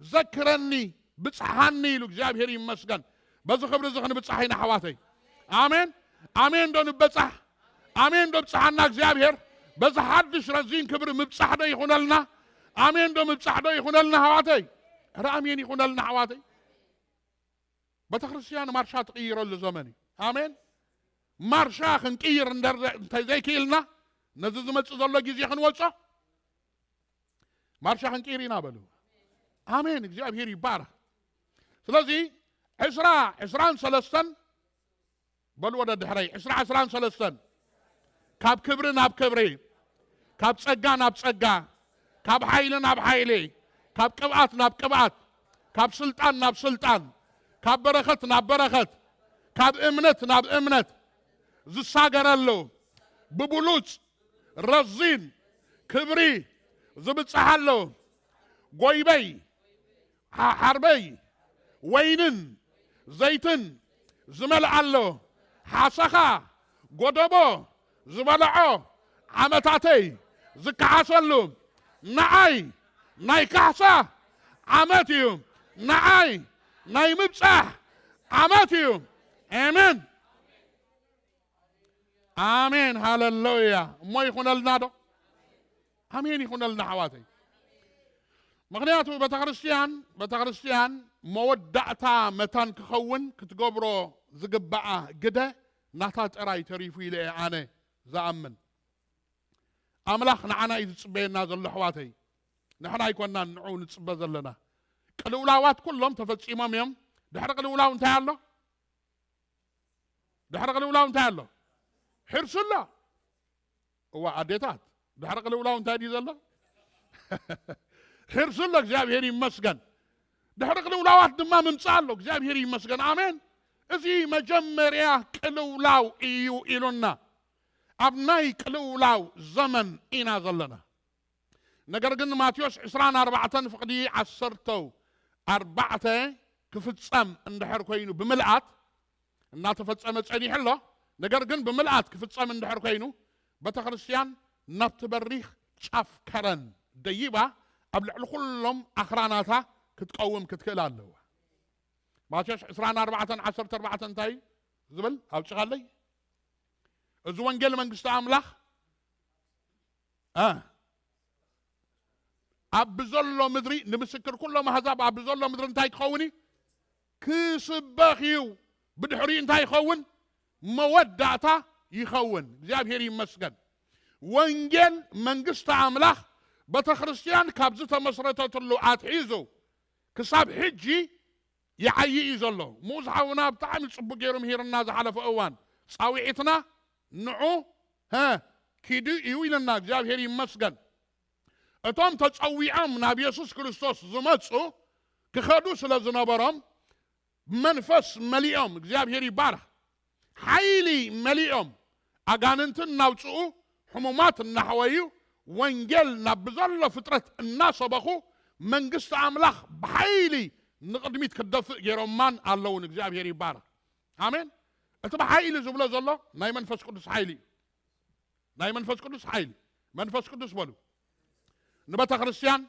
ዘክረኒ፣ ብጽሓኒ ኢሉ። እግዚኣብሔር ይመስገን። በዚ ክብሪ እዚ ክንብጻሕ ኢና ኣሕዋተይ። ኣሜን። ኣሜን ዶ ንበጻሕ? ኣሜን ዶ ብጽሓና እግዚኣብሔር? በዚ ሓድሽ ረዚን ክብሪ ምብጻሕ ዶ ይኹነልና? ኣሜን ዶ ምብጻሕ ዶ ይኹነልና ኣሕዋተይ? ኧረ ኣሜን ይኹነልና ኣሕዋተይ። ቤተክርስትያን ማርሻ ትቕይረሉ ዘመን እዩ። ኣሜን። ማርሻ ክንቅይር እንደር-፣ እንተዘይክኢልና ነዚ ዝመጽእ ዘሎ ግዜ ክንወጾ ማርሻ ክንቅይር ኢና በሉ። ኣሜን። እግዚኣብሔር ይባረክ። ስለዚ ዕስራ ዕስራን ሰለስተን በሉ ወደ ድሕረይ፣ ዕስራ ዕስራን ሰለስተን ካብ ክብሪ ናብ ክብሪ፣ ካብ ጸጋ ናብ ጸጋ፣ ካብ ሓይሊ ናብ ሓይሊ፣ ካብ ቅብኣት ናብ ቅብኣት፣ ካብ ስልጣን ናብ ስልጣን፣ ካብ በረኸት ናብ በረኸት፣ ካብ እምነት ናብ እምነት ዝሳገረሉ ብብሉጽ ረዚን ክብሪ ዝብጽሓሉ ጎይበይ ሓ-፣ ሓርበይ ወይንን ዘይትን ዝመልኣሎ ሓሰኻ ጎደቦ ዝበልዖ ዓመታተይ ዝከሓሰሉ ንዓይ ናይ ካሕሳ ዓመት እዩ። ንዓይ ናይ ምብጻሕ ዓመት እዩ። ኣሜን። ኣሜን። ሃሌሉያ። እሞ ይኹነልና ዶ? ኣሜን ይኹነልና ኣሕዋተይ። ምኽንያቱ ቤተክርስትያን፣ ቤተክርስትያን መወዳእታ መታን ክኸውን ክትገብሮ ዝግባኣ ግደ ናታ ጥራይ ተሪፉ ኢለ እየ ኣነ ዝኣምን። ኣምላኽ ንዓና እዩ ዝጽበየና ዘሎ ኣሕዋተይ። ንሕና ኣይኮናን ንዕኡ ንጽበ ዘለና። ቅልውላዋት ኩሎም ተፈጺሞም እዮም። ድሕሪ ቅልውላው እንታይ ኣሎ? ድሕሪ ቅልውላው እንታይ ኣሎ? ሕርሲ ኣሎ። እዋ ኣዴታት፣ ድሕሪ ቅልውላው እንታይ ድዩ ዘሎ? ሕርሲ ኣሎ። እግዚኣብሔር ይመስገን። ድሕሪ ቅልውላዋት ድማ ምምጻእ ኣሎ። እግዚኣብሔር ይመስገን። ኣሜን። እዚ መጀመርያ ቅልውላው እዩ ኢሉና። ኣብ ናይ ቅልውላው ዘመን ኢና ዘለና። ነገር ግን ማቴዎስ ዕስራን ኣርባዕተን ፍቕዲ ዓሰርተ ኣርባዕተ ክፍጸም እንድሕር ኮይኑ ብምልኣት እናተፈጸመ ጸኒሑ ኣሎ። ነገር ግን ብምልኣት ክፍጸም እንድሕር ኮይኑ ቤተክርስትያን ናብቲ በሪኽ ጫፍ ከረን ደይባ ኣብ ልዕሊ ኩሎም ኣኽራናታ ክትቀውም ክትክእል ኣለዋ። ማቴዎስ ዕስራን ኣርባዕተን ዓሰርተ ኣርባዕተ እንታይ ዝብል ኣውጽኻለይ? እዚ ወንጌል መንግስቲ ኣምላኽ እ፣ ኣብ ብዘሎ ምድሪ ንምስክር ኩሎም ኣህዛብ ኣብ ብዘሎ ምድሪ እንታይ ክኸውን እዩ? ክስበኽ እዩ። ብድሕሪኡ እንታይ ይኸውን? መወዳእታ ይኸውን። እግዚኣብሔር ይመስገን። ወንጌል መንግስቲ ኣምላኽ ቤተ ክርስቲያን ካብ ዝተመስረተትሉ ኣትሒዙ ክሳብ ሕጂ ይዓዪ እዩ ዘሎ። ሙዝ ሓውና ብጣዕሚ ጽቡቅ ገይሩ ምሂርና ዝሓለፈ እዋን። ጻውዒትና ንዑ፣ ሀ፣ ኪዱ እዩ ኢልና፣ እግዚኣብሔር ይመስገን። እቶም ተጸዊዖም ናብ የሱስ ክርስቶስ ዝመጹ ክኸዱ ስለ ዝነበሮም መንፈስ መሊኦም፣ እግዚኣብሔር ይባረኽ። ሓይሊ መሊኦም ኣጋንንትን እናውጽኡ ሕሙማት እናሕወዩ ወንጌል ናብ ብዘሎ ፍጥረት እናሰበኹ መንግስቲ ኣምላኽ ብሓይሊ ንቕድሚት ክትደፍእ ገይሮማን ኣለውን። እግዚኣብሔር ይባረኽ። ኣሜን። እቲ ብሓይሊ ዝብሎ ዘሎ ናይ መንፈስ ቅዱስ ሓይሊ እዩ። ናይ መንፈስ ቅዱስ ሓይሊ። መንፈስ ቅዱስ በሉ። ንቤተ ክርስቲያን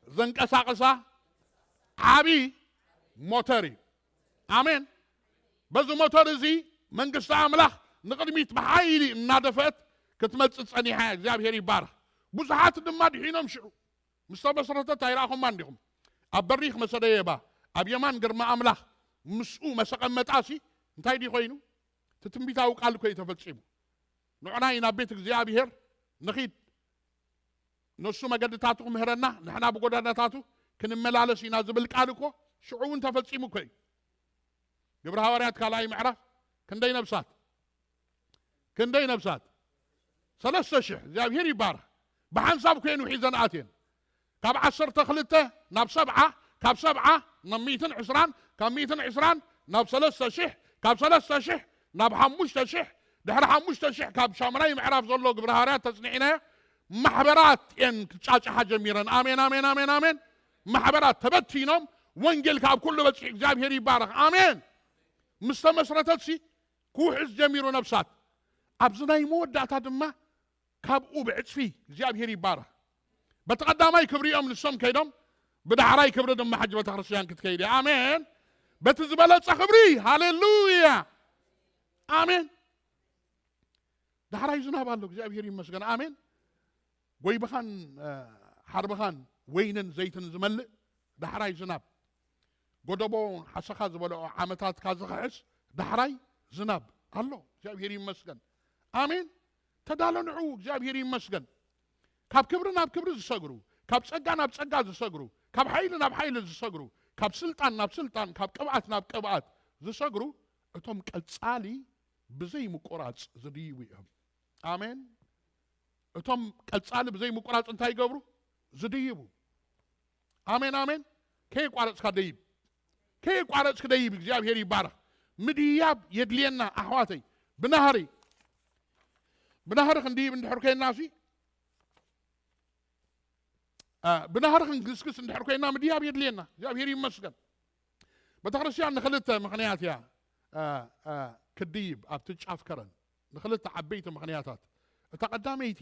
ዘንቀሳቕሳ ዓቢ ሞተር እዩ። ኣሜን። በዚ ሞተር እዚ መንግስቲ ኣምላኽ ንቕድሚት ብሓይሊ እናደፈአት ክትመጽእ ጸኒሓ እያ። እግዚኣብሔር ይባረኽ። ብዙሓት ድማ ድሒኖም ሽዑ ምስ ተመስረተት ኣይረኣኹማ እንዲኹም። ኣብ በሪኽ መሰደየባ ኣብ የማን ግርማ ኣምላኽ ምስኡ መሰቐመጣሲ እንታይ ድዩ ኮይኑ? እቲ ትንቢታዊ ቃል እኮ እዩ ተፈጺሙ። ንዑናይ ናብ ቤት እግዚኣብሔር ንኺድ፣ ንሱ መገድታቱ ክምህረና፣ ንሕና ብጎዳናታቱ ክንመላለስ ኢና ዝብል ቃል እኮ ሽዑ እውን ተፈጺሙ እኮ እዩ። ግብረ ሃዋርያት ካልኣይ ምዕራፍ ክንደይ ነብሳት? ክንደይ ነብሳት? ሰለስተ ሽሕ። እግዚኣብሔር ይባረኽ። ብሓንሳብ እኮ እየን ውሒዘን ኣትየን። ካብ ዓሰርተ ክልተ ናብ ሰብዓ፣ ካብ ሰብዓ ናብ ሚእትን ዕስራን፣ ካብ ሚእትን ዕስራን ናብ ሰለስተ ሽሕ፣ ካብ ሰለስተ ሽሕ ናብ ሓሙሽተ ሽሕ፣ ድሕሪ ሓሙሽተ ሽሕ ካብ ሻምናይ ምዕራፍ ዘሎ ግብረ ሃዋርያት ተጽኒዕናዮ፣ ማሕበራት እየን ክጫጭሓ ጀሚረን። ኣሜን፣ ኣሜን፣ ኣሜን፣ ኣሜን። ማሕበራት ተበቲኖም ወንጌል ካብ ኩሉ በፂሑ እግዚኣብሔር ይባረኽ። ኣሜን። ምስ ተመስረተት ሲ ክውሕዝ ጀሚሩ ነብሳት። ኣብዚ ናይ መወዳእታ ድማ ካብኡ ብዕፅፊ እግዚኣብሔር ይባረኽ። በቲ ቀዳማይ ክብሪ እዮም ንሶም ከይዶም፣ ብዳሕራይ ክብሪ ድማ ሕጂ ቤተክርስትያን ክትከይድ እያ። ኣሜን። በቲ ዝበለፀ ክብሪ። ሃሌሉያ። ኣሜን። ዳሕራይ ዝናብ ኣሎ። እግዚኣብሔር ይመስገን። ኣሜን። ጎይብኻን ሓርብኻን ወይንን ዘይትን ዝመልእ ዳሕራይ ዝናብ፣ ጎደቦ ሓሰኻ ዝበልዖ ዓመታትካ ዝኽሕስ ዳሕራይ ዝናብ ኣሎ። እግዚኣብሔር ይመስገን። ኣሜን። ተዳለንዑ። እግዚኣብሔር ይመስገን። ካብ ክብሪ ናብ ክብሪ ዝሰግሩ፣ ካብ ጸጋ ናብ ጸጋ ዝሰግሩ፣ ካብ ሓይሊ ናብ ሓይሊ ዝሰግሩ፣ ካብ ስልጣን ናብ ስልጣን፣ ካብ ቅብኣት ናብ ቅብኣት ዝሰግሩ፣ እቶም ቀጻሊ ብዘይ ምቁራጽ ዝድይቡ እዮም። ኣሜን። እቶም ቀጻሊ ብዘይ ምቁራጽ እንታይ ይገብሩ? ዝድይቡ። ኣሜን፣ ኣሜን። ከየቋረጽካ ደይብ፣ ከየቋረጽክ ደይብ። እግዚኣብሔር ይባረኽ። ምድያብ የድልየና ኣሕዋተይ። ብናህሪ ብናህሪ ክንድይብ እንድሕር ኮይንና ሲ ብናህሪ ክንግስግስ እንድሕር ኮይና ምድያብ የድልየና። እግዚኣብሔር ይመስገን። ቤተክርስትያን ንክልተ ምኽንያት እያ ክድይብ ኣብቲ ጫፍ ከረን፣ ንክልተ ዓበይቲ ምኽንያታት። እታ ቀዳመይቲ፣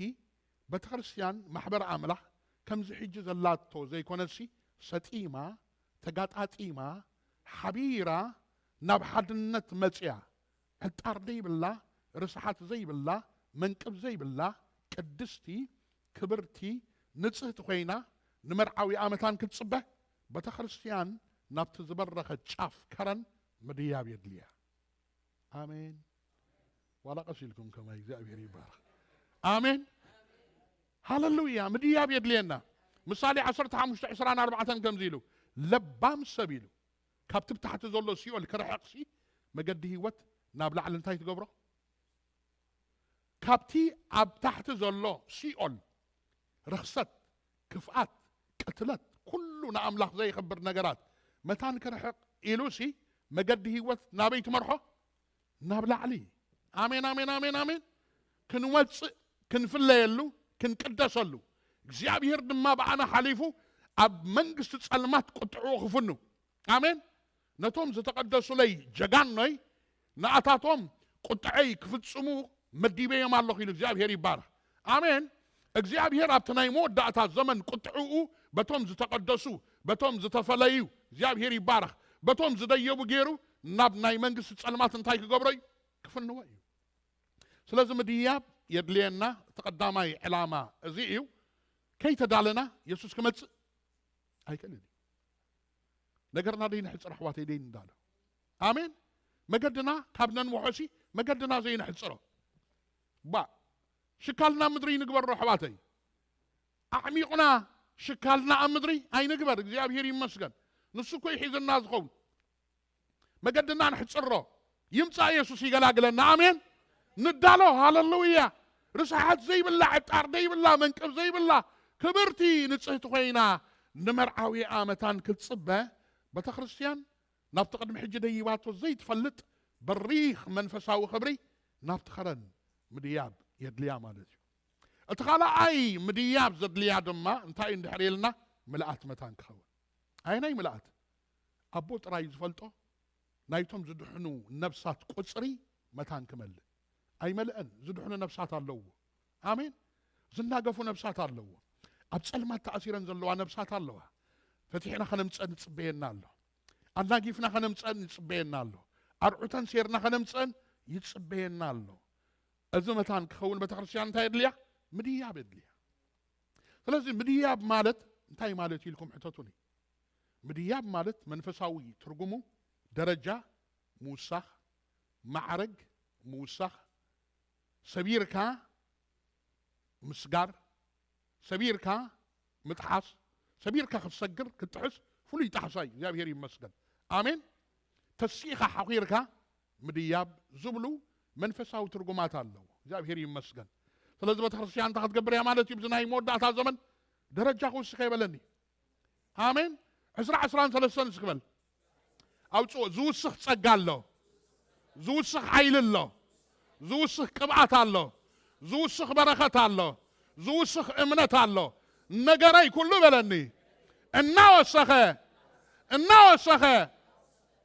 ቤተክርስትያን ማሕበር ኣምላኽ ከምዚ ሕጂ ዘላቶ ዘይኮነሲ፣ ሰጢማ፣ ተጋጣጢማ፣ ሓቢራ ናብ ሓድነት መጽያ፣ ዕጣር ዘይብላ፣ ርስሓት ዘይብላ፣ መንቅብ ዘይብላ፣ ቅድስቲ፣ ክብርቲ፣ ንጽህቲ ኮይና ንመርዓዊ ኣመታን ክትጽበ፣ ቤተክርስትያን ናብቲ ዝበረኸ ጫፍ ከረን ምድያብ የድልያ። ኣሜን። ዋላ ቀስ ኢልኩም ከማይ እግዚኣብሔር ይባረኽ። ኣሜን። ሃሌሉያ። ምድያብ የድልየና። ምሳሌ ዓሰርተ ሓሙሽተ ዕስራን ኣርባዕተን ከምዚ ኢሉ፣ ለባም ሰብ ኢሉ ካብቲ ብታሕቲ ዘሎ ሲኦል ክርሕቕሲ፣ መገዲ ህይወት ናብ ላዕሊ እንታይ ትገብሮ? ካብቲ ኣብ ታሕቲ ዘሎ ሲኦል፣ ርኽሰት፣ ክፍኣት፣ ቅትለት፣ ኩሉ ንኣምላኽ ዘይኽብር ነገራት መታን ክርሕቕ ኢሉሲ፣ መገዲ ህይወት ናበይ ትመርሖ? ናብ ላዕሊ። ኣሜን፣ ኣሜን፣ ኣሜን፣ ኣሜን። ክንወፅእ፣ ክንፍለየሉ፣ ክንቅደሰሉ፣ እግዚኣብሔር ድማ ብኣና ሓሊፉ ኣብ መንግስቲ ጸልማት ቁጥዕኡ ክፍኑ። ኣሜን። ነቶም ዝተቐደሱለይ ጀጋኖይ፣ ንኣታቶም ቁጥዐይ ክፍጽሙ መዲበዮም ኣለኹ ኢሉ እግዚኣብሔር ይባረኽ። ኣሜን። እግዚኣብሔር ኣብቲ ናይ መወዳእታ ዘመን ቁጥዕኡ በቶም ዝተቐደሱ፣ በቶም ዝተፈለዩ፣ እግዚኣብሔር ይባረኽ፣ በቶም ዝደየቡ ገይሩ ናብ ናይ መንግስቲ ጸልማት እንታይ ክገብሮ እዩ? ክፍንዎ እዩ። ስለዚ ምድያብ የድልየና። እቲ ቀዳማይ ዕላማ እዚ እዩ። ከይተዳለና የሱስ ክመጽእ ኣይክእልን እዩ። ነገርና ደይንሕጽር ኣሕዋተይ፣ ደይንዳሎ። ኣሜን። መገድና ካብ ነንውሖሲ መገድና ዘይንሕጽሮ። ባ ሽካልና ምድሪ ይንግበሮ ኣሕዋተይ። ኣዕሚቑና ሽካልና ኣብ ምድሪ ኣይንግበር። እግዚኣብሔር ይመስገን። ንሱ እኮ ይሒዝና ዝኸውን። መገድና ንሕጽሮ። ይምጻእ የሱስ ይገላግለና። ኣሜን። ንዳሎ። ሃሌሉያ። ርስሓት ዘይብላ፣ ዕጣር ዘይብላ፣ መንቅብ ዘይብላ፣ ክብርቲ ንጽህቲ ኮይና ንመርዓዊ ኣመታን ክትጽበ፣ ቤተክርስትያን ናብቲ ቅድሚ ሕጂ ደይባቶ ዘይትፈልጥ በሪኽ መንፈሳዊ ክብሪ ናብቲ ኸረን ምድያብ የድልያ ማለት እዩ። እቲ ካልኣይ ምድያብ ዘድልያ ድማ እንታይ እንድሕር ኢልና፣ ምልኣት መታን ክኸውን። ኣየናይ ምልኣት? ኣቦ ጥራይ ዝፈልጦ ናይቶም ዝድሕኑ ነብሳት ቁጽሪ መታን ክመልእ። ኣይመልአን። ዝድሕኑ ነብሳት ኣለዎ። ኣሜን። ዝናገፉ ነብሳት ኣለዎ። ኣብ ጸልማት ተኣሲረን ዘለዋ ነብሳት ኣለዋ። ፈቲሕና ከነምጸን ይጽበየና ኣሎ። ኣናጊፍና ከነምጸን ይጽበየና ኣሎ። ኣርዑተን ሴርና ከነምጸን ይጽበየና ኣሎ። እዚ መታን ክኸውን ቤተክርስትያን እንታይ የድልያ? ምድያብ የድልያ። ስለዚ ምድያብ ማለት እንታይ ማለት እዩ ኢልኩም ሕተቱኒ። ምድያብ ማለት መንፈሳዊ ትርጉሙ ደረጃ ምውሳኽ፣ ማዕረግ ምውሳኽ፣ ሰቢርካ ምስጋር፣ ሰቢርካ ምጥሓስ፣ ሰቢርካ ክትሰግር ክትጥሕስ ፍሉይ ጣሕሳ እዩ። እግዚኣብሔር ይመስገን። ኣሜን። ተሲእኻ ሓኺርካ ምድያብ ዝብሉ መንፈሳዊ ትርጉማት ኣለዎ። እግዚኣብሔር ይመስገን። ስለዚ ቤተክርስትያን እንታይ ክትገብር እያ ማለት እዩ? ብዚ ናይ መወዳእታ ዘመን ደረጃ ክውስኸ ይበለኒ። ኣሜን። ዕስራ ዕስራን ሰለስተን እስክበል ኣውፅኦ። ዝውስኽ ጸጋ ኣሎ፣ ዝውስኽ ሓይሊ ኣሎ፣ ዝውስኽ ቅብኣት ኣሎ፣ ዝውስኽ በረኸት ኣሎ፣ ዝውስኽ እምነት ኣሎ። ነገረይ ኩሉ በለኒ እናወሰኸ እናወሰኸ።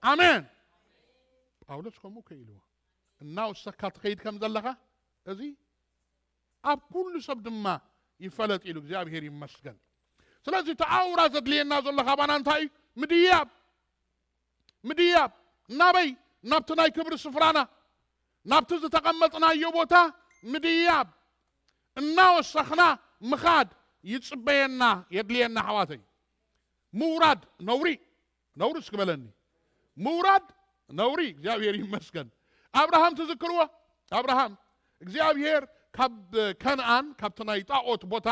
ኣሜን። ጳውሎስ ከምኡ ከ ኢልዎ፣ እናወሰኽካ ትኸይድ ከም ዘለኻ፣ እዚ ኣብ ኩሉ ሰብ ድማ ይፈለጥ ኢሉ። እግዚኣብሔር ይመስገን። ስለዚ እቲ ኣውራ ዘድልየና ዘሎ ካባና እንታይ እዩ? ምድያብ። ምድያብ። ናበይ? ናብቲ ናይ ክብሪ ስፍራና፣ ናብቲ ዝተቐመጥናዮ ቦታ ምድያብ። እናወሰኽና ምኻድ ይጽበየና፣ የድልየና፣ ኣሕዋተይ። ምውራድ ነውሪ፣ ነውሪ እስኪ በለኒ። ምውራድ ነውሪ። እግዚኣብሔር ይመስገን። ኣብርሃም ትዝክርዎ? ኣብርሃም፣ እግዚኣብሔር ካብ ከነኣን፣ ካብቲ ናይ ጣዖት ቦታ፣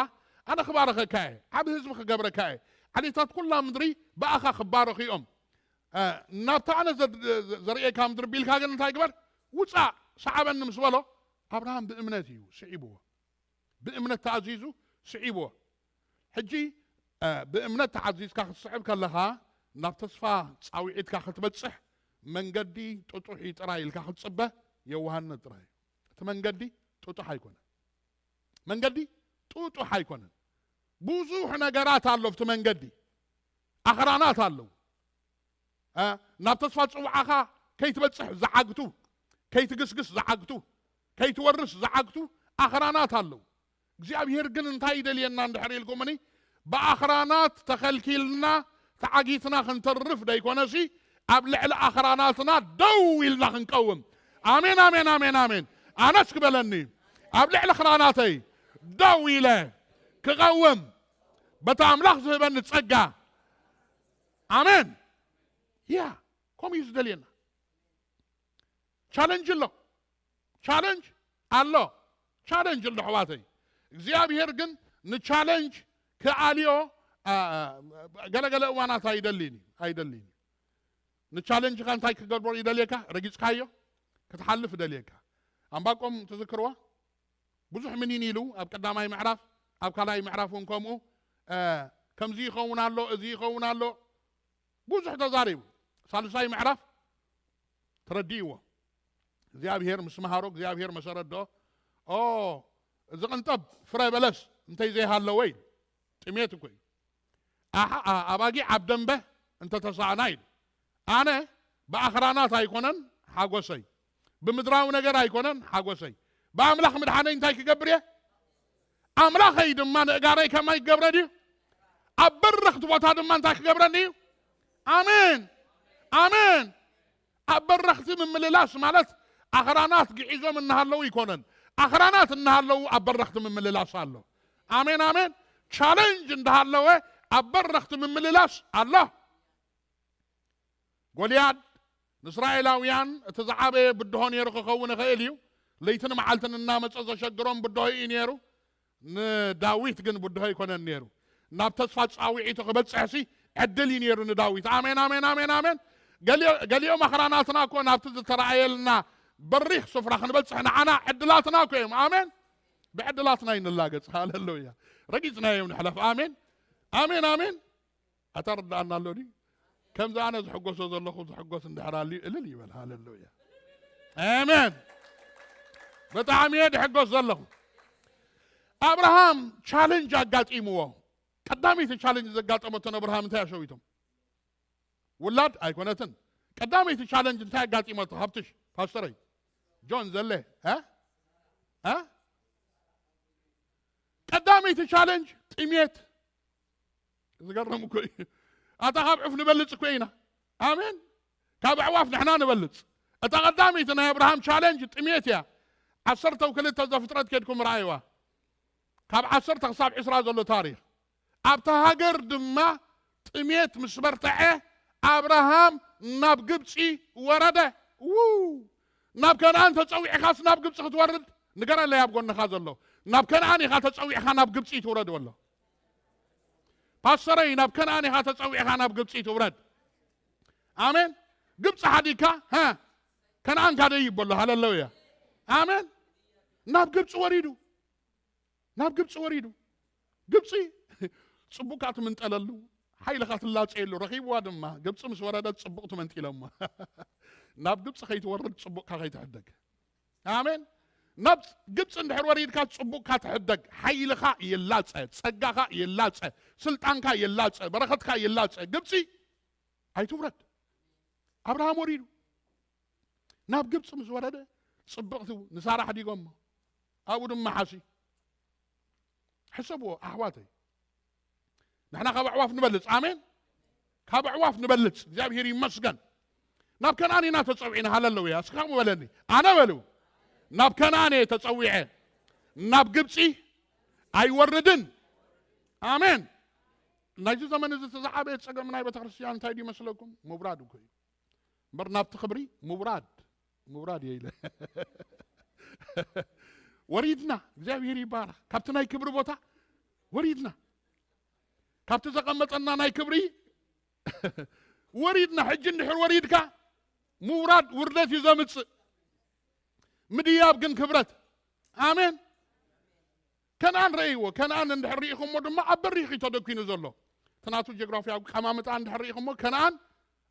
ኣነ ክባረኸካ እየ፣ ዓቢ ህዝቢ ክገብረካ እየ፣ ዓሌታት ኩላ ምድሪ ብኣኻ ክባረኹ እዮም፣ እ፣ ናብታ ኣነ ዘድ-፣ ዘርእየካ ምድሪ ቢልካ ግን እንታይ ግበር? ውጻእ፣ ሰዓበኒ ምስ በሎ፣ ኣብርሃም ብእምነት እዩ ስዒብዎ። ብእምነት ተኣዚዙ ስዒብዎ። ሕጂ፣ እ፣ ብእምነት ተኣዚዝካ ክትስዕብ ከለኻ፣ ናብ ተስፋ ጻውዒትካ ክትበጽሕ፣ መንገዲ ጥጡሕ እዩ ጥራይ ኢልካ ክትጽበ፣ የዋህነት ጥራይ እዩ። እቲ መንገዲ ጥጡሕ ኣይኮነን። መንገዲ ጥጡሕ ኣይኮነን። ብዙሕ ነገራት ኣሎ ኣብቲ መንገዲ። ኣኽራናት ኣለዉ። እ፣ ናብ ተስፋ ጽውዓኻ ከይትበጽሕ ዝዓግቱ፣ ከይትግስግስ ዝዓግቱ፣ ከይትወርስ ዝዓግቱ ኣኽራናት ኣለዉ። እግዚኣብሔር ግን እንታይ ይደልየና እንድሕር ኢልኩምኒ፣ ብኣኽራናት ተኸልኪልና ተዓጊትና ክንተርፍ ደይኮነሲ፣ ኣብ ልዕሊ ኣኽራናትና ደው ኢልና ክንቀውም። ኣሜን፣ ኣሜን፣ ኣሜን፣ ኣሜን። ኣነስ ክበለኒ፣ ኣብ ልዕሊ ኣኽራናተይ ደው ኢለ ክቐውም በታ ኣምላኽ ዝህበኒ ጸጋ። ኣሜን። ያ፣ ከምኡ እዩ ዝደልየና። ቻለንጅ ኣሎ፣ ቻለንጅ ኣሎ፣ ቻለንጅ ኣሎ፣ ኣሕዋተይ። እግዚኣብሔር ግን ንቻለንጅ ክኣልዮ፣ አ፣ ገለገለ እዋናት ኣይደልን እዩ፣ ኣይደልን እዩ። ንቻለንጅኻ እንታይ ክገብሮ ይደልየካ? ረጊጽካዮ ክትሓልፍ ደልየካ። ኣምባቆም ትዝክርዋ? ብዙሕ ምኒን ኢሉ ኣብ ቀዳማይ ምዕራፍ፣ ኣብ ካልኣይ ምዕራፍ እውን ከምኡ፣ እ፣ ከምዚ ይኸውን ኣሎ፣ እዚ ይኸውን ኣሎ፣ ብዙሕ ተዛሪቡ። ሳልሳይ ምዕራፍ ተረዲእዎ። እግዚኣብሔር ምስ መሃሮ፣ እግዚኣብሔር መሰረዶ፣ ኦ፣ እዚ ቅንጠብ ፍረ በለስ እንተይ ዘይሃለወ ኢሉ። ጥሜት እኮ እዩ። ኣሓ-፣ ኣ-፣ ኣባጊዕ ኣብ ደንበ እንተተሳእና ኢሉ። ኣነ ብኣኽራናት ኣይኮነን ሓጎሰይ፣ ብምድራዊ ነገር ኣይኮነን ሓጎሰይ፣ ብኣምላኽ ምድሓነይ እንታይ ክገብር እየ? ኣምላኸይ ድማ ንእጋረይ ከማይ ክገብረ ድዩ? ኣብ በረኽቲ ቦታ ድማ እንታይ ክገብረኒ እዩ? ኣሜን፣ ኣሜን። ኣብ በረኽቲ ምምልላስ ማለት ኣኽራናት ግዒዞም እናሃለዉ ይኮነን። ኣኽራናት እናሃለዉ ኣብ በረኽቲ ምምልላስ ኣሎ። ኣሜን፣ ኣሜን። ቻለንጅ እንዳሃለወ ኣብ በረኽቲ ምምልላስ ኣሎ። ጎልያድ ንእስራኤላውያን እቲ ዝዓበየ ብድሆ ነይሩ ክኸውን ይኽእል እዩ። ለይትን መዓልትን እናመጸ ዘሸግሮም ብድሆ እዩ ነይሩ። ንዳዊት ግን ብድሆ ኣይኮነን ነይሩ። ናብ ተስፋ ጻውዒቱ ክበጽሕሲ ዕድል እዩ ነይሩ ንዳዊት። ኣሜን፣ ኣሜን፣ ኣሜን፣ ኣሜን። ገሊኦ-፣ ገሊኦም ኣኽራናትና እኮ ናብቲ ዝተራእየልና በሪኽ ስፍራ ክንበጽሕ ንዓና ዕድላትና እኮ እዮም። ኣሜን። ብዕድላትና እዩ ንላገጽ። ሃሌሉያ። ረጊጽናዮም ንሕለፍ። ኣሜን፣ ኣሜን፣ ኣሜን። ኣታ ርድኣና ኣሎ ድዩ? ከምዚ ኣነ ዝሕጎሶ ዘለኹ ዝሕጎስ እንድሕር ኣልዩ እልል ይበል። ሃሌሉያ። ኣሜን። ብጣዕሚ እየ ድሕጎስ ዘለኹ። ኣብርሃም ቻለንጅ ኣጋጢምዎ። ቀዳመይቲ ቻለንጅ ዘጋጠመቶ ንኣብርሃም እንታይ ኣሸዊቶም? ውላድ ኣይኮነትን። ቀዳመይቲ ቻለንጅ እንታይ ኣጋጢመቶ? ሃብትሽ፣ ፓስተረይ፣ ጆን፣ ዘለ፣ እ? እ? ቀዳመይቲ ቻለንጅ ጥሜት። ዝገርም እኮ እዩ። ኣታ ካብ ዑፍ ንበልጽ እኮ ኢና። ኣሜን። ካብ ኣዕዋፍ ንሕና ንበልጽ። እታ ቀዳመይቲ ናይ ኣብርሃም ቻለንጅ ጥሜት እያ። ዓሰርተ ክልተ ዘፍጥረት ከድኩም ረኣይዋ። ካብ ዓሰርተ ክሳብ ዕስራ ዘሎ ታሪኽ። ኣብታ ሃገር ድማ ጥሜት ምስ በርትዐ ኣብርሃም ናብ ግብጺ ወረደ። ው! ናብ ከነኣን ተጸዊዕካስ ናብ ግብጺ ክትወርድ? ንገረለይ ኣብ ጎንኻ ዘሎ። ናብ ከነኣን ኢኻ ተጸዊዕካ ናብ ግብጺ ትውረድ በሎ። ፓስተረይ፣ ናብ ከነኣን ኢኻ ተጸዊዕካ ናብ ግብጺ ትውረድ። ኣሜን። ግብጺ ሓዲግካ፣ ሃ፣ ከነኣን ካደይ ይበሎ። ሃሌሉያ። ኣሜን። ናብ ግብጺ ወሪዱ። ናብ ግብጺ ወሪዱ። ግብጺ ጽቡቕካ ትምንጠለሉ፣ ሓይልኻ ትላጸየሉ። ረኺብዋ ድማ። ግብጺ ምስ ወረደት ጽቡቕ ትመንጢለሞ። ናብ ግብጺ ከይትወርድ ጽቡቕካ ከይትሕደግ። ኣሜን። ናብ ግብጺ እንድሕር ወሪድካ ጽቡቕካ ትሕደግ። ሓይልኻ ይላጸ፣ ጸጋኻ ይላጸ፣ ስልጣንካ ይላጸ፣ በረኸትካ ይላጸ። ግብጺ ኣይትውረድ። ኣብርሃም ወሪዱ ናብ ግብፂ ምስ ወረደ ፅብቕቲ ንሳራ ሓዲጎሞ ኣብኡ ድማ ሓሲ ሕሰብዎ ኣሕዋተይ። ንሕና ካብ ኣዕዋፍ ንበልፅ። ኣሜን። ካብ ኣዕዋፍ ንበልፅ። እግዚኣብሔር ይመስገን። ናብ ከነኣን ኢና ተፀዊዕና። ሃለለውያ። እስኪ ከምኡ በለኒ። ኣነ በሉ ናብ ከነኣን እየ ተፀዊዐ፣ ናብ ግብፂ ኣይወርድን። ኣሜን። ናይዚ ዘመን እዚ እቲ ዝዓበየ ፀገም ናይ ቤተክርስትያን እንታይ ድዩ መስለኩም? ምውራድ እኮ እዩ። እምበር ናብቲ ክብሪ ምውራድ ምውራድ እየ ኢለ ወሪድና። እግዚኣብሔር ይባረክ። ካብቲ ናይ ክብሪ ቦታ ወሪድና፣ ካብቲ ዘቐመጠና ናይ ክብሪ ወሪድና። ሕጂ እንድሕር ወሪድካ ምውራድ ውርደት እዩ ዘምፅእ። ምድያብ ግን ክብረት። ኣሜን። ከነኣን ረእይዎ። ከነኣን እንድሕር ርኢኹሞ ድማ ኣብ በሪኽ እዩ ተደኪኑ ዘሎ። እቲ ናቱ ጀግራፊያዊ ቀማምጣ እንድሕር ርኢኹሞ ከነኣን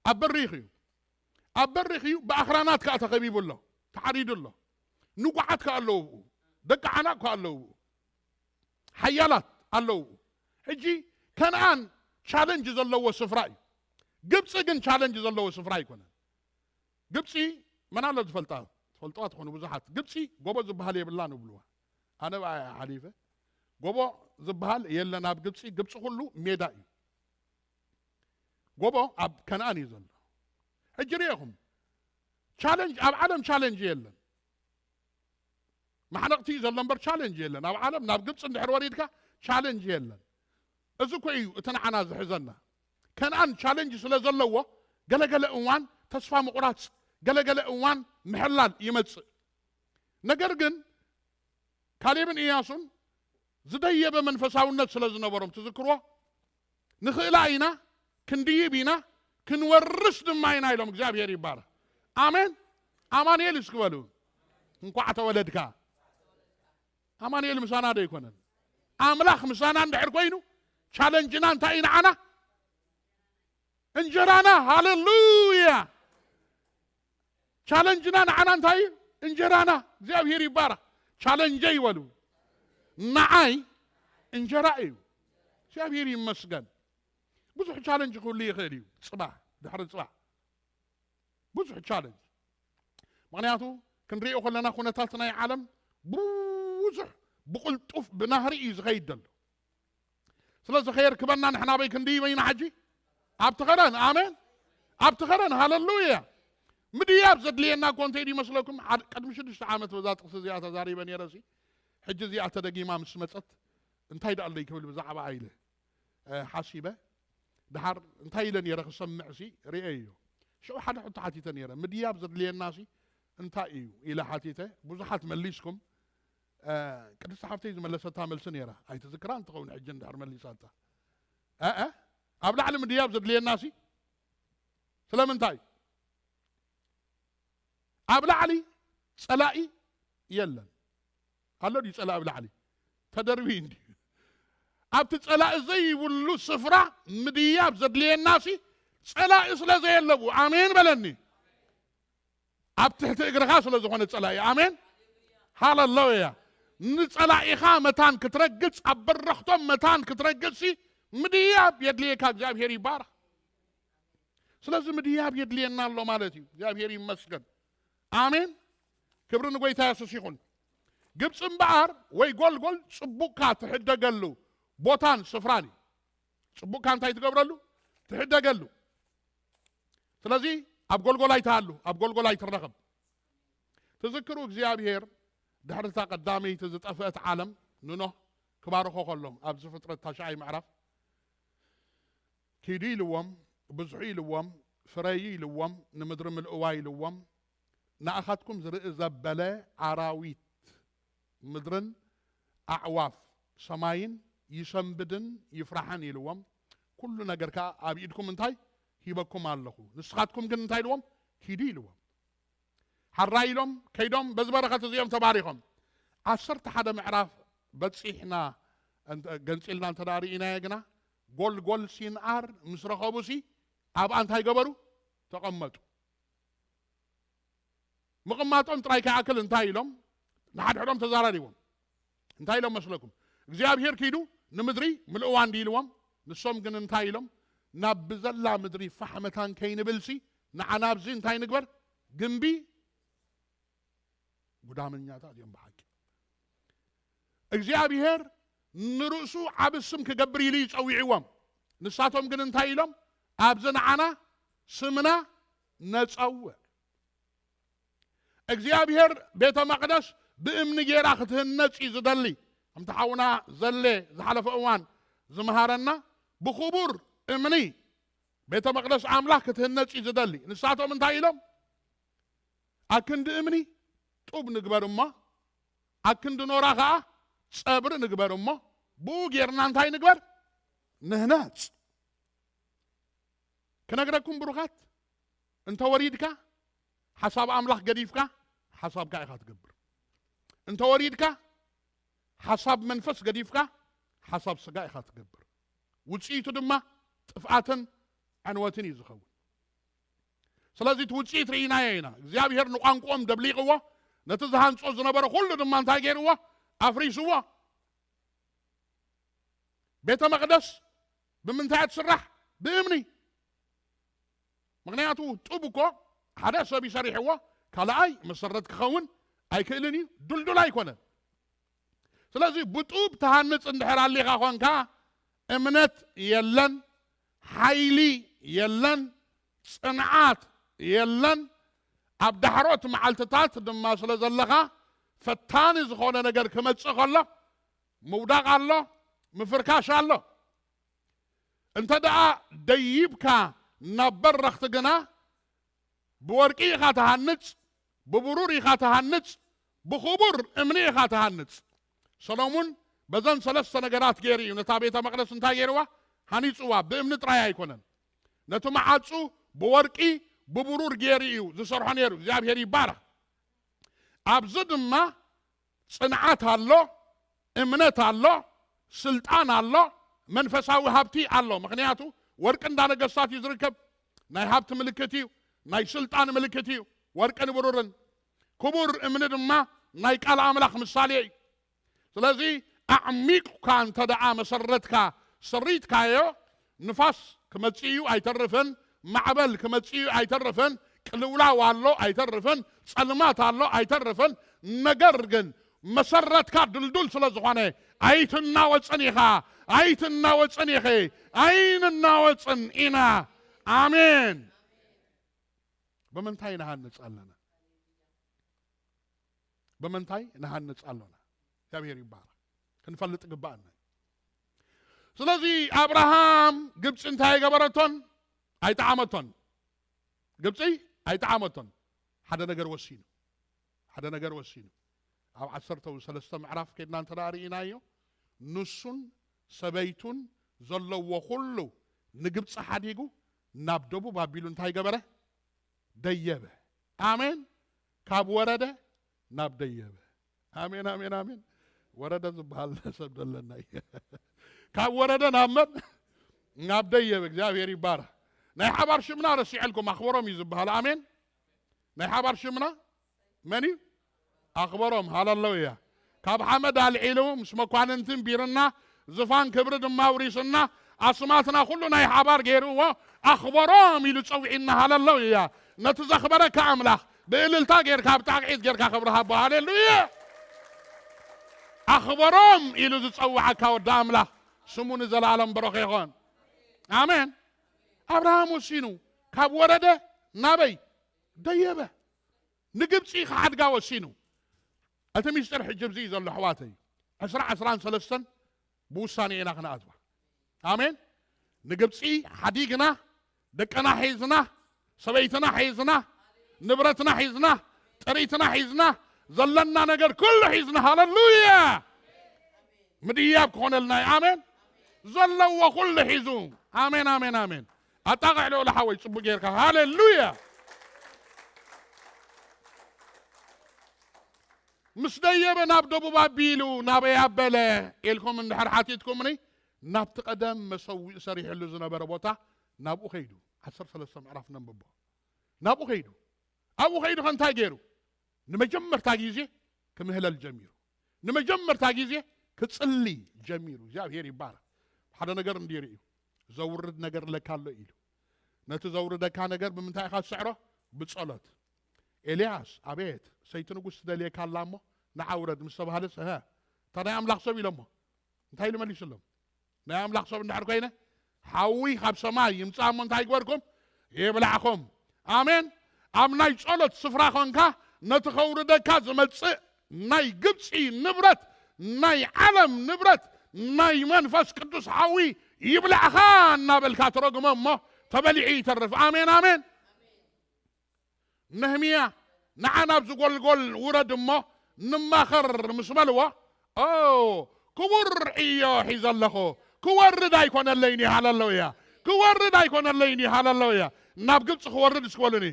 ኣብ በሪኽ እዩ። ኣብ በሪኽ እዩ። ብኣኽራናት ከዓ ተኸቢቡ ኣሎ። ተሓሪዱ ኣሎ። ንጉዓት ከዓ ኣለዉ ብኡ። ደቂ ዓናቕ ከዓ ኣለዉ ብኡ። ሓያላት ኣለዉ ብኡ። ሕጂ ከነኣን ቻለንጅ ዘለዎ ስፍራ እዩ። ግብፂ ግን ቻለንጅ ዘለዎ ስፍራ ኣይኮነን። ግብፂ መን ኣሎ ዝፈልጣ? ትፈልጥዋ ትኾኑ ብዙሓት። ግብፂ ጎቦ ዝበሃል የብላን ይብልዋ። ኣነ ብኣ እየ ሓሊፈ። ጎቦ ዝበሃል የለን ኣብ ግብፂ። ግብፂ ኩሉ ሜዳ እዩ። ጎቦ ኣብ ከነኣን እዩ ዘሎ። ሕጂ ርኢኹም ቻለንጅ፣ ኣብ ዓለም ቻለንጅ የለን። ማሕነቕቲ እዩ ዘሎ እምበር ቻለንጅ የለን። ኣብ ዓለም ናብ ግብፂ እንድሕር ወሪድካ ቻለንጅ የለን። እዚ እኮ እዩ እቲ ንዓና ዝሕዘና። ከነኣን ቻለንጅ ስለ ዘለዎ ገለገለ እዋን ተስፋ ምቑራፅ፣ ገለገለ እዋን ምሕላል ይመፅእ። ነገር ግን ካሌብን ኢያሱን ዝደየበ መንፈሳውነት ስለ ዝነበሮም ትዝክርዎ። ንኽእላ ኢና፣ ክንድይብ ኢና፣ ክንወርስ ድማ ኢና ኢሎም። እግዚኣብሔር ይባረክ። ኣሜን። ኣማኑኤል እስኪ በሉ። እንኳዕ ተወለድካ። ኣማኑኤል ምሳና ዶ ኣይኮነን? ኣምላኽ ምሳና እንድሕር ኮይኑ ቻለንጅና እንታይ እዩ ንዓና? እንጀራና። ሃሌሉያ። ቻለንጅና ንዓና እንታይ እዩ? እንጀራና። እግዚኣብሔር ይባረክ። ቻለንጀይ ይበሉ። ንዓይ እንጀራ እዩ። እግዚኣብሔር ይመስገን። ብዙሕ ቻለንጅ ክህሉ ይኽእል እዩ። ፅባሕ ድሕሪ ፅባሕ ብዙሕ ቻለንጅ። ምክንያቱ ክንሪኦ ከለና ኩነታት ናይ ዓለም ብዙሕ ብቕልጡፍ ብናህሪ እዩ ዝኸይድ ዘሎ። ስለዚ ከየርክበና ንሕና በይ ክንድይበ ኢና ሕጂ? ኣብቲ ኸረን። ኣሜን። ኣብቲ ኸረን። ሃሌሉያ። ምድያብ ዘድልየና እኮ እንታይ ድዩ ይመስለኩም? ሓደ ቅድሚ ሽዱሽተ ዓመት በዛ ጥቕሲ እዚኣ ተዛሪበ ነይረ ሲ፣ ሕጂ እዚኣ ተደጊማ ምስ መጸት እንታይ ደኣ ኣለይ ክብል ብዛዕባ ኢለ፣ እ፣ ሓሲበ። ድሓር እንታይ ኢለ ነይረ ክሰምዕ ሲ ርእየዮ። ሽዑ ሓደ ሕቶ ሓቲተ ነይረ። ምድያብ ዘድልየና ሲ እንታይ እዩ ኢለ ሓቲተ። ብዙሓት መሊስኩም። እ፣ ቅድስቲ ሓፍተይ ዝመለሰታ መልሲ ነይራ። ኣይትዝክራን ትኸውን ሕጂ እንድሕር መሊሳታ። እ፣ እ፣ ኣብ ላዕሊ ምድያብ ዘድልየና ሲ ስለምንታይ? ኣብ ላዕሊ ጸላኢ የለን። ኣሎ ድዩ ጸላኢ ኣብ ላዕሊ? ተደርቢ እንድዩ። ኣብቲ ጸላኢ ዘይብሉ ስፍራ ምድያብ ዘድልየና ሲ ጸላኢ ስለ ዘየለቡ። ኣሜን በለኒ። ኣብ ትሕቲ እግርኻ ስለ ዝኾነ ጸላኢ። ኣሜን። ሃሌሉያ። ንጸላኢኻ መታን ክትረግጽ፣ ኣብ በረኽቶም መታን ክትረግጽ ሲ ምድያብ የድልየካ። እግዚኣብሔር ይባረኽ። ስለዚ ምድያብ የድልየና ኣሎ ማለት እዩ። እግዚኣብሔር ይመስገን። ኣሜን። ክብሪ ንጎይታ የሱስ ይኹን። ግብፂ እምበኣር ወይ ጎልጎል ጽቡቕካ ትሕደገሉ ቦታን ስፍራን እዩ። ጽቡቕካ እንታይ ትገብረሉ? ትሕደገሉ። ስለዚ ኣብ ጎልጎል ኣይትሃሉ፣ ኣብ ጎልጎል ኣይትረኸብ። ትዝክሩ እግዚኣብሔር ድሕሪ እታ ቀዳመይቲ ዝጠፍአት ዓለም ንኖህ ክባርኾ ከሎ ኣብዚ ፍጥረት ታሽዓይ ምዕራፍ ኪዱ ኢልዎም፣ ብዝሑ ኢልዎም፣ ፍረዩ ኢልዎም፣ ንምድሪ ምልእዋ ኢልዎም፣ ንኣኻትኩም ዝርኢ ዘበለ ኣራዊት ምድርን ኣዕዋፍ ሰማይን ይሰንብድን ይፍራሕን ኢልዎም፣ ኩሉ ነገር ከኣ ኣብ ኢድኩም እንታይ ሂበኩም ኣለኹ። ንስኻትኩም ግን እንታይ ኢልዎም? ኪዱ ኢልዎም። ሓራይ ኢሎም ከይዶም በዚ በረኸት እዚኦም ተባሪኾም። ዓሰርተ ሓደ ምዕራፍ በጺሕና እንተ-፣ ገንጺልና እንተ ደኣ ርኢናዮ ግና፣ ጎልጎል ሲንኣር ምስ ረኸቡሲ ኣብኣ እንታይ ገበሩ? ተቐመጡ። ምቕማጦም ጥራይ ከይኣክል እንታይ ኢሎም? ንሓድሕዶም ተዛራሪቦም። እንታይ ኢሎም መስለኩም? እግዚኣብሔር ኪዱ ንምድሪ ምልእዋ እንዲ ኢልዎም፣ ንሶም ግን እንታይ ኢሎም? ናብ ብዘላ ምድሪ ፋሕ መታን ከይንብልሲ፣ ንዓና ኣብዚ እንታይ ንግበር? ግንቢ ጉዳመኛታት እዮም ብሓቂ። እግዚኣብሔር ንርእሱ ዓቢ ስም ክገብር ኢሉ እዩ ጸዊዕዎም። ንሳቶም ግን እንታይ ኢሎም? ኣብዚ ንዓና ስምና ነጸውዕ። እግዚኣብሔር ቤተ መቕደስ ብእምኒ ጌራ ክትህነጽ እዩ ዝደሊ። ከምቲ ሓውና ዘለ ዝሓለፈ እዋን ዝመሃረና፣ ብኽቡር እምኒ ቤተ መቕደስ ኣምላኽ ክትህነጽ እዩ ዝደሊ። ንሳቶም እንታይ ኢሎም? ኣክንዲ እምኒ ጡብ ንግበር እሞ፣ ኣክንዲ ኖራ ኸኣ ጸብሪ ንግበር እሞ፣ ብኡ ጌርና እንታይ ንግበር? ንህነጽ። ክነግረኩም ብሩኻት፣ እንተ ወሪድካ ሓሳብ ኣምላኽ ገዲፍካ ሓሳብካ ኢኻ ትገብር። እንተ ወሪድካ ሓሳብ መንፈስ ገዲፍካ ሓሳብ ስጋ ኢኻ ትገብር። ውጽኢቱ ድማ ጥፍኣትን ዕንወትን እዩ ዝኸውን። ስለዚ እቲ ውጽኢት ርኢናዮ ኢና። እግዚኣብሔር ንቋንቋኦም ደብሊቕዎ፣ ነቲ ዝሃንጾ ዝነበረ ኩሉ ድማ እንታይ ገይርዎ? ኣፍሪስዎ። ቤተ መቕደስ ብምንታይ እያ ትስራሕ? ብእምኒ። ምኽንያቱ ጡብ እኮ ሓደ ሰብ ይሰሪሕዎ፣ ካልኣይ መሰረት ክኸውን ኣይክእልን እዩ፣ ድልዱል ኣይኮነን። ስለዚ ብጡብ ትሃንጽ እንድሕር ኣሊኻ ኾንካ፣ እምነት የለን፣ ሓይሊ የለን፣ ጽንዓት የለን። ኣብ ዳሕሮት መዓልትታት ድማ ስለ ዘለኻ፣ ፈታኒ ዝኾነ ነገር ክመጽእ ከሎ፣ ምውዳቕ ኣሎ፣ ምፍርካሽ ኣሎ። እንተ ደኣ ደይብካ ናብ በረኽቲ ግና፣ ብወርቂ ኢኻ ትሃንጽ፣ ብብሩር ኢኻ ትሃንጽ፣ ብኽቡር እምኒ ኢኻ ትሃንጽ። ሰሎሙን በዘን ሰለስተ ነገራት ገይሩ እዩ ነታ ቤተ መቕደስ እንታይ ገይርዋ? ሃኒጽዋ። ብእምኒ ጥራይ ኣይኮነን። ነቲ መዓጹ ብወርቂ ብብሩር ገይሩ እዩ ዝሰርሖ ነይሩ። እግዚኣብሔር ይባረኽ። ኣብዚ ድማ ጽንዓት ኣሎ፣ እምነት ኣሎ፣ ስልጣን ኣሎ፣ መንፈሳዊ ሃብቲ ኣሎ። ምኽንያቱ ወርቂ እንዳ ነገስታት እዩ ዝርከብ። ናይ ሃብቲ ምልክት እዩ፣ ናይ ስልጣን ምልክት እዩ፣ ወርቅን ብሩርን። ክቡር እምኒ ድማ ናይ ቃል ኣምላኽ ምሳሌ እዩ። ስለዚ ኣዕሚቕካ እንተ ደኣ መሰረትካ፣ ሰሪትካዮ፣ ንፋስ ክመጽእ እዩ ኣይተርፍን፣ ማዕበል ክመጽእ እዩ ኣይተርፍን፣ ቅልውላው ኣሎ ኣይተርፍን፣ ጸልማት ኣሎ ኣይተርፍን። ነገር ግን መሰረትካ ድልዱል ስለ ዝኾነ ኣይትናወጽን ኢኻ፣ ኣይትናወጽን ኢኺ፣ ኣይንናወጽን ኢና። ኣሜን። ብምንታይ ንሃንጽ ኣለና? ብምንታይ ንሃንጽ ኣሎና? እግዚኣብሔር ይባረክ። ክንፈልጥ ግባኣና። ስለዚ ኣብርሃም ግብፂ እንታይ ገበረቶን? ኣይጠዓመቶን። ግብፂ ኣይጠዓመቶን። ሓደ ነገር ወሲኑ፣ ሓደ ነገር ወሲኑ። ኣብ ዓሰርተ ሰለስተ ምዕራፍ ከድና እንተ ርኢናዮ፣ ንሱን ሰበይቱን ዘለዎ ኩሉ ንግብፂ ሓዲጉ ናብ ደቡብ ኣቢሉ እንታይ ገበረ? ደየበ። ኣሜን። ካብ ወረደ ናብ ደየበ። ኣሜን፣ ኣሜን፣ ኣሜን። ወረደ ዝበሃል ሰብ ደለና እዩ። ካብ ወረደ ናብ መን? ናብ ደየበ። እግዚኣብሔር ይባረክ። ናይ ሓባር ሽምና ረሲዐልኩም፣ ኣኽበሮም እዩ ዝበሃል። ኣሜን። ናይ ሓባር ሽምና መን እዩ? ኣኽበሮም። ሃለሉያ። ካብ ሓመድ ኣልዒሉ ምስ መኳንንትን ቢርና ዝፋን ክብሪ ድማ ውሪስና ኣስማትና ኩሉ ናይ ሓባር ገይርዎ ኣኽበሮም ኢሉ ጸዊዕና። ሃለሉያ። ነቲ ዘኽበረካ ኣምላኽ ብእልልታ ጌርካ ብጣቕዒት ጌርካ ክብሪ ሃቦ። ሃሌሉያ። ኣኽበሮም ኢሉ ዝጸውዓካ ወዲ ኣምላኽ ስሙ ንዘለኣለም ብሩኽ ይኹን። ኣሜን። ኣብርሃም ወሲኑ ካብ ወረደ ናበይ? ደየበ። ንግብፂ ክሓድጋ ወሲኑ። እቲ ሚስጥር ሕጂ ኣብዚ እዩ ዘሎ ኣሕዋተይ። ዕስራ ዕስራን ሰለስተን ብውሳኔ ኢና ክነኣትዋ። ኣሜን። ንግብፂ ሓዲግና፣ ደቅና ሒዝና፣ ሰበይትና ሒዝና፣ ንብረትና ሒዝና፣ ጥሪትና ሒዝና፣ ዘለና ነገር ኩሉ ሒዝና። ሃለሉያ። ምድያብ ክኾነልና እዩ። ኣሜን። ዘለዎ ኩሉ ሒዙ። ኣሜን፣ ኣሜን፣ ኣሜን። ኣጣቕዕ ልኡል ሓወይ ጽቡቅ ጌርካ። ሃሌሉያ። ምስ ደየበ ናብ ደቡብ ኣቢሉ ናበይ ኣበለ ኢልኩም እንድሕር ሓቲትኩምኒ፣ ናብቲ ቀደም መሰዊእ ሰሪሕሉ ዝነበረ ቦታ ናብኡ ከይዱ። ዓሰርተ ሰለስተ ምዕራፍ ነንብቦ። ናብኡ ከይዱ። ኣብኡ ከይዱ ከ እንታይ ገይሩ? ንመጀመርታ ግዜ ክምህለል ጀሚሩ። ንመጀመርታ ግዜ ክጽሊ ጀሚሩ። እግዚኣብሔር ይባረክ። ሓደ ነገር እንዲሩ እዩ። ዘውርድ ነገር ለካ ኣሎ ኢሉ። ነቲ ዘውርደካ ነገር ብምንታይ ኢኻ ትስዕሮ? ብጸሎት። ኤልያስ፣ ኣቤት፣ ሰይቲ ንጉስ ትደልየካ ኣላ እሞ ንዓ ውረድ ምስ ተባህለስ፣ እሀ፣ እታ ናይ ኣምላኽ ሰብ ኢሎሞ። እንታይ ኢሉ መሊሱሎም? ናይ ኣምላኽ ሰብ እንድሕር ኮይነ፣ ሓዊ ካብ ሰማይ ይምጻእ እሞ እንታይ ይግበርኩም? ይብላዕኹም። ኣሜን። ኣብ ናይ ጸሎት ስፍራ ኾንካ ነቲ ከውርደካ ዝመጽእ ናይ ግብጺ ንብረት፣ ናይ ዓለም ንብረት፣ ናይ መንፈስ ቅዱስ ሓዊ ይብላዕኻ እናበልካ ትረግሞ እሞ ተበሊዑ ይተርፍ። ኣሜን፣ ኣሜን። ነህምያ፣ ንዓ ናብዚ ጎልጎል ውረድ እሞ ንማኸር ምስ በልዎ፣ ኦ፣ ክቡር ዕዮ ሒዘ ኣለኹ። ክወርድ ኣይኮነለይን እዩ። ሃለሉያ። ክወርድ ኣይኮነለይን እዩ። ሃለሉያ። ናብ ግብፂ ክወርድ እስኪ በሉኒ።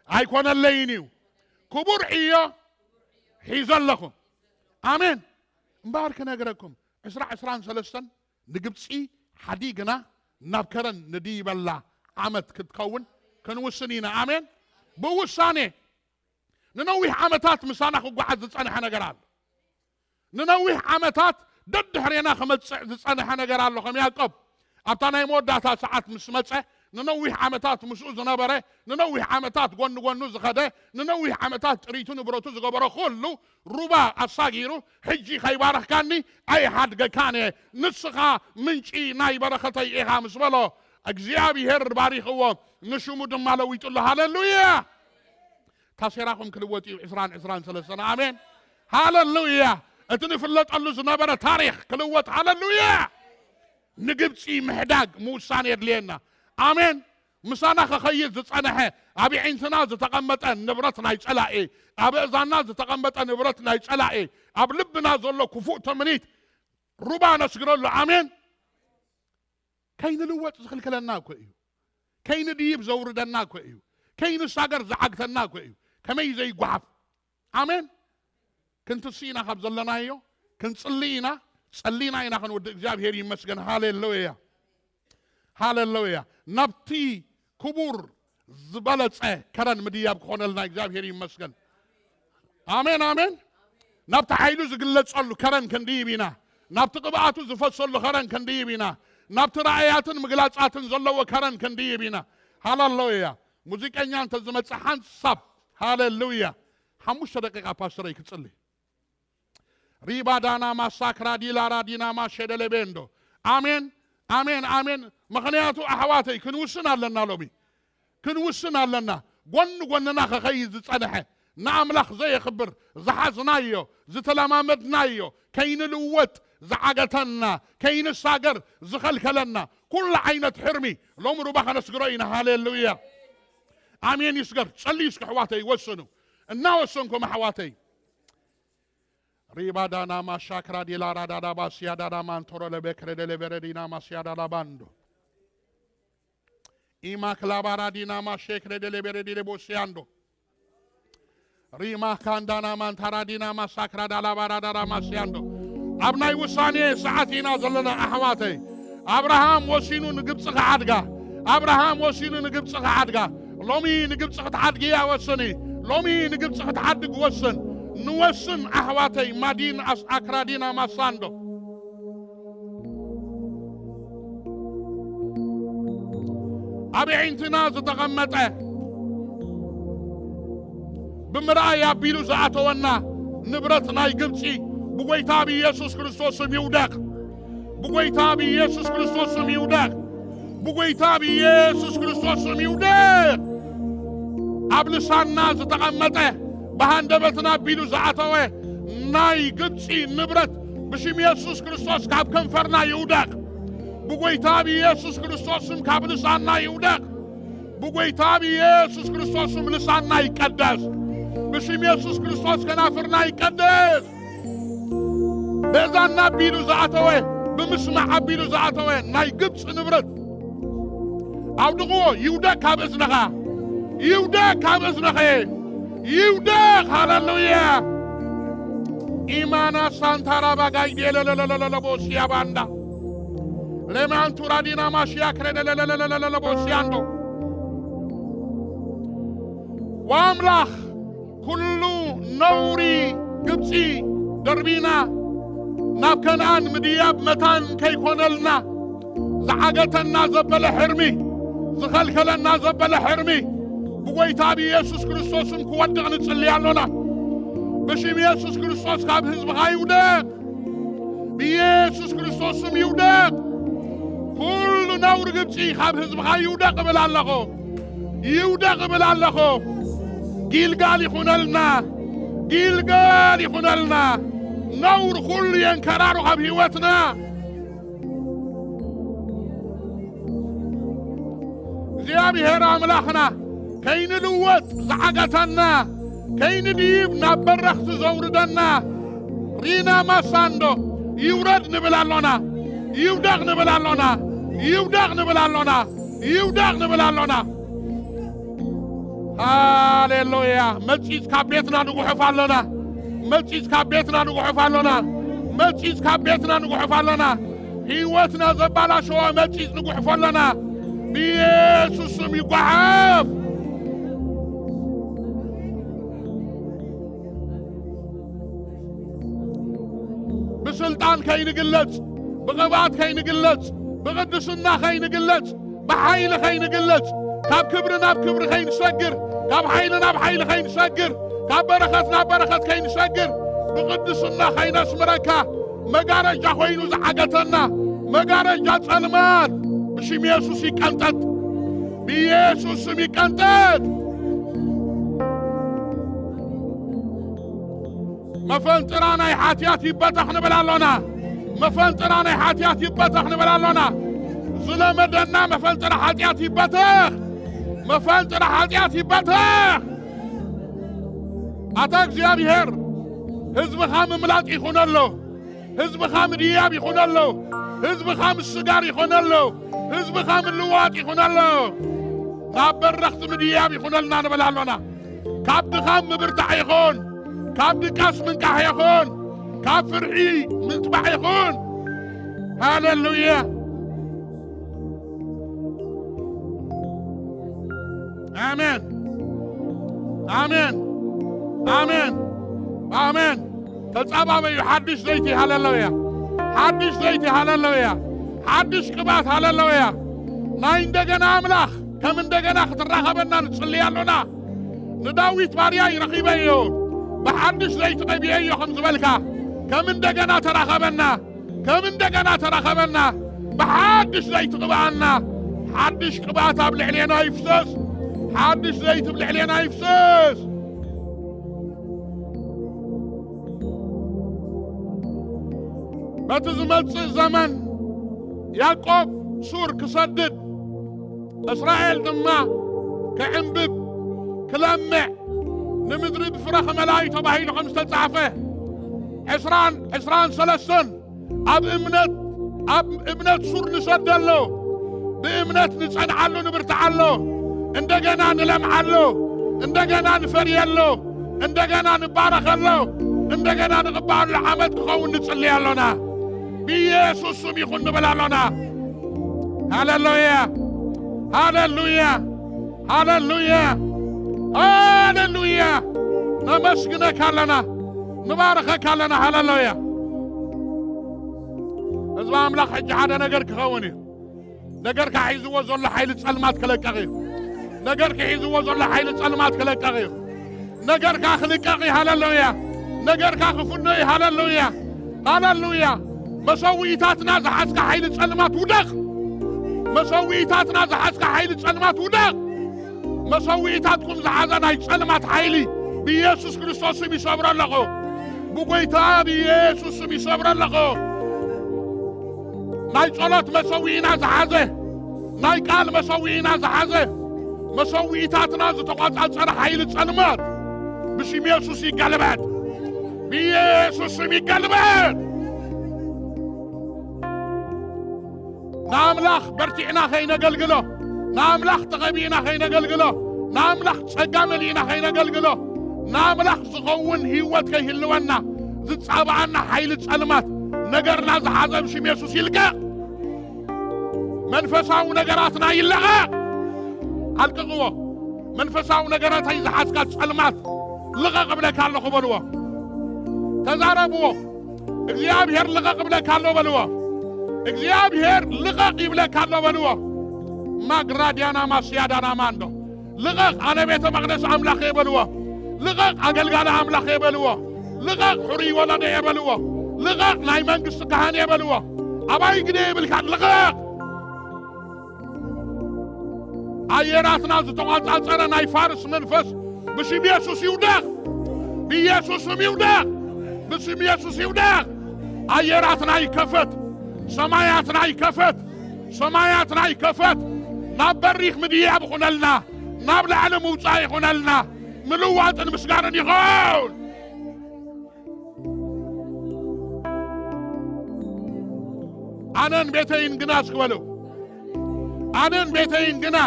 ኣይኮነለይን እዩ። ክቡር ዕዮ ሒዘ ኣለኹ። ኣሜን። እምበኣር ክነግረኩም፣ ዕስራ ዕስራን ሰለስተን ንግብፂ ሓዲግና ናብ ከረን ንድይበላ ዓመት ክትከውን ክንውስን ኢና። ኣሜን። ብውሳኔ ንነዊሕ ዓመታት ምሳና ክጓዓዝ ዝጸንሐ ነገር ኣሎ። ንነዊሕ ዓመታት ደድሕሬና ክመጽእ ዝጸንሐ ነገር ኣሎ። ከም ያዕቆብ ኣብታ ናይ መወዳእታ ሰዓት ምስ መጸ፣ ንነዊሕ ዓመታት ምስኡ ዝነበረ፣ ንነዊሕ ዓመታት ጎኒ ጎኑ ዝኸደ፣ ንነዊሕ ዓመታት ጥሪቱ ንብረቱ ዝገበሮ ኩሉ ሩባ ኣሳጊሩ፣ ሕጂ ከይባረኽካኒ ኣይሓድገካን እየ። ንስኻ ምንጪ ናይ በረኸተይ ኢኻ ምስ በሎ፣ እግዚኣብሄር ባሪኽዎ፣ ንሽሙ ድማ ለዊጡሉ። ሃሌሉያ! ታሴራኹም ክልወጥ እዩ። ዕስራን ዕስራን ሰለስተን። ኣሜን። ሃሌሉያ! እቲ ንፍለጠሉ ዝነበረ ታሪኽ ክልወጥ። ሃሌሉያ! ንግብፂ ምሕዳግ ምውሳን የድልየና። ኣሜን። ምሳና ክኸይድ ዝጸንሐ፣ ኣብ ኣዒንትና ዝተቐመጠ ንብረት ናይ ጸላኢ፣ ኣብ እዛና ዝተቐመጠ ንብረት ናይ ጸላኢ፣ ኣብ ልብና ዘሎ ክፉእ ትምኒት ሩባ ነስግረሉ። ኣሜን። ከይንልወጥ ዝኽልክለና እኮ እዩ። ከይንድይብ ዘውርደና እኮ እዩ። ከይንሳገር ዝዓግተና እኮ እዩ። ከመይ ዘይጓሓፍ? ኣሜን። ክንትስእ ኢና ካብ ዘለናዮ፣ ክንጽሊ ኢና፣ ጸሊና ኢና ክንወድእ። እግዚኣብሔር ይመስገን። ሃሌሉያ፣ ሃሌሉያ። ናብቲ ክቡር ዝበለጸ ከረን ምድያብ ክኾነልና እግዚኣብሔር ይመስገን። ኣሜን፣ ኣሜን። ናብቲ ሓይሉ ዝግለጸሉ ከረን ክንድይብ ኢና። ናብቲ ቅብኣቱ ዝፈሰሉ ከረን ክንድይብ ኢና። ናብቲ ራእያትን ምግላጻትን ዘለዎ ከረን ክንድይብ ኢና። ሃሌሉያ። ሙዚቀኛ እንተ ዝመጽእ ሓንሳብ፣ ሃሌሉያ። ሓሙሽተ ደቂቃ ፓስተረይ ክጽሊ። ሪባዳና ማሳክራ ዲላራ ዲናማ ሸደለቤንዶ። ኣሜን፣ ኣሜን፣ ኣሜን። ምኽንያቱ ኣሕዋተይ ክንውስን ኣለና ሎሚ። ክንውስን ኣለና። ጎኒ ጎንና ክኸይድ ዝጸንሐ፣ ንኣምላኽ ዘየኽብር፣ ዝሓዝናዮ፣ ዝተለማመድናዮ፣ ከይንልወጥ ዝዓገተና፣ ከይንሳገር ዝኸልከለና፣ ኩሉ ዓይነት ሕርሚ ሎሚ ሩባ ከነስግሮ ኢና። ሃሌሉያ። ኣሜን ይስገር። ጸልዩ እስኪ ኣሕዋተይ፣ ወስኑ። እናወሰንኩም ኣሕዋተይ። ሪባዳና ማሻክራ ዲላ ራዳዳ ባሲያ ዳዳ ማንቶሮ ለቤክሬ ደሌቤሬ ዲና ማሲያ ዳዳ ባንዶ። ኢማክላባራ ዲና ማሼክሬ ደሌቤሬ ዲሌ ቦሲያንዶ። ሪማ ካንዳና ማንታራ ዲና ማሳክራ ዳላባራ ዳዳ ማሲያንዶ። ኣብ ናይ ውሳኔ ሰዓት ኢና ዘለና ኣሕዋተይ። ኣብርሃም ወሲኑ ንግብፂ ክዓድጋ። ኣብርሃም ወሲኑ ንግብፂ ክዓድጋ። ሎሚ ንግብፂ ክትዓድግያ ወስኒ። ሎሚ ንግብፂ ክትዓድግ ወስን። ንወስን ኣሕዋተይ። ማዲን ኣስ ኣክራዲና ማሳንዶ። ኣብ ኣዒንትና ዝተቐመጠ ብምርኣይ ኣቢሉ ዝኣተወና ንብረት ናይ ግብፂ ብጎይታ ብኢየሱስ ክርስቶስ ስም ይውደቕ። ብጎይታ ብኢየሱስ ክርስቶስ ስም ይውደቕ። ብጎይታ ብኢየሱስ ክርስቶስ ስም ይውደቕ። ኣብ ልሳንና ዝተቐመጠ ብሃንደበትና ኣቢሉ ዝኣተወ ናይ ግብፂ ንብረት ብሽም ኢየሱስ ክርስቶስ ካብ ከንፈርና ይውደቕ። ብጎይታ ብኢየሱስ ክርስቶስ ስም ካብ ልሳንና ይውደቕ። ብጎይታ ብኢየሱስ ክርስቶስ ስም ልሳንና ይቀደስ። ብሽም ኢየሱስ ክርስቶስ ከናፍርና ይቀደስ። በዛና ኣቢሉ ዝኣተወ፣ ብምስማዕ ኣቢሉ ዝኣተወ ናይ ግብፂ ንብረት ኣውድቕዎ። ይውደቕ ካብ እዝንኻ። ይውደቕ ካብ እዝንኸ። ይውደቕ። ሃሌሉያ። ኢማና ሳንታራ ባጋይ ዴለለለለለቦሲያ ባንዳ። ሌማንቱራ ዲና ማሽያ ክሬደለለለለለቦሲያንዶ። ወኣምላኽ ኩሉ ነውሪ ግብፂ ደርቢና ናብ ከነኣን ምድያብ መታን ከይኮነልና ዝዓገተና ዘበለ ሕርሚ፣ ዝኸልከለና ዘበለ ሕርሚ ብጎይታ ብኢየሱስ ክርስቶስም ክወድቕ ንጽሊ ኣሎና። ብሽም ኢየሱስ ክርስቶስ ካብ ህዝብኻ ይውደቕ። ብኢየሱስ ክርስቶስም ይውደቕ። ኩሉ ነውር ግብጺ ካብ ህዝብኻ ይውደቕ እብል ኣለኹ። ይውደቕ እብል ኣለኹ። ጊልጋል ይኹነልና። ጊልጋል ይኹነልና። ነውር ኩሉ የንከራሩ ካብ ህይወትና። እግዚኣብሔር ኣምላኽና ከይንልወጥ ዝዓገተና፣ ከይንድይብ ናብ በረኽቲ ዘውርደና፣ ሪና ማሳንዶ ይውረድ ንብል ኣሎና። ይውደቕ ንብል ኣሎና። ይውደቕ ንብል ኣሎና። ይውደቕ ንብል ኣሎና። ሃሌሉያ። መጺጽ ካብ ቤትና ንጉሕፍ ኣሎና። መጺጽ ካብ ቤትና ንጉሕፍ ኣሎና። መጺጽ ካብ ቤትና ንጉሕፍ ኣሎና። ህይወትና ዘባላሸወ መጺጽ ንጉሕፍ ኣሎና። ብኢየሱስ ስም ይጓሓፍ። ብስልጣን ከይንግለጽ፣ ብቕብኣት ከይንግለጽ፣ ብቕድስና ከይንግለጽ፣ ብሓይሊ ከይንግለጽ፣ ካብ ክብሪ ናብ ክብሪ ከይንሰግር፣ ካብ ሓይሊ ናብ ሓይሊ ከይንሰግር፣ ካብ በረኸት ናብ በረኸት ከይንሰግር፣ ብቕድስና ከይነስምረካ፣ መጋረጃ ኮይኑ ዝዓገተና፣ መጋረጃ ጸልማት ብሽም የሱስ ይቀንጠጥ። ብኢየሱስ ስም ይቀንጠጥ። መፈንጥራ ናይ ሓጢኣት ይበተኽ ንብል ኣሎና። መፈንጥራ ናይ ሓጢኣት ይበተኽ ንብል ኣሎና። ዝለመደና መፈንጥራ ሓጢኣት ይበተኽ። መፈንጥራ ሓጢኣት ይበተኽ። ኣታ እግዚኣብሔር፣ ህዝብኻ ምምላጥ ይኹነሎ። ህዝብኻ ምድያብ ይኹነሎ። ህዝብኻ ምስጋር ይኹነሎ። ህዝብኻ ምልዋጥ ይኹነሎ። ናብ በረኽቲ ምድያብ ይኹነልና ንብል ኣሎና። ካብ ድኻም ምብርታዕ ይኹን። ካብ ድቃስ ምንቃሕ ይኹን። ካብ ፍርሒ ምጥባዕ ይኹን። ሃሌሉያ። ኣሜን። ኣሜን። ኣሜን። ኣሜን። ተጻባበዩ። ሓድሽ ዘይቲ። ሃሌሉያ። ሓድሽ ዘይቲ። ሃሌሉያ። ሓድሽ ቅባት። ሃሌሉያ። ናይ እንደገና ኣምላኽ ከም እንደገና ክትራኸበና ንጽልይ ኣሎና። ንዳዊት ባርያይ ረኺበዮ፣ ብሓድሽ ዘይቲ ቀቢኤዮ ከም ዝበልካ፣ ከም እንደገና ተራኸበና፣ ከም እንደገና ተራኸበና፣ ብሓድሽ ዘይቲ ቅብኣና። ሓድሽ ቅብኣት ኣብ ልዕሌና ይፍሰስ። ሓድሽ ዘይቲ ኣብ ልዕሌና ይፍሰስ። በቲ ዝመጽእ ዘመን ያዕቆብ ሱር ክሰድድ፣ እስራኤል ድማ ክዕምብብ፣ ክለምዕ፣ ንምድሪ ብፍረ ክመልኣ እዩ ተባሂሉ ከም ዝተጻሕፈ፣ ዕስራን፣ ዕስራን ሰለስተን ኣብ እምነት፣ ኣብ እምነት ሱር ንሰደሎ፣ ብእምነት ንጸንዓሉ፣ ንብርትዓሎ፣ እንደገና ንለምዓሎ፣ እንደገና ንፈርየሎ፣ እንደገና ንባረኸሎ፣ እንደገና ንቕበኣሉ ዓመት ክኸውን ንጽሊ ኣሎና። ብኢየሱስ ስም ይኹን ንብል ኣሎና። ሃሌሉያ፣ ሃሌሉያ፣ ሃሌሉያ፣ ሃሌሉያ። ነመስግነካ ኣለና፣ ንባርኸካ ኣለና። ሃሌሉያ። ህዝቢ ኣምላኽ ሕጂ ሓደ ነገር ክኸውን እዩ። ነገርካ ሒዝዎ ዘሎ ሓይሊ ጸልማት ክለቀቕ እዩ። ነገርካ ሒዝዎ ዘሎ ሓይሊ ጸልማት ክለቀቕ እዩ። ነገርካ ክልቀቕ እዩ። ሃሌሉያ። ነገርካ ክፍኖ እዩ። ሃሌሉያ። ሃሌሉያ። መሰውኢታትና ዝሓዝካ ሓይሊ ጸልማት ውደቕ። መሰውኢታትና ዝሓዝካ ሓይሊ ጸልማት ውደቕ። መሰውኢታትኩም ዝሓዘ ናይ ጸልማት ሓይሊ ብኢየሱስ ክርስቶስ ስም ይሰብሮ ኣለኹ። ብጎይታ ብኢየሱስ ስም ይሰብሮ ኣለኹ። ናይ ጸሎት መሰውኢና ዝሓዘ፣ ናይ ቃል መሰውኢና ዝሓዘ፣ መሰውኢታትና ዝተቖጻጸረ ሓይሊ ጸልማት ብሽም የሱስ ይገልበጥ። ብኢየሱስ ስም ይገልበጥ። ንኣምላኽ በርቲዕና ከይነገልግሎ፣ ንኣምላኽ ተቐቢእና ከይነገልግሎ፣ ንኣምላኽ ጸጋ መሊእና ከይነገልግሎ፣ ንኣምላኽ ዝኸውን ህይወት ከይህልወና ዝጻባኣና ሓይሊ ጸልማት ነገርና ዝሓዘ ብሽም የሱስ ይልቀቕ። መንፈሳዊ ነገራትና ይለቐቕ። ኣልቅቕዎ። መንፈሳዊ ነገራተይ ዝሓዝካ ጸልማት ልቐቕ እብለካ ኣለኹ በልዎ። ተዛረብዎ። እግዚኣብሔር ልቐቕ እብለካ ኣሎ በልዎ። እግዚኣብሔር ልቐቕ ይብለካ ኣሎ በልዎ። ማግራድያና ማስያዳና ማንዶ ልቐቕ፣ ኣነ ቤተ መቕደስ ኣምላኽ እየ በልዎ። ልቐቕ፣ ኣገልጋሊ ኣምላኽ እየ በልዎ። ልቐቕ፣ ሕሩይ ወለዶ እየ በልዎ። ልቐቕ፣ ናይ መንግስቲ ካህን እየ በልዎ። ኣባይ ግደ ይብልካ፣ ልቐቕ። ኣየራትና ዝተቋጻጸረ ናይ ፋርስ መንፈስ ብስም የሱስ ይውደቕ። ብኢየሱስ ስም ይውደቕ። ብስም የሱስ ይውደቕ። ኣየራትና ይከፈት። ሰማያትና ይከፈት። ሰማያትና ይከፈት። ናብ በሪኽ ምድያብ ይኹነልና። ናብ ላዕሊ ምውጻእ ይኹነልና። ምልዋጥን ምስጋንን ይኸውን። ኣነን ቤተይን ግና እስኪ በሉ። ኣነን ቤተይን ግና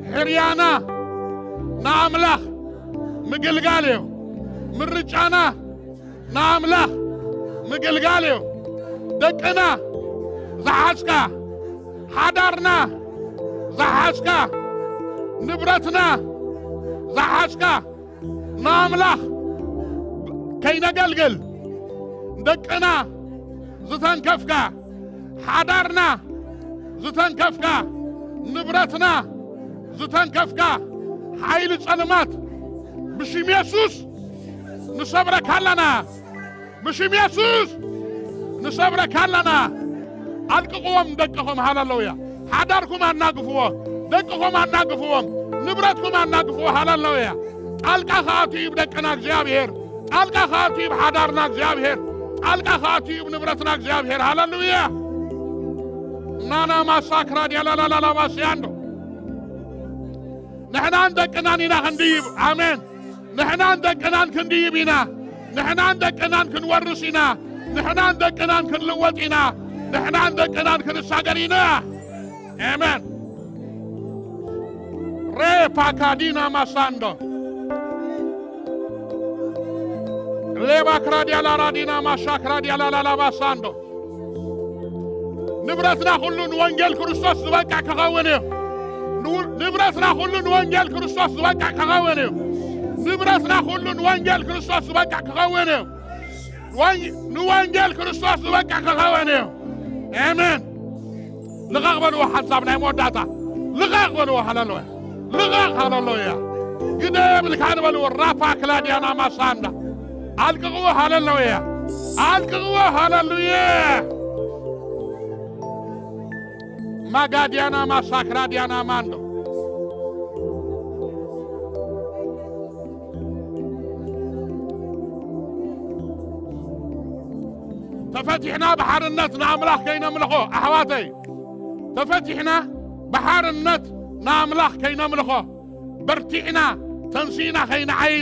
ሕርያና ንኣምላኽ ምግልጋል እዩ። ምርጫና ንኣምላኽ ምግልጋል እዩ። ደቅና ዝሓዝካ፣ ሓዳርና ዝሓዝካ፣ ንብረትና ዝሓዝካ፣ ንኣምላኽ ከይነገልግል ደቅና ዝተንከፍካ፣ ሓዳርና ዝተንከፍካ፣ ንብረትና ዝተንከፍካ ሓይሊ ጸልማት ብሽም የሱስ ንሰብረካ ኣለና። ብሽም የሱስ ንሰብረካ ኣለና። ኣልቅቕዎም ደቅኹም፣ ሃለሉያ። ሓዳርኩም ኣናግፍዎ፣ ደቅኹም ኣናግፍዎም፣ ንብረትኩም ኣናግፍዎ፣ ሃለሉያ። ጣልቃ ክኣቱ እዩ ብደቅና እግዚኣብሔር፣ ጣልቃ ክኣቱ እዩ ብሓዳርና እግዚኣብሔር፣ ጣልቃ ክኣቱ እዩ ብንብረትና እግዚኣብሔር፣ ሃለሉያ። ናና ማሳክራ ዲያላላላላ ባስያንዶ ንሕናን ደቅናን ኢና ክንድይብ። ኣሜን። ንሕናን ደቅናን ክንድይብ ኢና። ንሕናን ደቅናን ክንወርስ ኢና። ንሕናን ደቅናን ክንልወጥ ኢና። ንሕናን ደቅናን ክንሳገር ኢና። ኣሜን። ሬፓካዲና ማሳንዶ ሌባክራዲያላራዲና ማሻክራዲያላላባሳንዶ ንብረትና ኩሉ ንወንጌል ክርስቶስ ዝበቅዕ ክኸውን እዩ። ንው-፣ ንብረትና ኩሉ ንወንጌል ክርስቶስ ዝበቅዕ ክኸውን እዩ። ንብረትና ኩሉ ንወንጌል ክርስቶስ ዝበቅዕ ክኸውን እዩ። ወን-፣ ንወንጌል ክርስቶስ ዝበቅዕ ክኸውን እዩ። ኣሜን። ልቐቕ በልዎ፣ ሓንሳብ ናይ መወዳእታ ልቐቕ በልዎ። ሃለሉያ። ልቐቕ፣ ሃለሉያ። ግደ የብልካን በልዎ። ራፓ ክላዲያና ማሳንዳ። ኣልቅቕዎ፣ ሃለሉያ። ኣልቅቕዎ፣ ሃለሉያ። ማጋዲያና ማሳክራዲያና ማንዶ። ተፈቲሕና ብሓርነት ንኣምላኽ ከይነምልኾ፣ ኣሕዋተይ፣ ተፈቲሕና ብሓርነት ንኣምላኽ ከይነምልኾ፣ በርቲዕና ተንሲእና ከይንዓዪ፣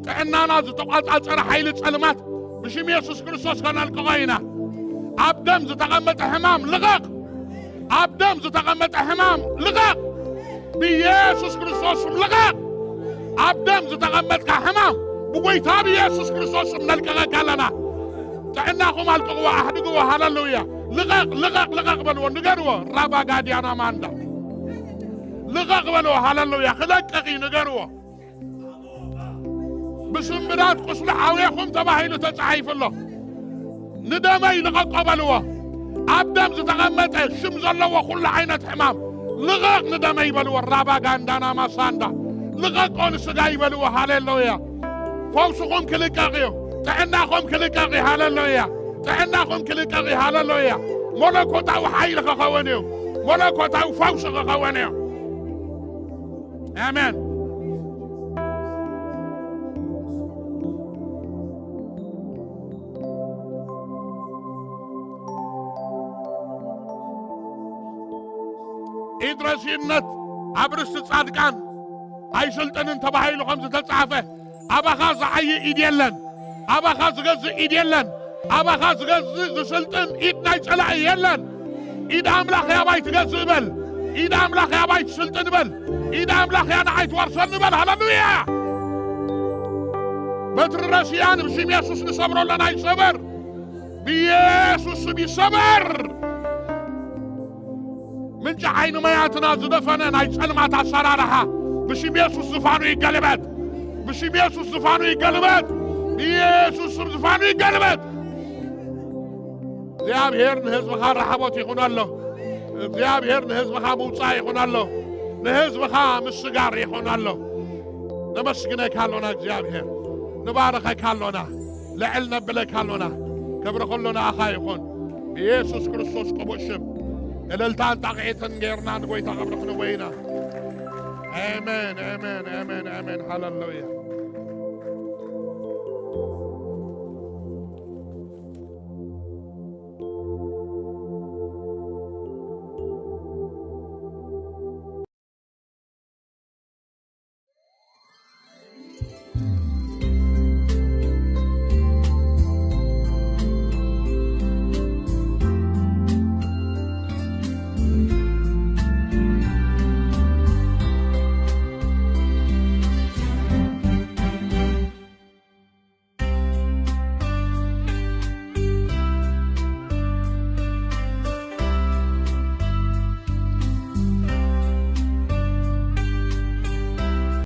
ጥዕናና ዝተቋጻጸረ ሓይሊ ጸልማት ብሽም የሱስ ክርስቶስ ከነልቅቖ ኢና። ኣብ ደም ዝተቐመጠ ሕማም ልቐቕ። ኣብ ደም ዝተቐመጠ ሕማም ልቐቕ። ብኢየሱስ ክርስቶስ ስም ልቐቕ። ኣብ ደም ዝተቐመጥካ ሕማም ብጎይታ ብኢየሱስ ክርስቶስ ስም ነልቅቐካ ኣለና። ጥዕናኹም ኣልቅቕዎ፣ ኣሕድግዎ። ሃለሉያ። ልቐቕ፣ ልቐቕ፣ ልቐቕ በልዎ፣ ንገርዎ። ራባጋድያና ማንዳ። ልቐቕ በልዎ። ሃለሉያ። ክለቅቕ እዩ፣ ንገርዎ። ብስምብራት ቁስሉ ሓውየኹም ተባሂሉ ተጻሒፉ ኣሎ። ንደመይ ልቐቆ በልዎ። ኣብ ደም ዝተቐመጠ ሽም ዘለዎ ኩሉ ዓይነት ሕማም ልቐቕ ንደመይ በልዎ። ራባጋንዳና ማሳንዳ ልቐቆ ንስጋይ በልዎ። ሃሌሉያ። ፈውስኹም ክልቀቕ እዩ። ጥዕናኹም ክልቀቕ እዩ። ሃሌሉያ። ጥዕናኹም ክልቀቕ እዩ። ሃሌሉያ። መለኮታዊ ሓይሊ ክኸውን እዩ። መለኮታዊ ፈውሲ ክኸውን እዩ። ኣሜን። ኢድ ረሲነት ኣብ ርስቲ ጻድቃን ኣይስልጥንን ተባሂሉ ከም ዝተጻሕፈ፣ ኣባኻ ዝዓዪ ኢድ የለን። ኣባኻ ዝገዝእ ኢድ የለን። ኣባኻ ዝገዝእ ዝስልጥን ኢድ ናይ ጸላኢ የለን። ኢድ ኣምላኽ ያባይ ትገዝእ በል። ኢድ ኣምላኽ ያባይ ትስልጥን በል። ኢድ ኣምላኽ ያ ንዓይ ትወርሰኒ በል። ሃሌሉያ! በትሪ ረሲኣን ብሽም የሱስ ንሰብሮ ኣለና። ይሰበር። ብኢየሱስ ስም ይሰበር። ምንጪ ዓይኒ ማያትና ዝደፈነ ናይ ጸልማት ኣሰራርሓ ብሽም የሱስ ዝፋኑ ይገልበጥ። ብሽም የሱስ ዝፋኑ ይገልበጥ። ብኢየሱስ ስም ዝፋኑ ይገልበጥ። እግዚኣብሔር ንህዝብኻ ራሕቦት ይኹን ኣሎ። እግዚኣብሔር ንህዝብኻ ምውፃእ ይኹን ኣሎ። ንህዝብኻ ምስጋር ይኹን ኣሎ። ነመስግነካ ኣሎና እግዚኣብሔር፣ ንባረኸካ ኣሎና፣ ልዕል ነብለካ ኣሎና። ክብሪ ኩሉ ንኣኻ ይኹን። ብኢየሱስ ክርስቶስ ቅቡእ ሽም እልልታን ጣቕዒትን ጌርና ንጎይታ ክብሪ ክንወ ኢና። ኣሜን፣ ኣሜን፣ ኣሜን፣ ኣሜን። ሃሌሉያ።